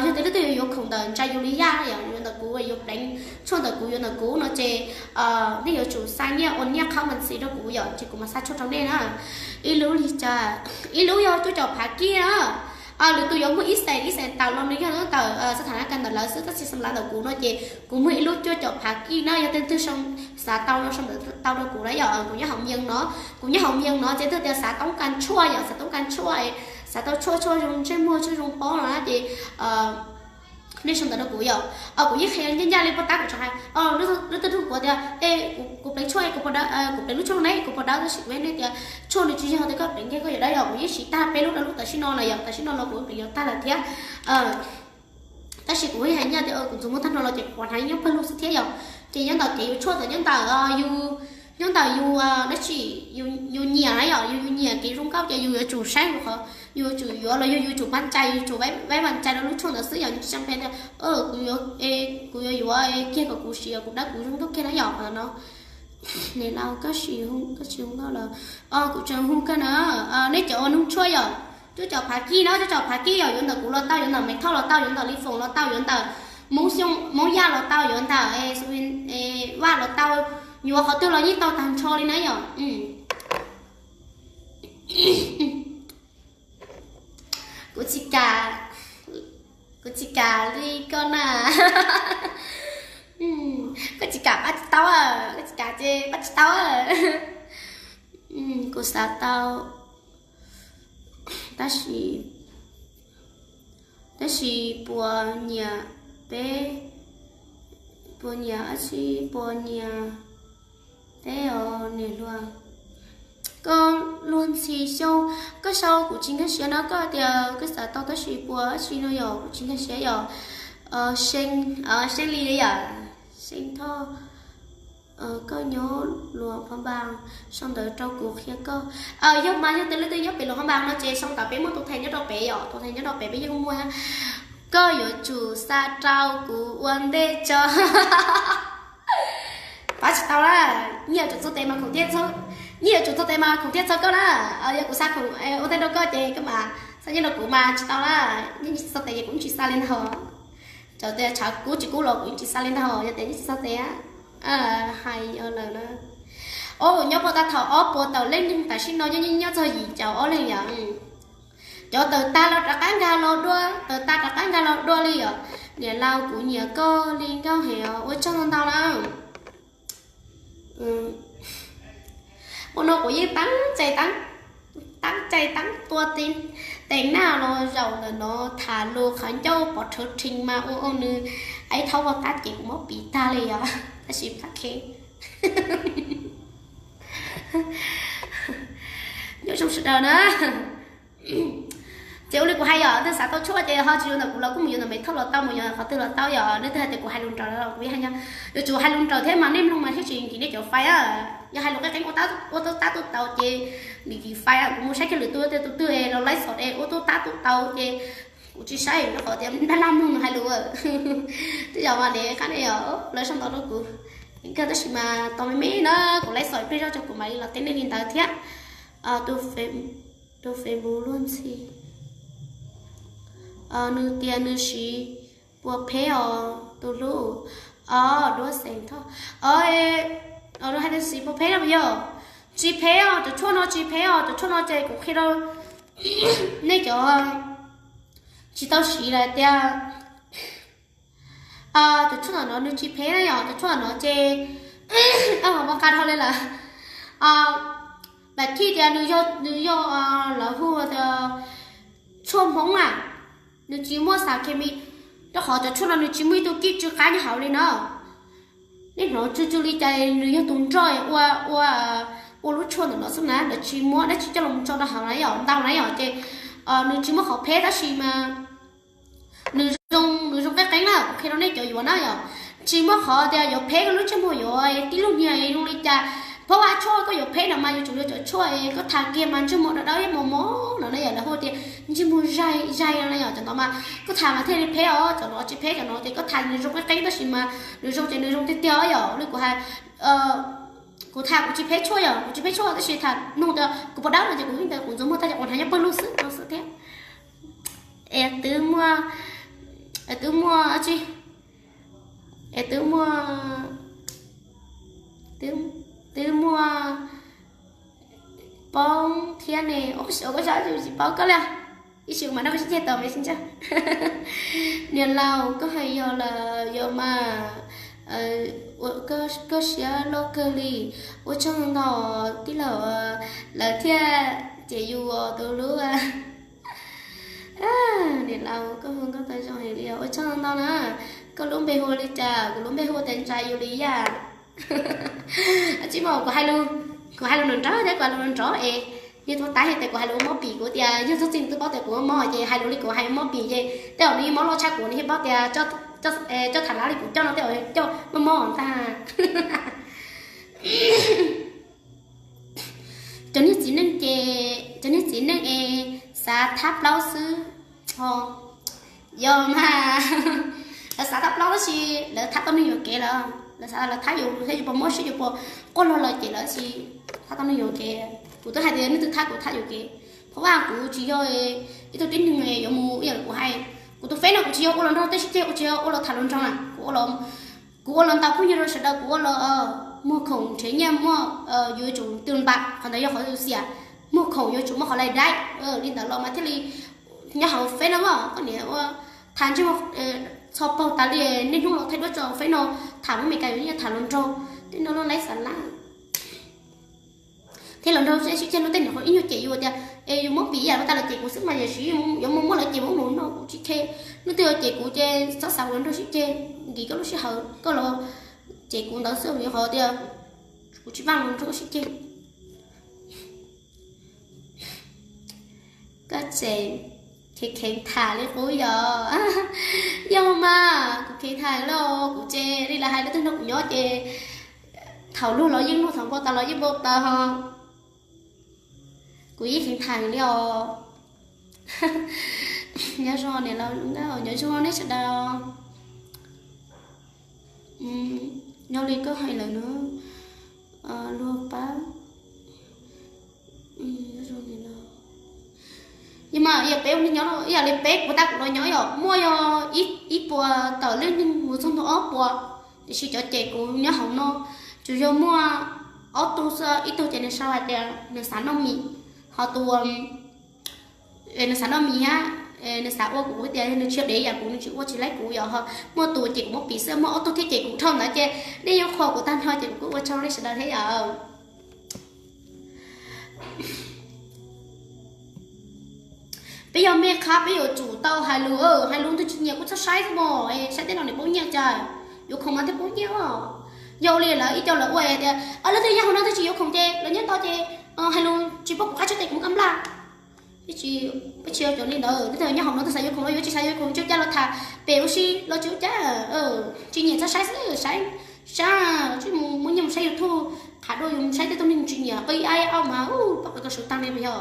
yog tias leej twg yuav yuav khoom ntawm ntsa yus li yaj yom, yuav ntawm kuv, yuav pleev tshuaj ntawm kuv, yuav ntawm kuv no ces nej yuav tsum xa nyiaj ua nyiaj qhab mas ntxiv rau kuv yom, ces kuv mam xa tshuaj rau nej na. Ib lub li cas, ib lub yog cuaj caum phav kij na. Lwm tus yuav muag ib xees, ib xees tawm los nws yog ntawm xab thas na kas ntawm lawv xwb, tab sis xam lav ntawm kuv no ces kuv muag ib lub cuaj caum phav kij na. Yog leej twg xav tau no sau ntawv tau rau kuv na yom, kuv nyob hauv Miees no, kuv nyob hauv Miees no ces leej twg tias xav toob kas tshuaj yom, xav toob kas tshuaj, xav tau tshuaj, tshuaj zoo ntsej muag, tshuaj zoo pob no na ces nej sau ntawv rau kuv yom. Kuv yeej qhia ncaj ncaj li poj tab kuv tso hais, leej twg nug kuv tias e, kuv pleev tshuaj, kuv pleev lub tshuaj ne, kuv puas dawb, tab sis kuv yeej tias tshuaj nws tsis yog tias koj pleev kiag koj yuav dawb yom, kuv yeej siv tag peb lub rau lub tam sim no lawm yom, tam sim no los kuv pleev yuav tag lawm thiab. Tab sis kuv yeej hais ncaj tias kuv ntxuav muag tag nrho los ces pom hnav nyob pawg lug xwb thiab yom. Ces nyob ntawm kev yuav tshuaj ntawm nyob ntawm yus, nyob ntawm yus dab tsi, yus nyiam na yom, yus, yus nyiam kev zoo nkauj ces yus yuav tsum saib qhov, yus yuav tsum yuav los yog yus yuav tsum mas cai, yus yuav tsum vaib mas cai rau lub tshuaj ntawd xwb yom, tsis tshaj plaws tias kuv yuav, kuv yuav yuav kiag kom kuv siv kuv dawb kuv zoo nkauj kiag na yom no. Niam laus koj sim hu, koj tsis hu nkauj lawm. Kuv tseem hu kawg na. Nej cov uas nug tshuaj yom, cuaj caum phav kij no, cuaj caum phav kij yom, yuav ntawm kuv los tau, yuav ntawm Maiv Thoj los tau, yuav ntawm Lis Foom los tau, yuav ntawm Hmoob Xyooj, Hmoob Yaj los tau, yuav ntawm Vaj los tau, yuav qhov twg los yeej tau tag nrho li na yom. Kuv tsis kam, kuv tsis kam li koj na. Koj tsis kam pab tsis tau, koj tsis kam ces pab tsis tau. Kuv xav tau, tab sis, tab sis puas nyiam peb, puas nyiam dab tsi, puas nyiam peb os niam hluas. Koj luag ntxhi xyoo, koj sau kuv tsis nkag siab no, koj tias koj xav tau tab sis puas dab tsi no yom, kuv tsis nkag siab yom. Seej, Seej Lis yom, Seej Thoj, koj nyob Luas Phab Npas, sau ntawv rau kuv qhia koj. Yog mas yog tias leej twg nyob pem Luas Phab Npas no ces sau ntawv, peb muaj tus then nyob rau pem yom, tus then nyob rau pem peb yeej muaj. Koj yuav tsum xa rau kuv ua ntej tso. Pab tsis tau na, nyiaj yuav tsum txog tes mas khoom thiaj, nyiaj yuav tsum txog tes mas khoom thiaj txog koj na. Yog kuv xa khoom ua ntej rau koj ces koj mas xa nyiaj rau kuv mas tsis tau na. Nyiaj tsis txog tes ces kuv tsis xa li ntag. Cov tias tshav kub tsis kub los kuv tsis xa li ntag, yog tias nyiaj tsis txog tes. Hais lawm na. Nyob puag ta thaum ob puas tawm leej neeg tam sim no nyob nyob txog yim caum ob leeg yom. Cov tawm tag los rov qab nkag los dua, tawm tag rov qab nkag los dua li yom. Niam laus kuv nyiam koj li nkauj heev os, ua tsaug ntau ntau na. Ua no kuv yeej tab txais, tab txais tab tua teev naj los zaum ntawm no tham lus qhov ncauj pov rhawv rhees mas ua ua nws ib thaub ua tab ces kuv muab piv tag li yom, tab sis pab khe. Nyob zoo sawv daws na. Ces ua li kuv hais yom, leej twg xav tau tshuaj ces ho tsis yuav ntawm kuv los kuj mus yuav ntawm Maiv Thoj los tau, mus yuav qhov twg los tau yom. Leej twg hais tias kuv hais lus nraus los kuv hais, yuav tsum hais lus nraus thiab mas nej mloog mas thiaj tsis nkim nej cov fais. Yog hais lus qeeb qeeb ua tub tab tub tau ces nws nkim fais. Kuv mus saib kiag lwm tus, tus twg los laib xom es ua tub tab tub tau ces kuv tsis saib, rau qhov tias dab laj mloog nws hais lus. Tej zaum mas nws qab ne yom, lawv sau ntawv rau kuv kawg, tab sis mas tau me me na, kuv laib xom ib pliag zog tso kuv mam li los teb nej li ntawd thiab. Tus Facebook luag ntxhi, nws tias nws siv puas pheb os tus hlub. Os, duab xeem thoj. Os, nws hais tias siv puas pheb na puas yog? Tsis pheb os, cov tshuaj no tsis pheb os, cov tshuaj no ces kuv qhia rau nej cov tsis tau siv lawm tias cov tshuaj no nws tsis pheb na yom, cov tshuaj no ces, ua qa dhau li lawm. Lam khij tias nws yog, nws yog, lawv hu tias tshuaj Hmoob na, nws tsis muaj xav khes mis, rau qhov cov tshuaj no nws tsis muaj ib tug kij tsw qab nyob hauv li na. Nej hnov tsw tsw li cas nws yog tus nroj ua, ua, ua lub tshuaj ntawm no xwb na, lawv tsis muab dab tsi coj los tso rau hauv na yom, ntau na yom, ces nws tsis muaj qhov pheb tab sis mas nws zoo, nws zoo qeeb qeeb na, kuv qhia rau nej cov yuav na yom. Tsis muaj qhov tias yuav pheb koj lub ntsej muag yuav tib lub niag zoo li cas, phab vaj tshuaj koj yuav pheb no mas yuav tsum yuav cov tshuaj koj tha kiag mas ntsej muag dawb dawb ib mos mos no na yom, lawv hu tias ntsej muag zaig zaig no na yom, cov no mas koj tha mas thiaj li pheb os, cov no tsis pheb, cov no ces koj tha nws zoo qeeb qeeb tab sis mas nws zoo ces nws zoo tiag tiag yom, li kuv hais. Kuv tha kuv tsis pheb tshuaj yom, kuv tsis pheb tshuaj tab sis tham nug tias kuv puas dawb no ces kuv yeej tias kuv ntxuav muag tag ces kuv hnav nyob pawg lug xwb no xwb thiab. Es twb muaj, twb muaj tsi, es twb muaj, twb muaj poob thiab ne, ua koj tsis paub koj li. Ib sim mas nrog koj sib ceg tau me sib ntsaj. Niam laus koj hais yog lawm yog mas, koj siab loj kawg li, ua tsaug ntau tij laug, lawv thiaj cem yus tus hlub. Niam laus koj hu nkauj tau zoo heev li os, ua tsaug ntau na. Koj lub npe hu li cas? Kuv lub npe hu tias Ntsa Yus Li Yaj. Tsis muaj, kuv hais lus, kuv hais lus nrov nrov thiab kuv hais lus nrov nrov es yog tus tab hais tias kuv hais lus mob pim, kuv tias yog txog txij twb paub tias kuv mob mob ces hais lus li kuv hais mob pim ces tej zaum nws yeej mob loj tshaj kuv, nws yeej paub tias coj tham lab li kuv coj no tej zaum coj mob mob ntag. Cov niag txiv neej ces, cov niag txiv neej es xav thab plaub xwb ho. Yog mas, lawv xav thab plaub tab sis lawv thab tau neeg yuam kev lawm, lawv xav lawv thab yus thiab yus puas mob siab yus puas quaj luag lawm ces lawv tab sis thab tau neeg yuam kev. Kuv twb hais tias nej twb thab kuv thab yuam kev, phab vaj kuv tsis yog ib tug tib neeg yuav mus ib yam li kuv hais. Kuv tus feb no kuv tsis yog ua los nrog tej sib ceg, kuv tsis yog ua los tham luag nrog na, kuv ua los, kuv ua los ntaus phooj ywg rau sawv daws, kuv ua los muag khoom nrhiav nyiaj muaj, yuav tsum tw npam, qhov ntawd yog qhov yus xiam, muag khoom yuav tsum muaj qhov lais daib li ntawd los mas thiaj li nyob hauv feb no koj niam ua tham ntsej muag txho paug tas li, niaj hnub los thaij duab tso feb no, tham lub Meskas yuav nyiaj tham luag nraug, tej no lub laib xav lab thiab los nrog sib ceg lub tej niam qhuav ib nyuag cem yus tias es yus mob pim ib yam li tas los cem kuv xwb mas yam siv yuav mus muab lawv cem mus mus no kuv tsis khe. Leej twg cem kuv ces txhob xav ua nrog sib ceg, nkim koj lub sij hawm koj los cem kuv ntawd xwb, yog qhov tias kuv tsis vaj los nrog sib ceg. Koj tseem kheev kheev tham li qub yog? Yog mas, kuv kheev tham li os, kuv ces li lawv hais leej twg nrog kuv nyob ces thaum luag los yeej luag, thaum npau taws los yeej npau taws ho. Kuv yeej kheev tham li os. Nyob zoo niam laus, nyob zoo nej sawv daws. Yog li koj hais lawm na, luag pab. Yog mas yog peb ua neeg nyob, ib yam li peb kuv tag kuv los nyob yom, muaj yog ib puas tawm leej neeg mus txog ntua ob puas, tiam sis cov cem kuv nyob hauv no tsuas yog muaj ob tug xwb, ib tug ces nws sau hais tias nws xav noj mis, ho tus nws xav noj mis thiab nws xav ua kuv tias nws tsis yog dev yam kuv, nws tsis ua tsis laib kuv yom, ho muaj tus cem kuv mob pim xwb, muaj ob tug thiaj cem kuv dhau ntawd ces nej yeej qhuas kuv tag nrho ces kuv kuj ua tsaug nej sawv daws thiab yom. Peb yog mej qhab peb yuav tsum tau hais lus, hais lus ntawd tsis nyiam kuj txhob saib xwb mog, saib tej no nws poob nyiaj cas, yuav khoom mas thiaj poob nyiaj. Yog ua li lawv ib co lawv ua tias leej twg nyob hauv no twb tsis yuav khoom ces lawv nyob tod ces hais lus tsis pub kuv qab tshab tes kuv mus kab nplaj. Tsis, tsis yog cov li ntawd, twb thaum nyob hauv no twb xav yuav khoom los yuav, tsis xav yuav khoom tsuas cas los tham pem ua si los tsis ua cas. Tsis nyiam txhob saib xwb, saib, saib, tsis mus muab nyiaj mus saib YouTube, qhav dua yus mus saib tej tug neeg tsis nyiam qi ai au mas ua poj qhov tau sawv tag li mas yog.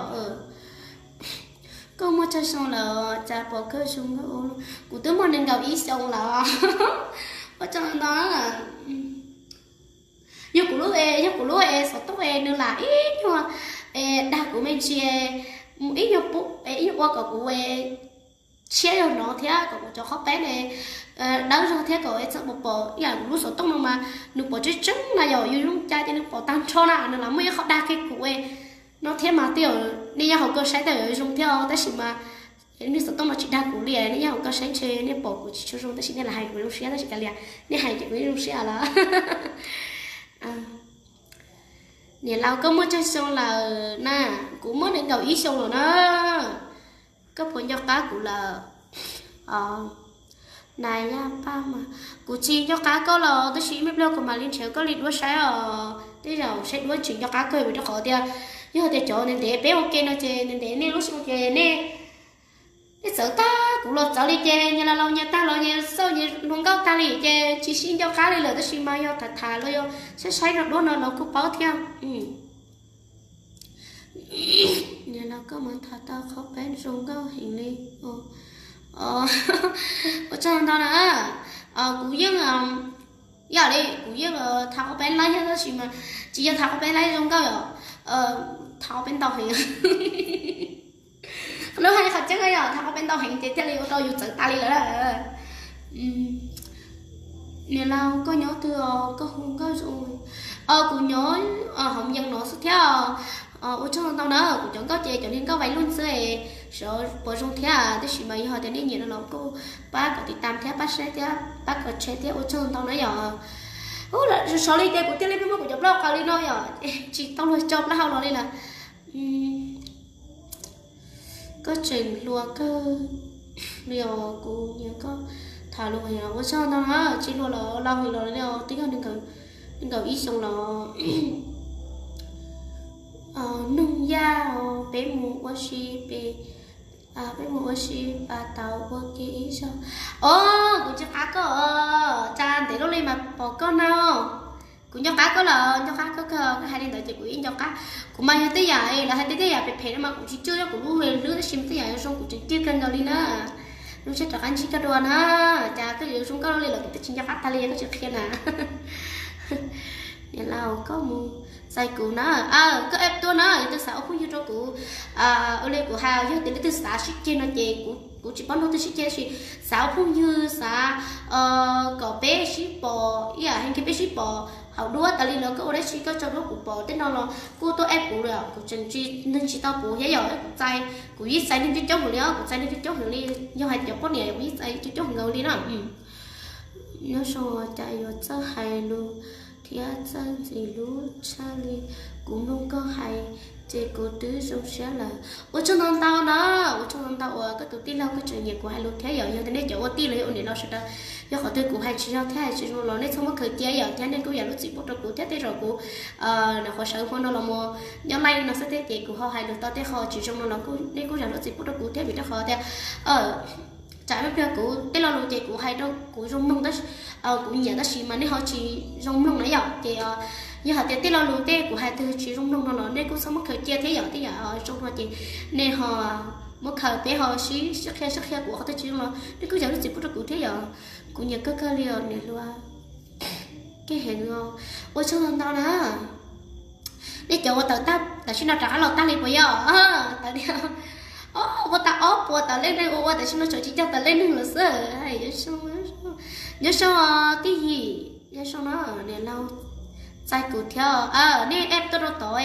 Koj muaj tsawg xyoo lawm cas pom koj zoo nkauj ua luaj? Kuv twb muaj nees nkaum ib xyoos lawm. Ua tsaug ntau. Yog kuv lub, yog kuv lub es xov tooj es nws lam ib nyuag es dag kuv me ntsis, ib nyuag pu, ib nyuag ua kom kuv tshiab zog no thiab kom kuv cov qhaub peeb dawb zog thiab kom txawm pom pom ib yam kuv lub xov tooj no mas nws pom tseeb tseeb na yom, yus zoo cas ces nws pom tag nrho na, nws lam muaj ib qho dag kiag kuv no thiab mas tej zaum nej nyob hauv koj saib tej zaum zoo thiab os, tab sis mas nej xov tooj no tsis dag kuv li, nej nyob hauv koj saib ntshe nej pom kuv tsis tshua zoo tab sis nej lam hais kuv zoo siab tab sis kav liam, nej hais ces kuv yeej zoo siab lawm. Niam laus koj muaj tsawg xyoo lawm na? Kuv muaj nees nkaum ib xyoo lawm na. Koj puas nco qab kuv lawm? Nais Yaj Paj mas kuv tsis nco qab koj los tab sis ib me pliag kuv mam li nrhiav koj li duab saib os. Tej zaum saib duab tsis nco qab kawg vim rau qhov tias yog tias cov ntev ntev peb ua ke no ces ntev ntev nej lub xyoo ces nej, nej txawv tag kuv los txawv li ces nyias laus laus nyias tag los nyias xauj nyias hluas nkauj tag li ces tsis sib nco qab li lawm tab sis mas yog tham tham los yog saib saib rau duab no los kuj paub thiab. Niam laus koj mas tham tau qhaub peeb zoo nkauj heev li. Ua tsaug ntau na. Kuv yeej, ib yam li kuv yeej tham qhaub peeb laib thiab tab sis mas tsis yog tham qhaub peeb laib zoo nkauj yom, tham qhaub peeb ntau heev. Lub hais qhov tseeb yog tham qhaub peeb ntau heev ces thiaj li ua rau yus txawv tas li lawm. Niam laus koj nyob twg os, koj hu nkauj zoo. Kuv nyob hauv yees no xwb thiab. Ua tsaug ntau na, kuv cov nkauj ces cov niag nkauj vais luj xwb, sov puas zoo thiab tab sis mas yog tias nej nyiam no los kuj pab kom tiv tam thiab pab saib thiab pab kom share thiab ua tsaug ntau na yom. Sov li ces kuv thiaj li muab kuv cov plaub hau qaws li no yom, tsis tau luag tso plaub hau los li lawm. Koj tseem hluas kawg li os, kuv nyiam koj tham lus heev los ua tsaug ntau na, tsis hluas los laus heev los li os, twb yog nees nkaum ib xyoos los. Noog Yaj, peb mus ua si pem, peb mus ua si pas tauv ua ke ib zaug. Os, kuv nco qab koj os, tsa ntev luaj li mas pom koj na. Kuv nco qab koj lawm, nco qab koj kawg, koj hais li ntawd ces kuv yeej nco qab. Kuv mas yog tej yam lawv hais tej tej yam phem phem no mas kuv tsis tsuj, yog kuv lub hlwb tab sis mas tej yam zoo kuv tseem tsuj kawg nkaus li na. Zoo siab rov qab ntsib koj dua na, cas koj yuav zoo nkauj li los kuv twb tsis nco qab tag li koj tsis qhia na. Niam laus koj mus txais kuv na, koj add tuaj na, yog twg xav ua phooj ywg rau kuv, ua li kuv hais, yog tias leej twg xav sib ceg no ces kuv tsis paub nrog twg sib ceg tab sis xav ua phooj ywg xav kom peb sib pom ib yam heev kiag peb sib pom hauv duab tas li los koj ua dab tsi koj tso duab kuv pom tej no los kuj tuaj add kuv li, kuv tseem tsis, neeg tsis tau kuv thiab yom, kuv txais, kuv yeej txais neeg coob coob heev li os, kuv txais neeg coob coob heev li, yog hais cov poj niam kuv yeej txais coob coob heev li na. Nyob zoo, cas yuav txawj hais lus thiab txawj ntxim hlub tshaj li. Kuv mloog koj hais ces kuv twb zoo siab lawm. Ua tsaug ntau ntau na, ua tsaug ntau ntau uas koj tus tij laug koj tseem nyiam kuv hais lus thiab yom. Yog tias nej cov ua tij los yog ua niam los sawv daws, yog qhov twg kuv hais tsis yog thiab hais tsis zoo los nej txhob muab khaws cia yom, thiab nej kuj zam lub txim pub rau kuv thiab. Tej zaum kuv nyuam qhuav sawv hmo no los mus nyob laij no xwb thiab ces kuv ho hais lus tau tej qho tsis zoo no los nej kuj zam lub txim pub rau kuv thiab vim rau qhov tias tsam ib pliag kuv tej lo lus ces kuv hais rau kuv zoo mloog, kuv nyiam tab sis mas nej ho tsis zoo mloog na yom. Ces yog hais tias tej lo lus tej kuv hais twg tsis zoo mloog no los nej kuj txhob muab khaws cia thiab yom. Tej yam zoo no ces nej ho muab khaws, peb ho sib sib qhia sib qhia kuv qhov twg tsis zoo los nej kuj zam lub txim pub rau kuv thiab yom. Kuv nyiam koj kawg li os niam hluas. Koj heev os, ua tsaug ntau ntau na. Nej cov ua tawm tag tam sim no rov qab los tag li puas yog? Tawm li, ua tau ob puas tawm leej neeg, ua ua tam sim no tseem tsis cog tawm leej neeg lawm xwb. Nyob zoo tij yim, nyob zoo na, niam laus txais kuv thiab, nej add tuaj rau tod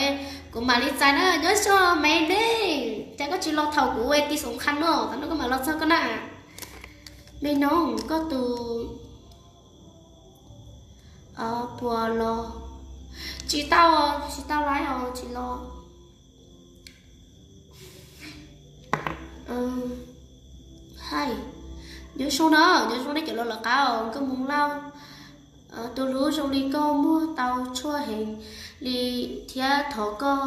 kuv mam li txais na. Nyob zoo me neeg, cas koj tsis los thaum kuv ua ti xoom qha no, thaum no koj mam los txog koj na. Me noog, koj tus puas los? Tsis tau, tsis tau laib os, tsis los. Hais, nyob zoo na, nyob zoo nej cov los lawv qab os, nkauj Hmoob Lauj. Tus hlub zoo li koj muag tau tshuaj heev li thiab thov koj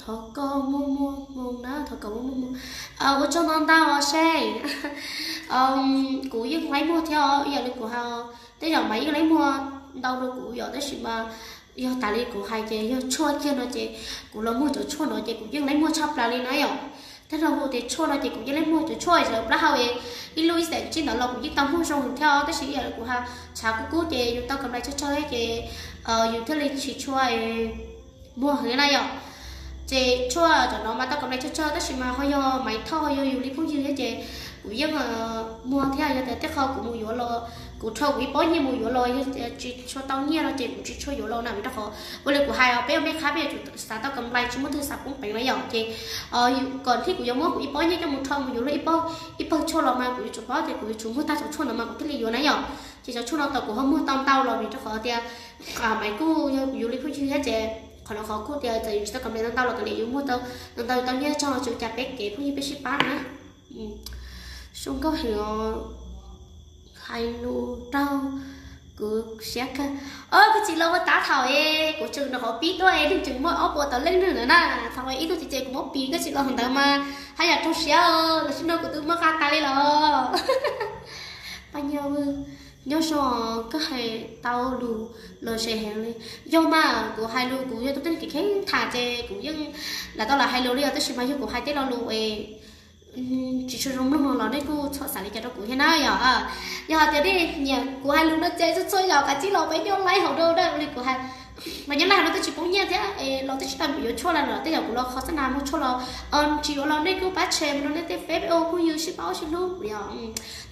Thov koj muaj muaj hmoo na, thov koj muaj muaj hmoo. Ua tsaug ntau ntau seb. Kuv yeej laib muag thiab os, ib yam li kuv hais, tej zaum mas yeej laib muag ntau rau kuv yom, tab sis mas yog tas li kuv hais ces yog tshuaj kiag no ces kuv los muag cov tshuaj no ces kuv yeej laib muag tshaj plaws li na yom. Tej zaum hu tias tshuaj no ces kuv yeej laib muag cov tshuaj zaws plaub hau ib lub ib xees tsib ntawd los kuv yeej tau muag zoo thiab os, tab sis ib yam li kuv hais tshav kub kub ces yus tau kam lais tsawg tsawg thiab ces yus thiaj li tsis tshua muag heev na yom. Ces tshuaj cov no mas tau kam lais tsawg tsawg tab sis mas ho yog Maiv Thoj ho yog yus li phooj ywg thiab ces kuv yeej muag thiab. Yog tias tej qho kuv mus yuav los, kuv rho kuv ib pob nyiaj mus yuav los, yog tsis tshua tau nyiaj no ces kuv tsis tshua yuav los na, vim rau qhov ua li kuv hais os, peb ua mej qhab peb yuav tsum xav tau kam lais, tsis muaj twg xav poob peev na yom. Ces kom thiaj kuv yuav muab kuv ib pob nyiaj coj mus rho mus yuav luag ib pob, ib pawg tshuaj los mas kuv yuav tsum paub tias kuv yuav tsum muag tag cov tshuaj no mas kuv thiaj li yuav na yom. Ces cov tshuaj no tau kuv ho muag tau ntau los vim rau qhov tias Maiv kuj yog kuv yus li phooj ywg thiab ces qhov no qhov kuj tias txawm yus tsis tau kam lais ntau ntau los kav liam yus muag tau ntau ntau yus tau nyiaj txog los tsuas cas peb kev phooj ywg peb sib pab na. Zoo nkauj heev os, hais lus raug kuv siab kawg. Os, koj tsis los ua tab thaum es kuv tseem nrog qhov pib tuaj es neeg tseem muaj ob puas tawm leej neeg ntawd na, thaum ib tug tsis ces kuv muab pis koj tsis los ntawd mas haj yam raug siab. Tam sim no kuv twb muab qab tas li los. Paj Nyob, nyob zoo, koj hais tau lus los ze heev li. Yog mas kuv hais lus kuv yog tus tib neeg kev kheev tham ces kuv yeej lam tau lam hais lus li os, tab sis mas yog kuv hais tej lo lus es tsis tshua zoo mloog no los nej kuj txhob xav li cas rau kuv thiab na yom. Yog hais tias nej nyiam kuv hais lus no ces txhua txhua yam kav tsij los peb nyob laib hauv rau dab li kuv hais. Los nyob laib hauv no twb tsis poob nyiaj thiab es los twb tsis tau yuav tshuaj los, tej zaum kuv los kho xab nas muag tshuaj los tsis yuav los nej kuj pab share mus rau nej tej feb ua phooj ywg sib paub sib hlub yom.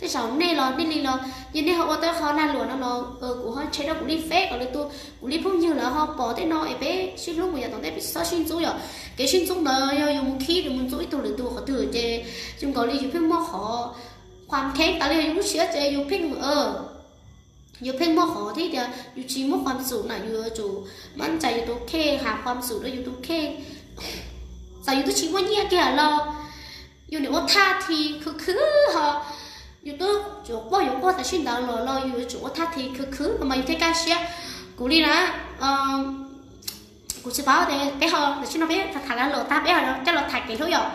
Tej zaum nej los nej li los yog nej ho ua tau qhov lag luam no los kuv ho share rau kuv li feb kom lwm tus kuv li phooj ywg lawv ho pom tej no es peb sib hlub mus yav tom ntej peb tsis txhob sib ntxub yom. Kev sib ntxub ntawd yog yus mus khib yus mus ntxub ib tug lwm tus qhov twg ces zoo nkaus li yus pheej muaj qhov qhuas kheeb tas li yus lub siab ces yus pheej yus pheej muaj qhov thiab tias yus tsis muaj qhuas xum na, yus yuav tsum mab ntsa yus tus kheej, has qhuas xum rau yus tus kheej. Txawm yus twb tsis muaj nyiaj kiag los yus nim ua thaj thi khwv khwv ho, yus twb tsuas quaj yuav quaj tam sim ntawd los los yus yuav tsum ua thaj thi khwv khwv no mas yus thiaj kaj siab. Kuv li na, kuv tsis paub tias peb ho tam sim no peb tham lag luam tag peb ho coj los tham kev hlub yom.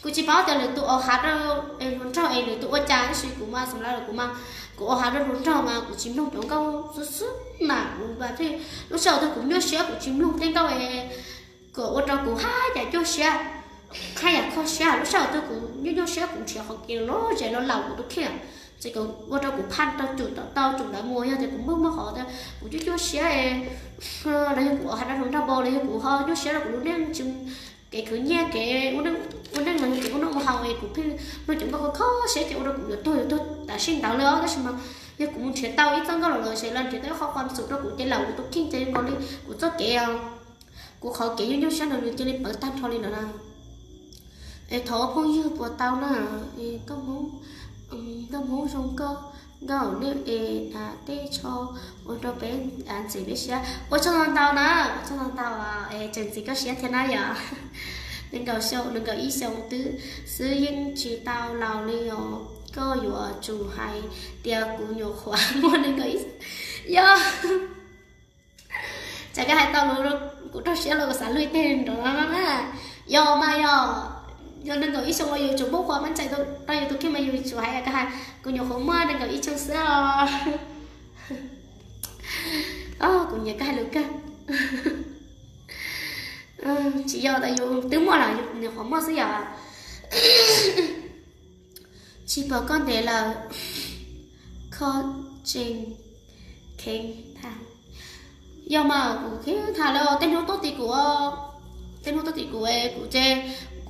Kuv tsis paub tias lwm tus ua hav rau hluas nraug es lwm tus ua cas tab sis kuv mas xam lawv los kuv mas kuv ua hav rau hluas nraug mas kuv tsis mloog cov nkauj xwb xwb na, kuv lub sij hawm twg kuv nyuaj siab kuv tsis mloog tej nkauj es kom ua rau kuv haj yam cuag siab, haj yam kho siab. Lub sij hawm twg kuv nyuaj nyuaj siab kuv nrhiav qhov kev lom zem los laum kuv tus kheej, ces kom ua rau kuv phaj rau tsum tom tau tsum ntawd mus. Yog tias kuv muaj muaj qhov tias kuv cuag cuag siab los yog kuv ua hav rau hluas nraug npau los yog kuv ho nyuaj siab rau kuv lub neej tsis kev khwv nyiaj kev ua neej los yog kev ua noj ua haus es kuv pheej mloog cov nkauj kho kho siab ces ua rau kuv yuav tuag yuav tuag tam sim ntawd li os. Tab sis mas yog kuv mus nrhiav tau ib txoj nkauj los lawm ces los nrhiav tau ib qho qhuas xum rau kuv ces laum kuv tus kheej ces zoo nkaus li kuv txoj kev, kuv qhov kev nyuaj nyuaj siab ntawd nws cia li pawv tag nrho li lawm na. Es thov ua phooj ywg puas tau na, es koj Hmoob, nkauj Hmoob zoo koj, nkauj nej es tej tsho ua rau peb ntxim peb siab. Ua tsaug ntau ntau na, ua tsaug ntau ntau, es tseem ntxim koj siab thiab na yom. Nees nkaum xyoo, nees nkaum ib xyoo twb xwb yeej tsis tau laus li os, koj yuav tsum hais tias kuv nyuam qhuav muaj nees nkaum ib, yog. Tsam koj hais tau lus kuv raug siab los kuv xav luag tej nrov no na. Yog mas yog, yog nees nkaum ib xyoo los yus tsum muab qhuas mab ntsa rau yus tus kheej mas yus tsum hais koj hais kuv nyuam qhuav muaj nees nkaum ib xyoo xwb os. Kuv nyiam koj hais lus kawg. Tsis yog tas yus twb muaj los yus nyuam qhuav muaj xwb yom. Tsis pom koj ntev lawm, koj tseem kheev tham. Yog mas kuv kheev tham lawm, tej hnub tuaj tim kuv, tej hnub tuaj tim kuv, kuv ces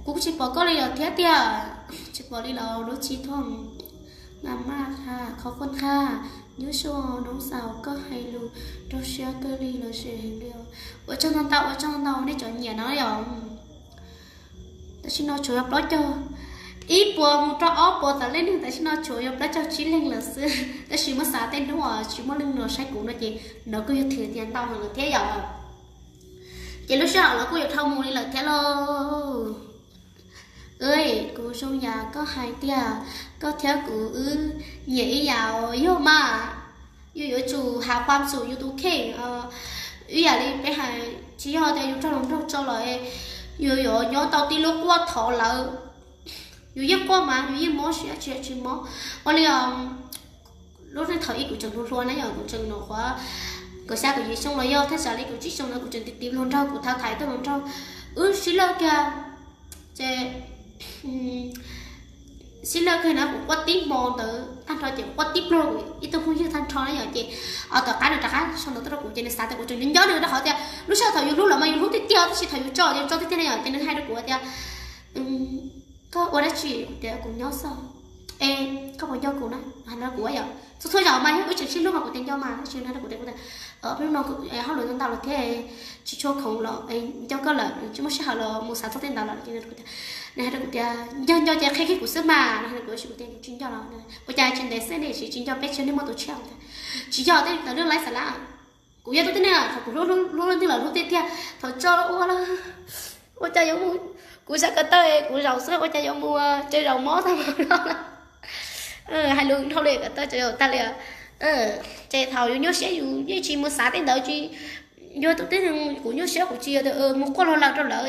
kuv kuj tsis pom koj li lawm thiab tiag. Tsis pom li lawm, hnub tsis thoj. Mas mas qha, qhov quaj qha, nyob zoo noob xaus, koj hais lus rau siab kawg li los sis heev li. Ua tsaug ntau ntau, ua tsaug ntau nej cov nyiam no yom. Tam sim no tshuav yog plaub caug, ib puas mus rau ob puas tawm leej neeg, tam sim no tshuav yog plaub caug tsib leeg lawm xwb. Tab sis muab xav tej hnub uas tsis muaj neeg los saib kuv no ces nov kuj yog thwm tias ntau heev lawm thiab yom. Ces lub sij hawm los kuj yuav dhau mus li lawm thiab lauj. Kuv zoo yam koj hais tiag, koj thiab kuv wb nyiam ib yam os, yog mas. Yus yuav tsum has pam xum yus tus kheej, ib yam li peb hais Tsis yog tias yus raug hluas nraug tso los yus yuav nyob tau tib lub quaj thov lawv. Yus yeej quaj mas yus yeej mob siab tsis yog tsis mob. Ua li lub neej thaum ub kuv tseem hluas hluas na yom, kuv tseem nyuam qhuav kaum xya kaum yim xyoo los yog thaj tsam li kaum tsib xyoo no kuv tseem tiv tiv hluas nraug, kuv tham tham ib tug hluas nraug, wb sib laj kiag ces sib laj kiag na, kuv quaj tib hmo ntawd tag nrho ces kuv quaj tib pluag, ib tug phooj ywg tag nrho na yom, ces tom qab nws rov qab sau ntawv tuaj rau kuv ces nws xav tias kuv tseem nco nco nws rau qhov tias lub sij hawm thaum yus hlub lawm mas yus hlub tiag tiag, tab sis thaum yus tso ces tso tiag tiag na yom, ces nws hais rau kuv tias koj ua dab tsi? Kuv tias kuv nyob xwb. Es koj puas nco kuv na? Hais no kuv yom, txhua txhua zaus mas yog wb tseem sib hlub mas kuv tias nco mas, tab sis nws hais rau kuv tias ua li no hauj lwm ntau ntau los thiab tsis tshua khoom los nco koj lawm, tsis muaj sij hawm los mus xav txog tej ntawd lawm. Nws hais rau kuv tias nco nco ces qhia kiag kuv xwb mas, nws hais rau kuv, kuv tias kuv tsis nco los ua cas tsis ntev xwb ne, tsis tsis nco peb tsis yog nej muaj tus tshiab. Tsis yog tej ntawd lub laib xav lab, kuv yog tus tib neeg thaum kuv hlub hlub leej twg los hlub tiag tiag, thaum tso ua ua cas yuav mus, kuv sab ko taw kuv zaum xwb ua cas yuav mus tsev zaum mob tag nrho. Hais lus dhau li ko taw tsev zaum tag li. Ces thaum yus nyuaj siab yus yeej tsis mus xav tej ntawd, tsis yog tus tib neeg kuv nyuaj siab kuv tsis yog tias mus quaj luag lawm rau lawv,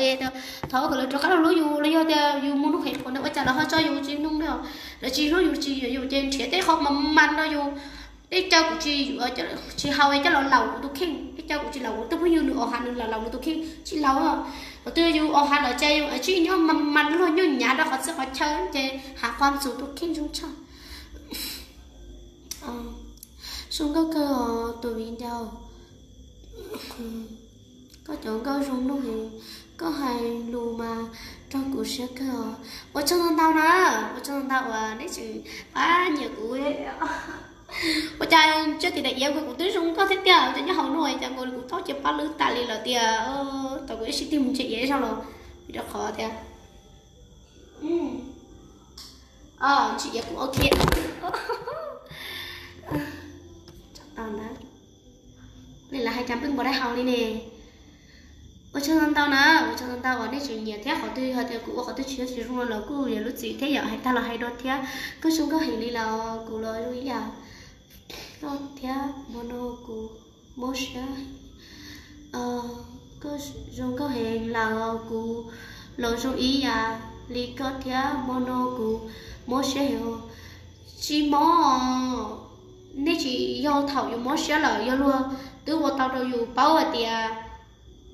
thov kom lawv rov qab los hlub yus los yog tias yus mus nug qhia qhuas ua cas lawv ho tso yus tsis nug na, lawv tsis hlub yus tsis yuav yus ces nrhiav tej qho mas mas rau yus. Tej caw kuv tsis, tsis haus coj los laus kuv tus kheej, tej caw kuv tsis laus kuv tus phooj ywg, nws ua hav nws laus laus nws tus kheej tsis laus. Qhov twg yus ua hav lawm ces yus tsis nyob mas mas luag nyuaj nyav rau qhov txhia qhov chaw ces hav qhov ntxuv tus kheej zoo tshaj. Zoo nkauj kawg os tus viv ncaus. Koj cov nkauj zoo mloog heev, koj hais lus mas raug kuv siab kawg os. Ua tsaug ntau ntau na, ua tsaug ntau ntau uas nej tseem pab nyiam kuv. Ua cas tsiaj tim daim iav kuv twb zoo nkauj thiab tiag, ua cas nyob hauv no cas nkaus li kuv taub cia pab lwb tas li lawm tiag. Thaum kuv ib sij tig mus ntsia iav ib zaug los, vim rau qhov tias ntsia iav kuv ok. Tau ntawd, nej lam hais cas pheej npau dai haus li ne. Ua tsaug ntau ntau na, ua tsaug ntau ntau uas nej tseem nyiam thiab, qhov twg hais tias kuv ua qhov twg tsis yog tsis zoo no los kuj yog lub txim thiab yom, hais tag los hais dua thiab. Koj zoo nkauj heev li los kuv los zoo ib yam, koj thiab hmo no kuv mob siab. Koj zoo nkauj heev lawm, kuv los zoo ib yam li koj thiab, hmo no kuv mob siab heev. Tsis mob, nej tsis, yog thaum yus mob siab lawm yog luag twb ua tau rau yus paub hais tias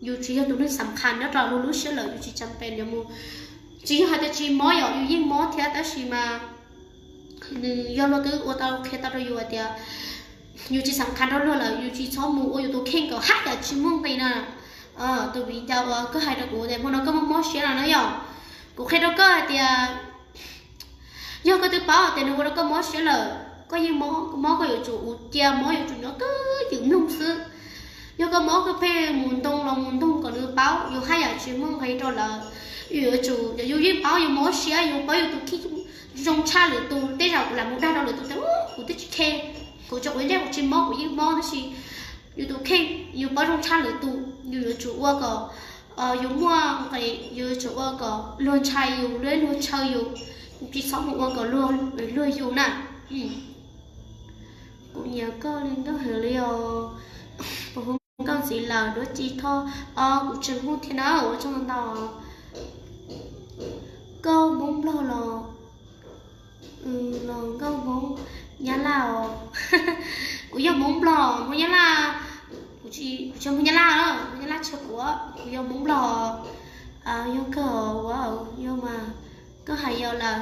yus tsis yog tus neeg xam khas nyob rau luag lub siab lawm, yus tsis tshaj peem yuav mus. Tsis yog hais tias tsis mob yom, yus yeej mob thiab tab sis mas nws yog luag twb ua tau qhia tau rau yus hais tias yus tsis xam khas rau luag lawm, yus tsis txhob mus ua yus tus kheej kom haj yam tsis muaj nqis na. Tus viv ncaus uas koj hais rau kuv tias hmo no koj mob mob siab no na yom, kuv qhia rau koj hais tias yog koj twb paub tias nws ua rau koj mob siab lawm, koj yeej mob, mob koj yuav tsum ua cia, mob yuav tsum nyob twj ywm mloog xwb. Yog koj mob koj pheej mus ntoo los mus ntoo kom nws paub, yus haj yam tsis muaj nqis rau lawv. Yus yuav tsum, yus yeej paub yus mob siab, yus paub yus tus kheej zoo tshaj lwm tus. Tej zaum kuv lam mus dag rau lwm tus tias kuv twb tsis khe, kuv tso kuv ncaj kuv tsis mob, kuv yeej mob, tab sis yus tus kheej yus paub zoo tshaj lwm tus, yus yuav tsum ua kom yus muaj nqis, yus yuav tsum ua kom luag ntshai yus, luag ntshaw yus, tsis txhob mus ua kom luag yus na. Kuv nyiam koj li nkauj heev li os. Puas hu nkauj ntxiv lawm duab ci thoj? Os, kuv tseem hu thiab na, ua tsaug ntau. Koj Hmoob Nplog los, los nkauj Hmoob Nyab Laj os? Kuv yog Hmoob Nplog, Hmoob Nyab Laj, kuv tsis, kuv tsis Hmoob Nyab Laj, Hmoob Nyab Laj tsis yog kuv, kuv yog Hmoob Nplog. Yog kawg, yog mas, koj hais yog lawm.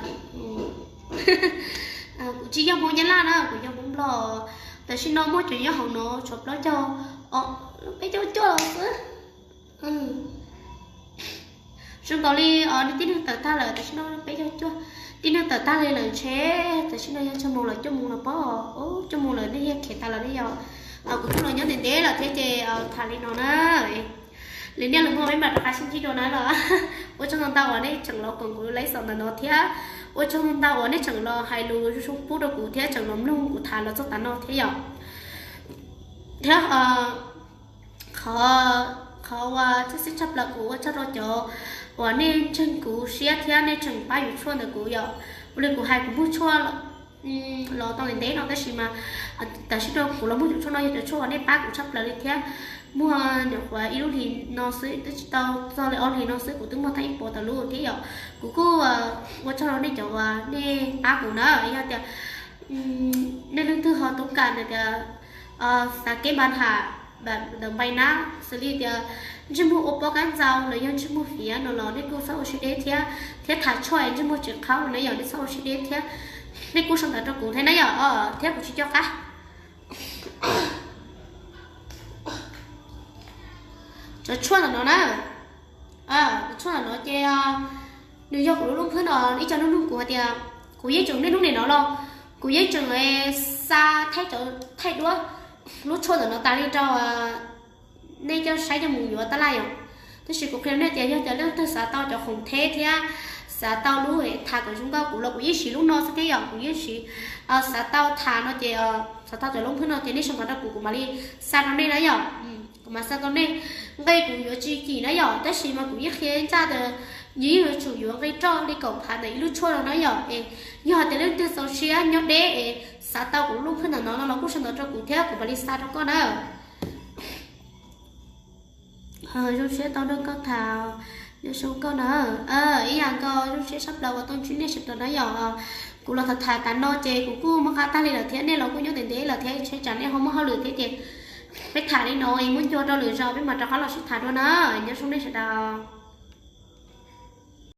Kuv tsis yog Hmoob Nyab Laj na, kuv yog Hmoob Nplog. Tam sim no muaj cov nyob hauv no tshuav plaub caug, peb caug cuaj xwb. Zoo nkaus li nej tib neeg tawm tag lawm, tam sim no peb caug cuaj, tib neeg tawm tag li lawm ntshe tam sim no yog tsawg moos lawm, cuaj moos lawm pob, cuaj moos lawm nej yeej khiav tas lawm ne yom. Kuv kuj los nyob ntev ntev lawm thiab ces tham li no na. Lwm niaj lwm hmo peb mam rov qab sib ntsib dua na los. Ua tsaug ntau ntau uas nej tseem los koom kuv lub live xaus ntawm no thiab ua tsaug ntau ntau uas nej tseem los hais lus zoo zoo pub rau kuv thiab tseem los mloog kuv tham los txog tav no thiab yom. Thiab qhov, qhov uas tshwj xeeb tshaj plaws kuv ua tsaug rau cov uas nej ntseeg kuv siab thiab nej tseem pab yus tshuaj ntawm kuv yom. Ua li kuv hais kuv muag tshuaj los tau ntev ntev no tab sis mas tam sim no kuv los muag cov tshuaj no yog cov tshuaj uas nej pab kuv tshaj plaws li thiab. Muaj nyuam qhuav ib lub hlis no xwb, twb tsis tau txog li ob hlis no xwb kuv twb muaj tag ib puas tawm lub thiab yom. Kuv kuj ua tsaug rau nej cov uas nej pab kuv na, yog tias nej leej twg ho toob kas tias xav kev npa tham ntawm npai na, xws li tias ntsej muag ua pob kab ntxaus los yog ntsej muag fiav no los nej kuj txhob ua siab deb thiab, thiab tham tshuaj ntsej muag tsis qhaub na yom, nej txhob ua siab deb thiab, nej kuj sau ntawv rau kuv thiab na yom, thiab kuv tsis coj qab. Cov tshuaj ntawm no na, cov tshuaj ntawm no ces nws yog kuv lub lub phwb no, ib co nug nug kuv hais tias kuv yeej tseem niaj hnub nim no los kuv yeej tseem xa thaij cov thaij duab lub tshuaj ntawm no tas li rau nej coj saib coj mus yuav tab laj yom. Tab sis kuv qhia nej tias yog cov leej twg xav tau cov khoom theb thiab xav tau lub tham kom zoo nkauj kuv los kuv yeej siv lub no xwb thiab yom, kuv yeej siv, xav tau tham no ces, xav tau cov lub phwb no ces nej sau ntawv rau kuv, kuv mam li xa rau nej na yom. Kuv mam xa rau nej. Nqi kuv yuav tsis kim na yom, tab sis mas kuv yeej qhia ncaj tias yus yeej yuav tsum yuav nqi roj li kaum phav ntawm ib lub tshuaj no na yom. Es yog hais tias leej twg txaus siab nyob deb es xav tau kuv lub phwb ntawm no no los kuj sau ntawv rau kuv thiab kuv mam li xa rau koj na. Zoo siab tau nrog koj tham, nyob zoo koj na. Ib yam nkaus zoo siab tshaj plaws uas tau ntsib nej sawv daws na yom. Kuv los tham tham tas no ces kuv kuj muaj qab tag li lawm thiab, nej los kuj nyob ntev ntev lawm thiab, tsam nej ho muaj hauj lwm thiab ces peb tham li no es muaj ncua rau lwm zaus peb mam rov qab los sib tham dua na. Nyob zoo nej sawv daws.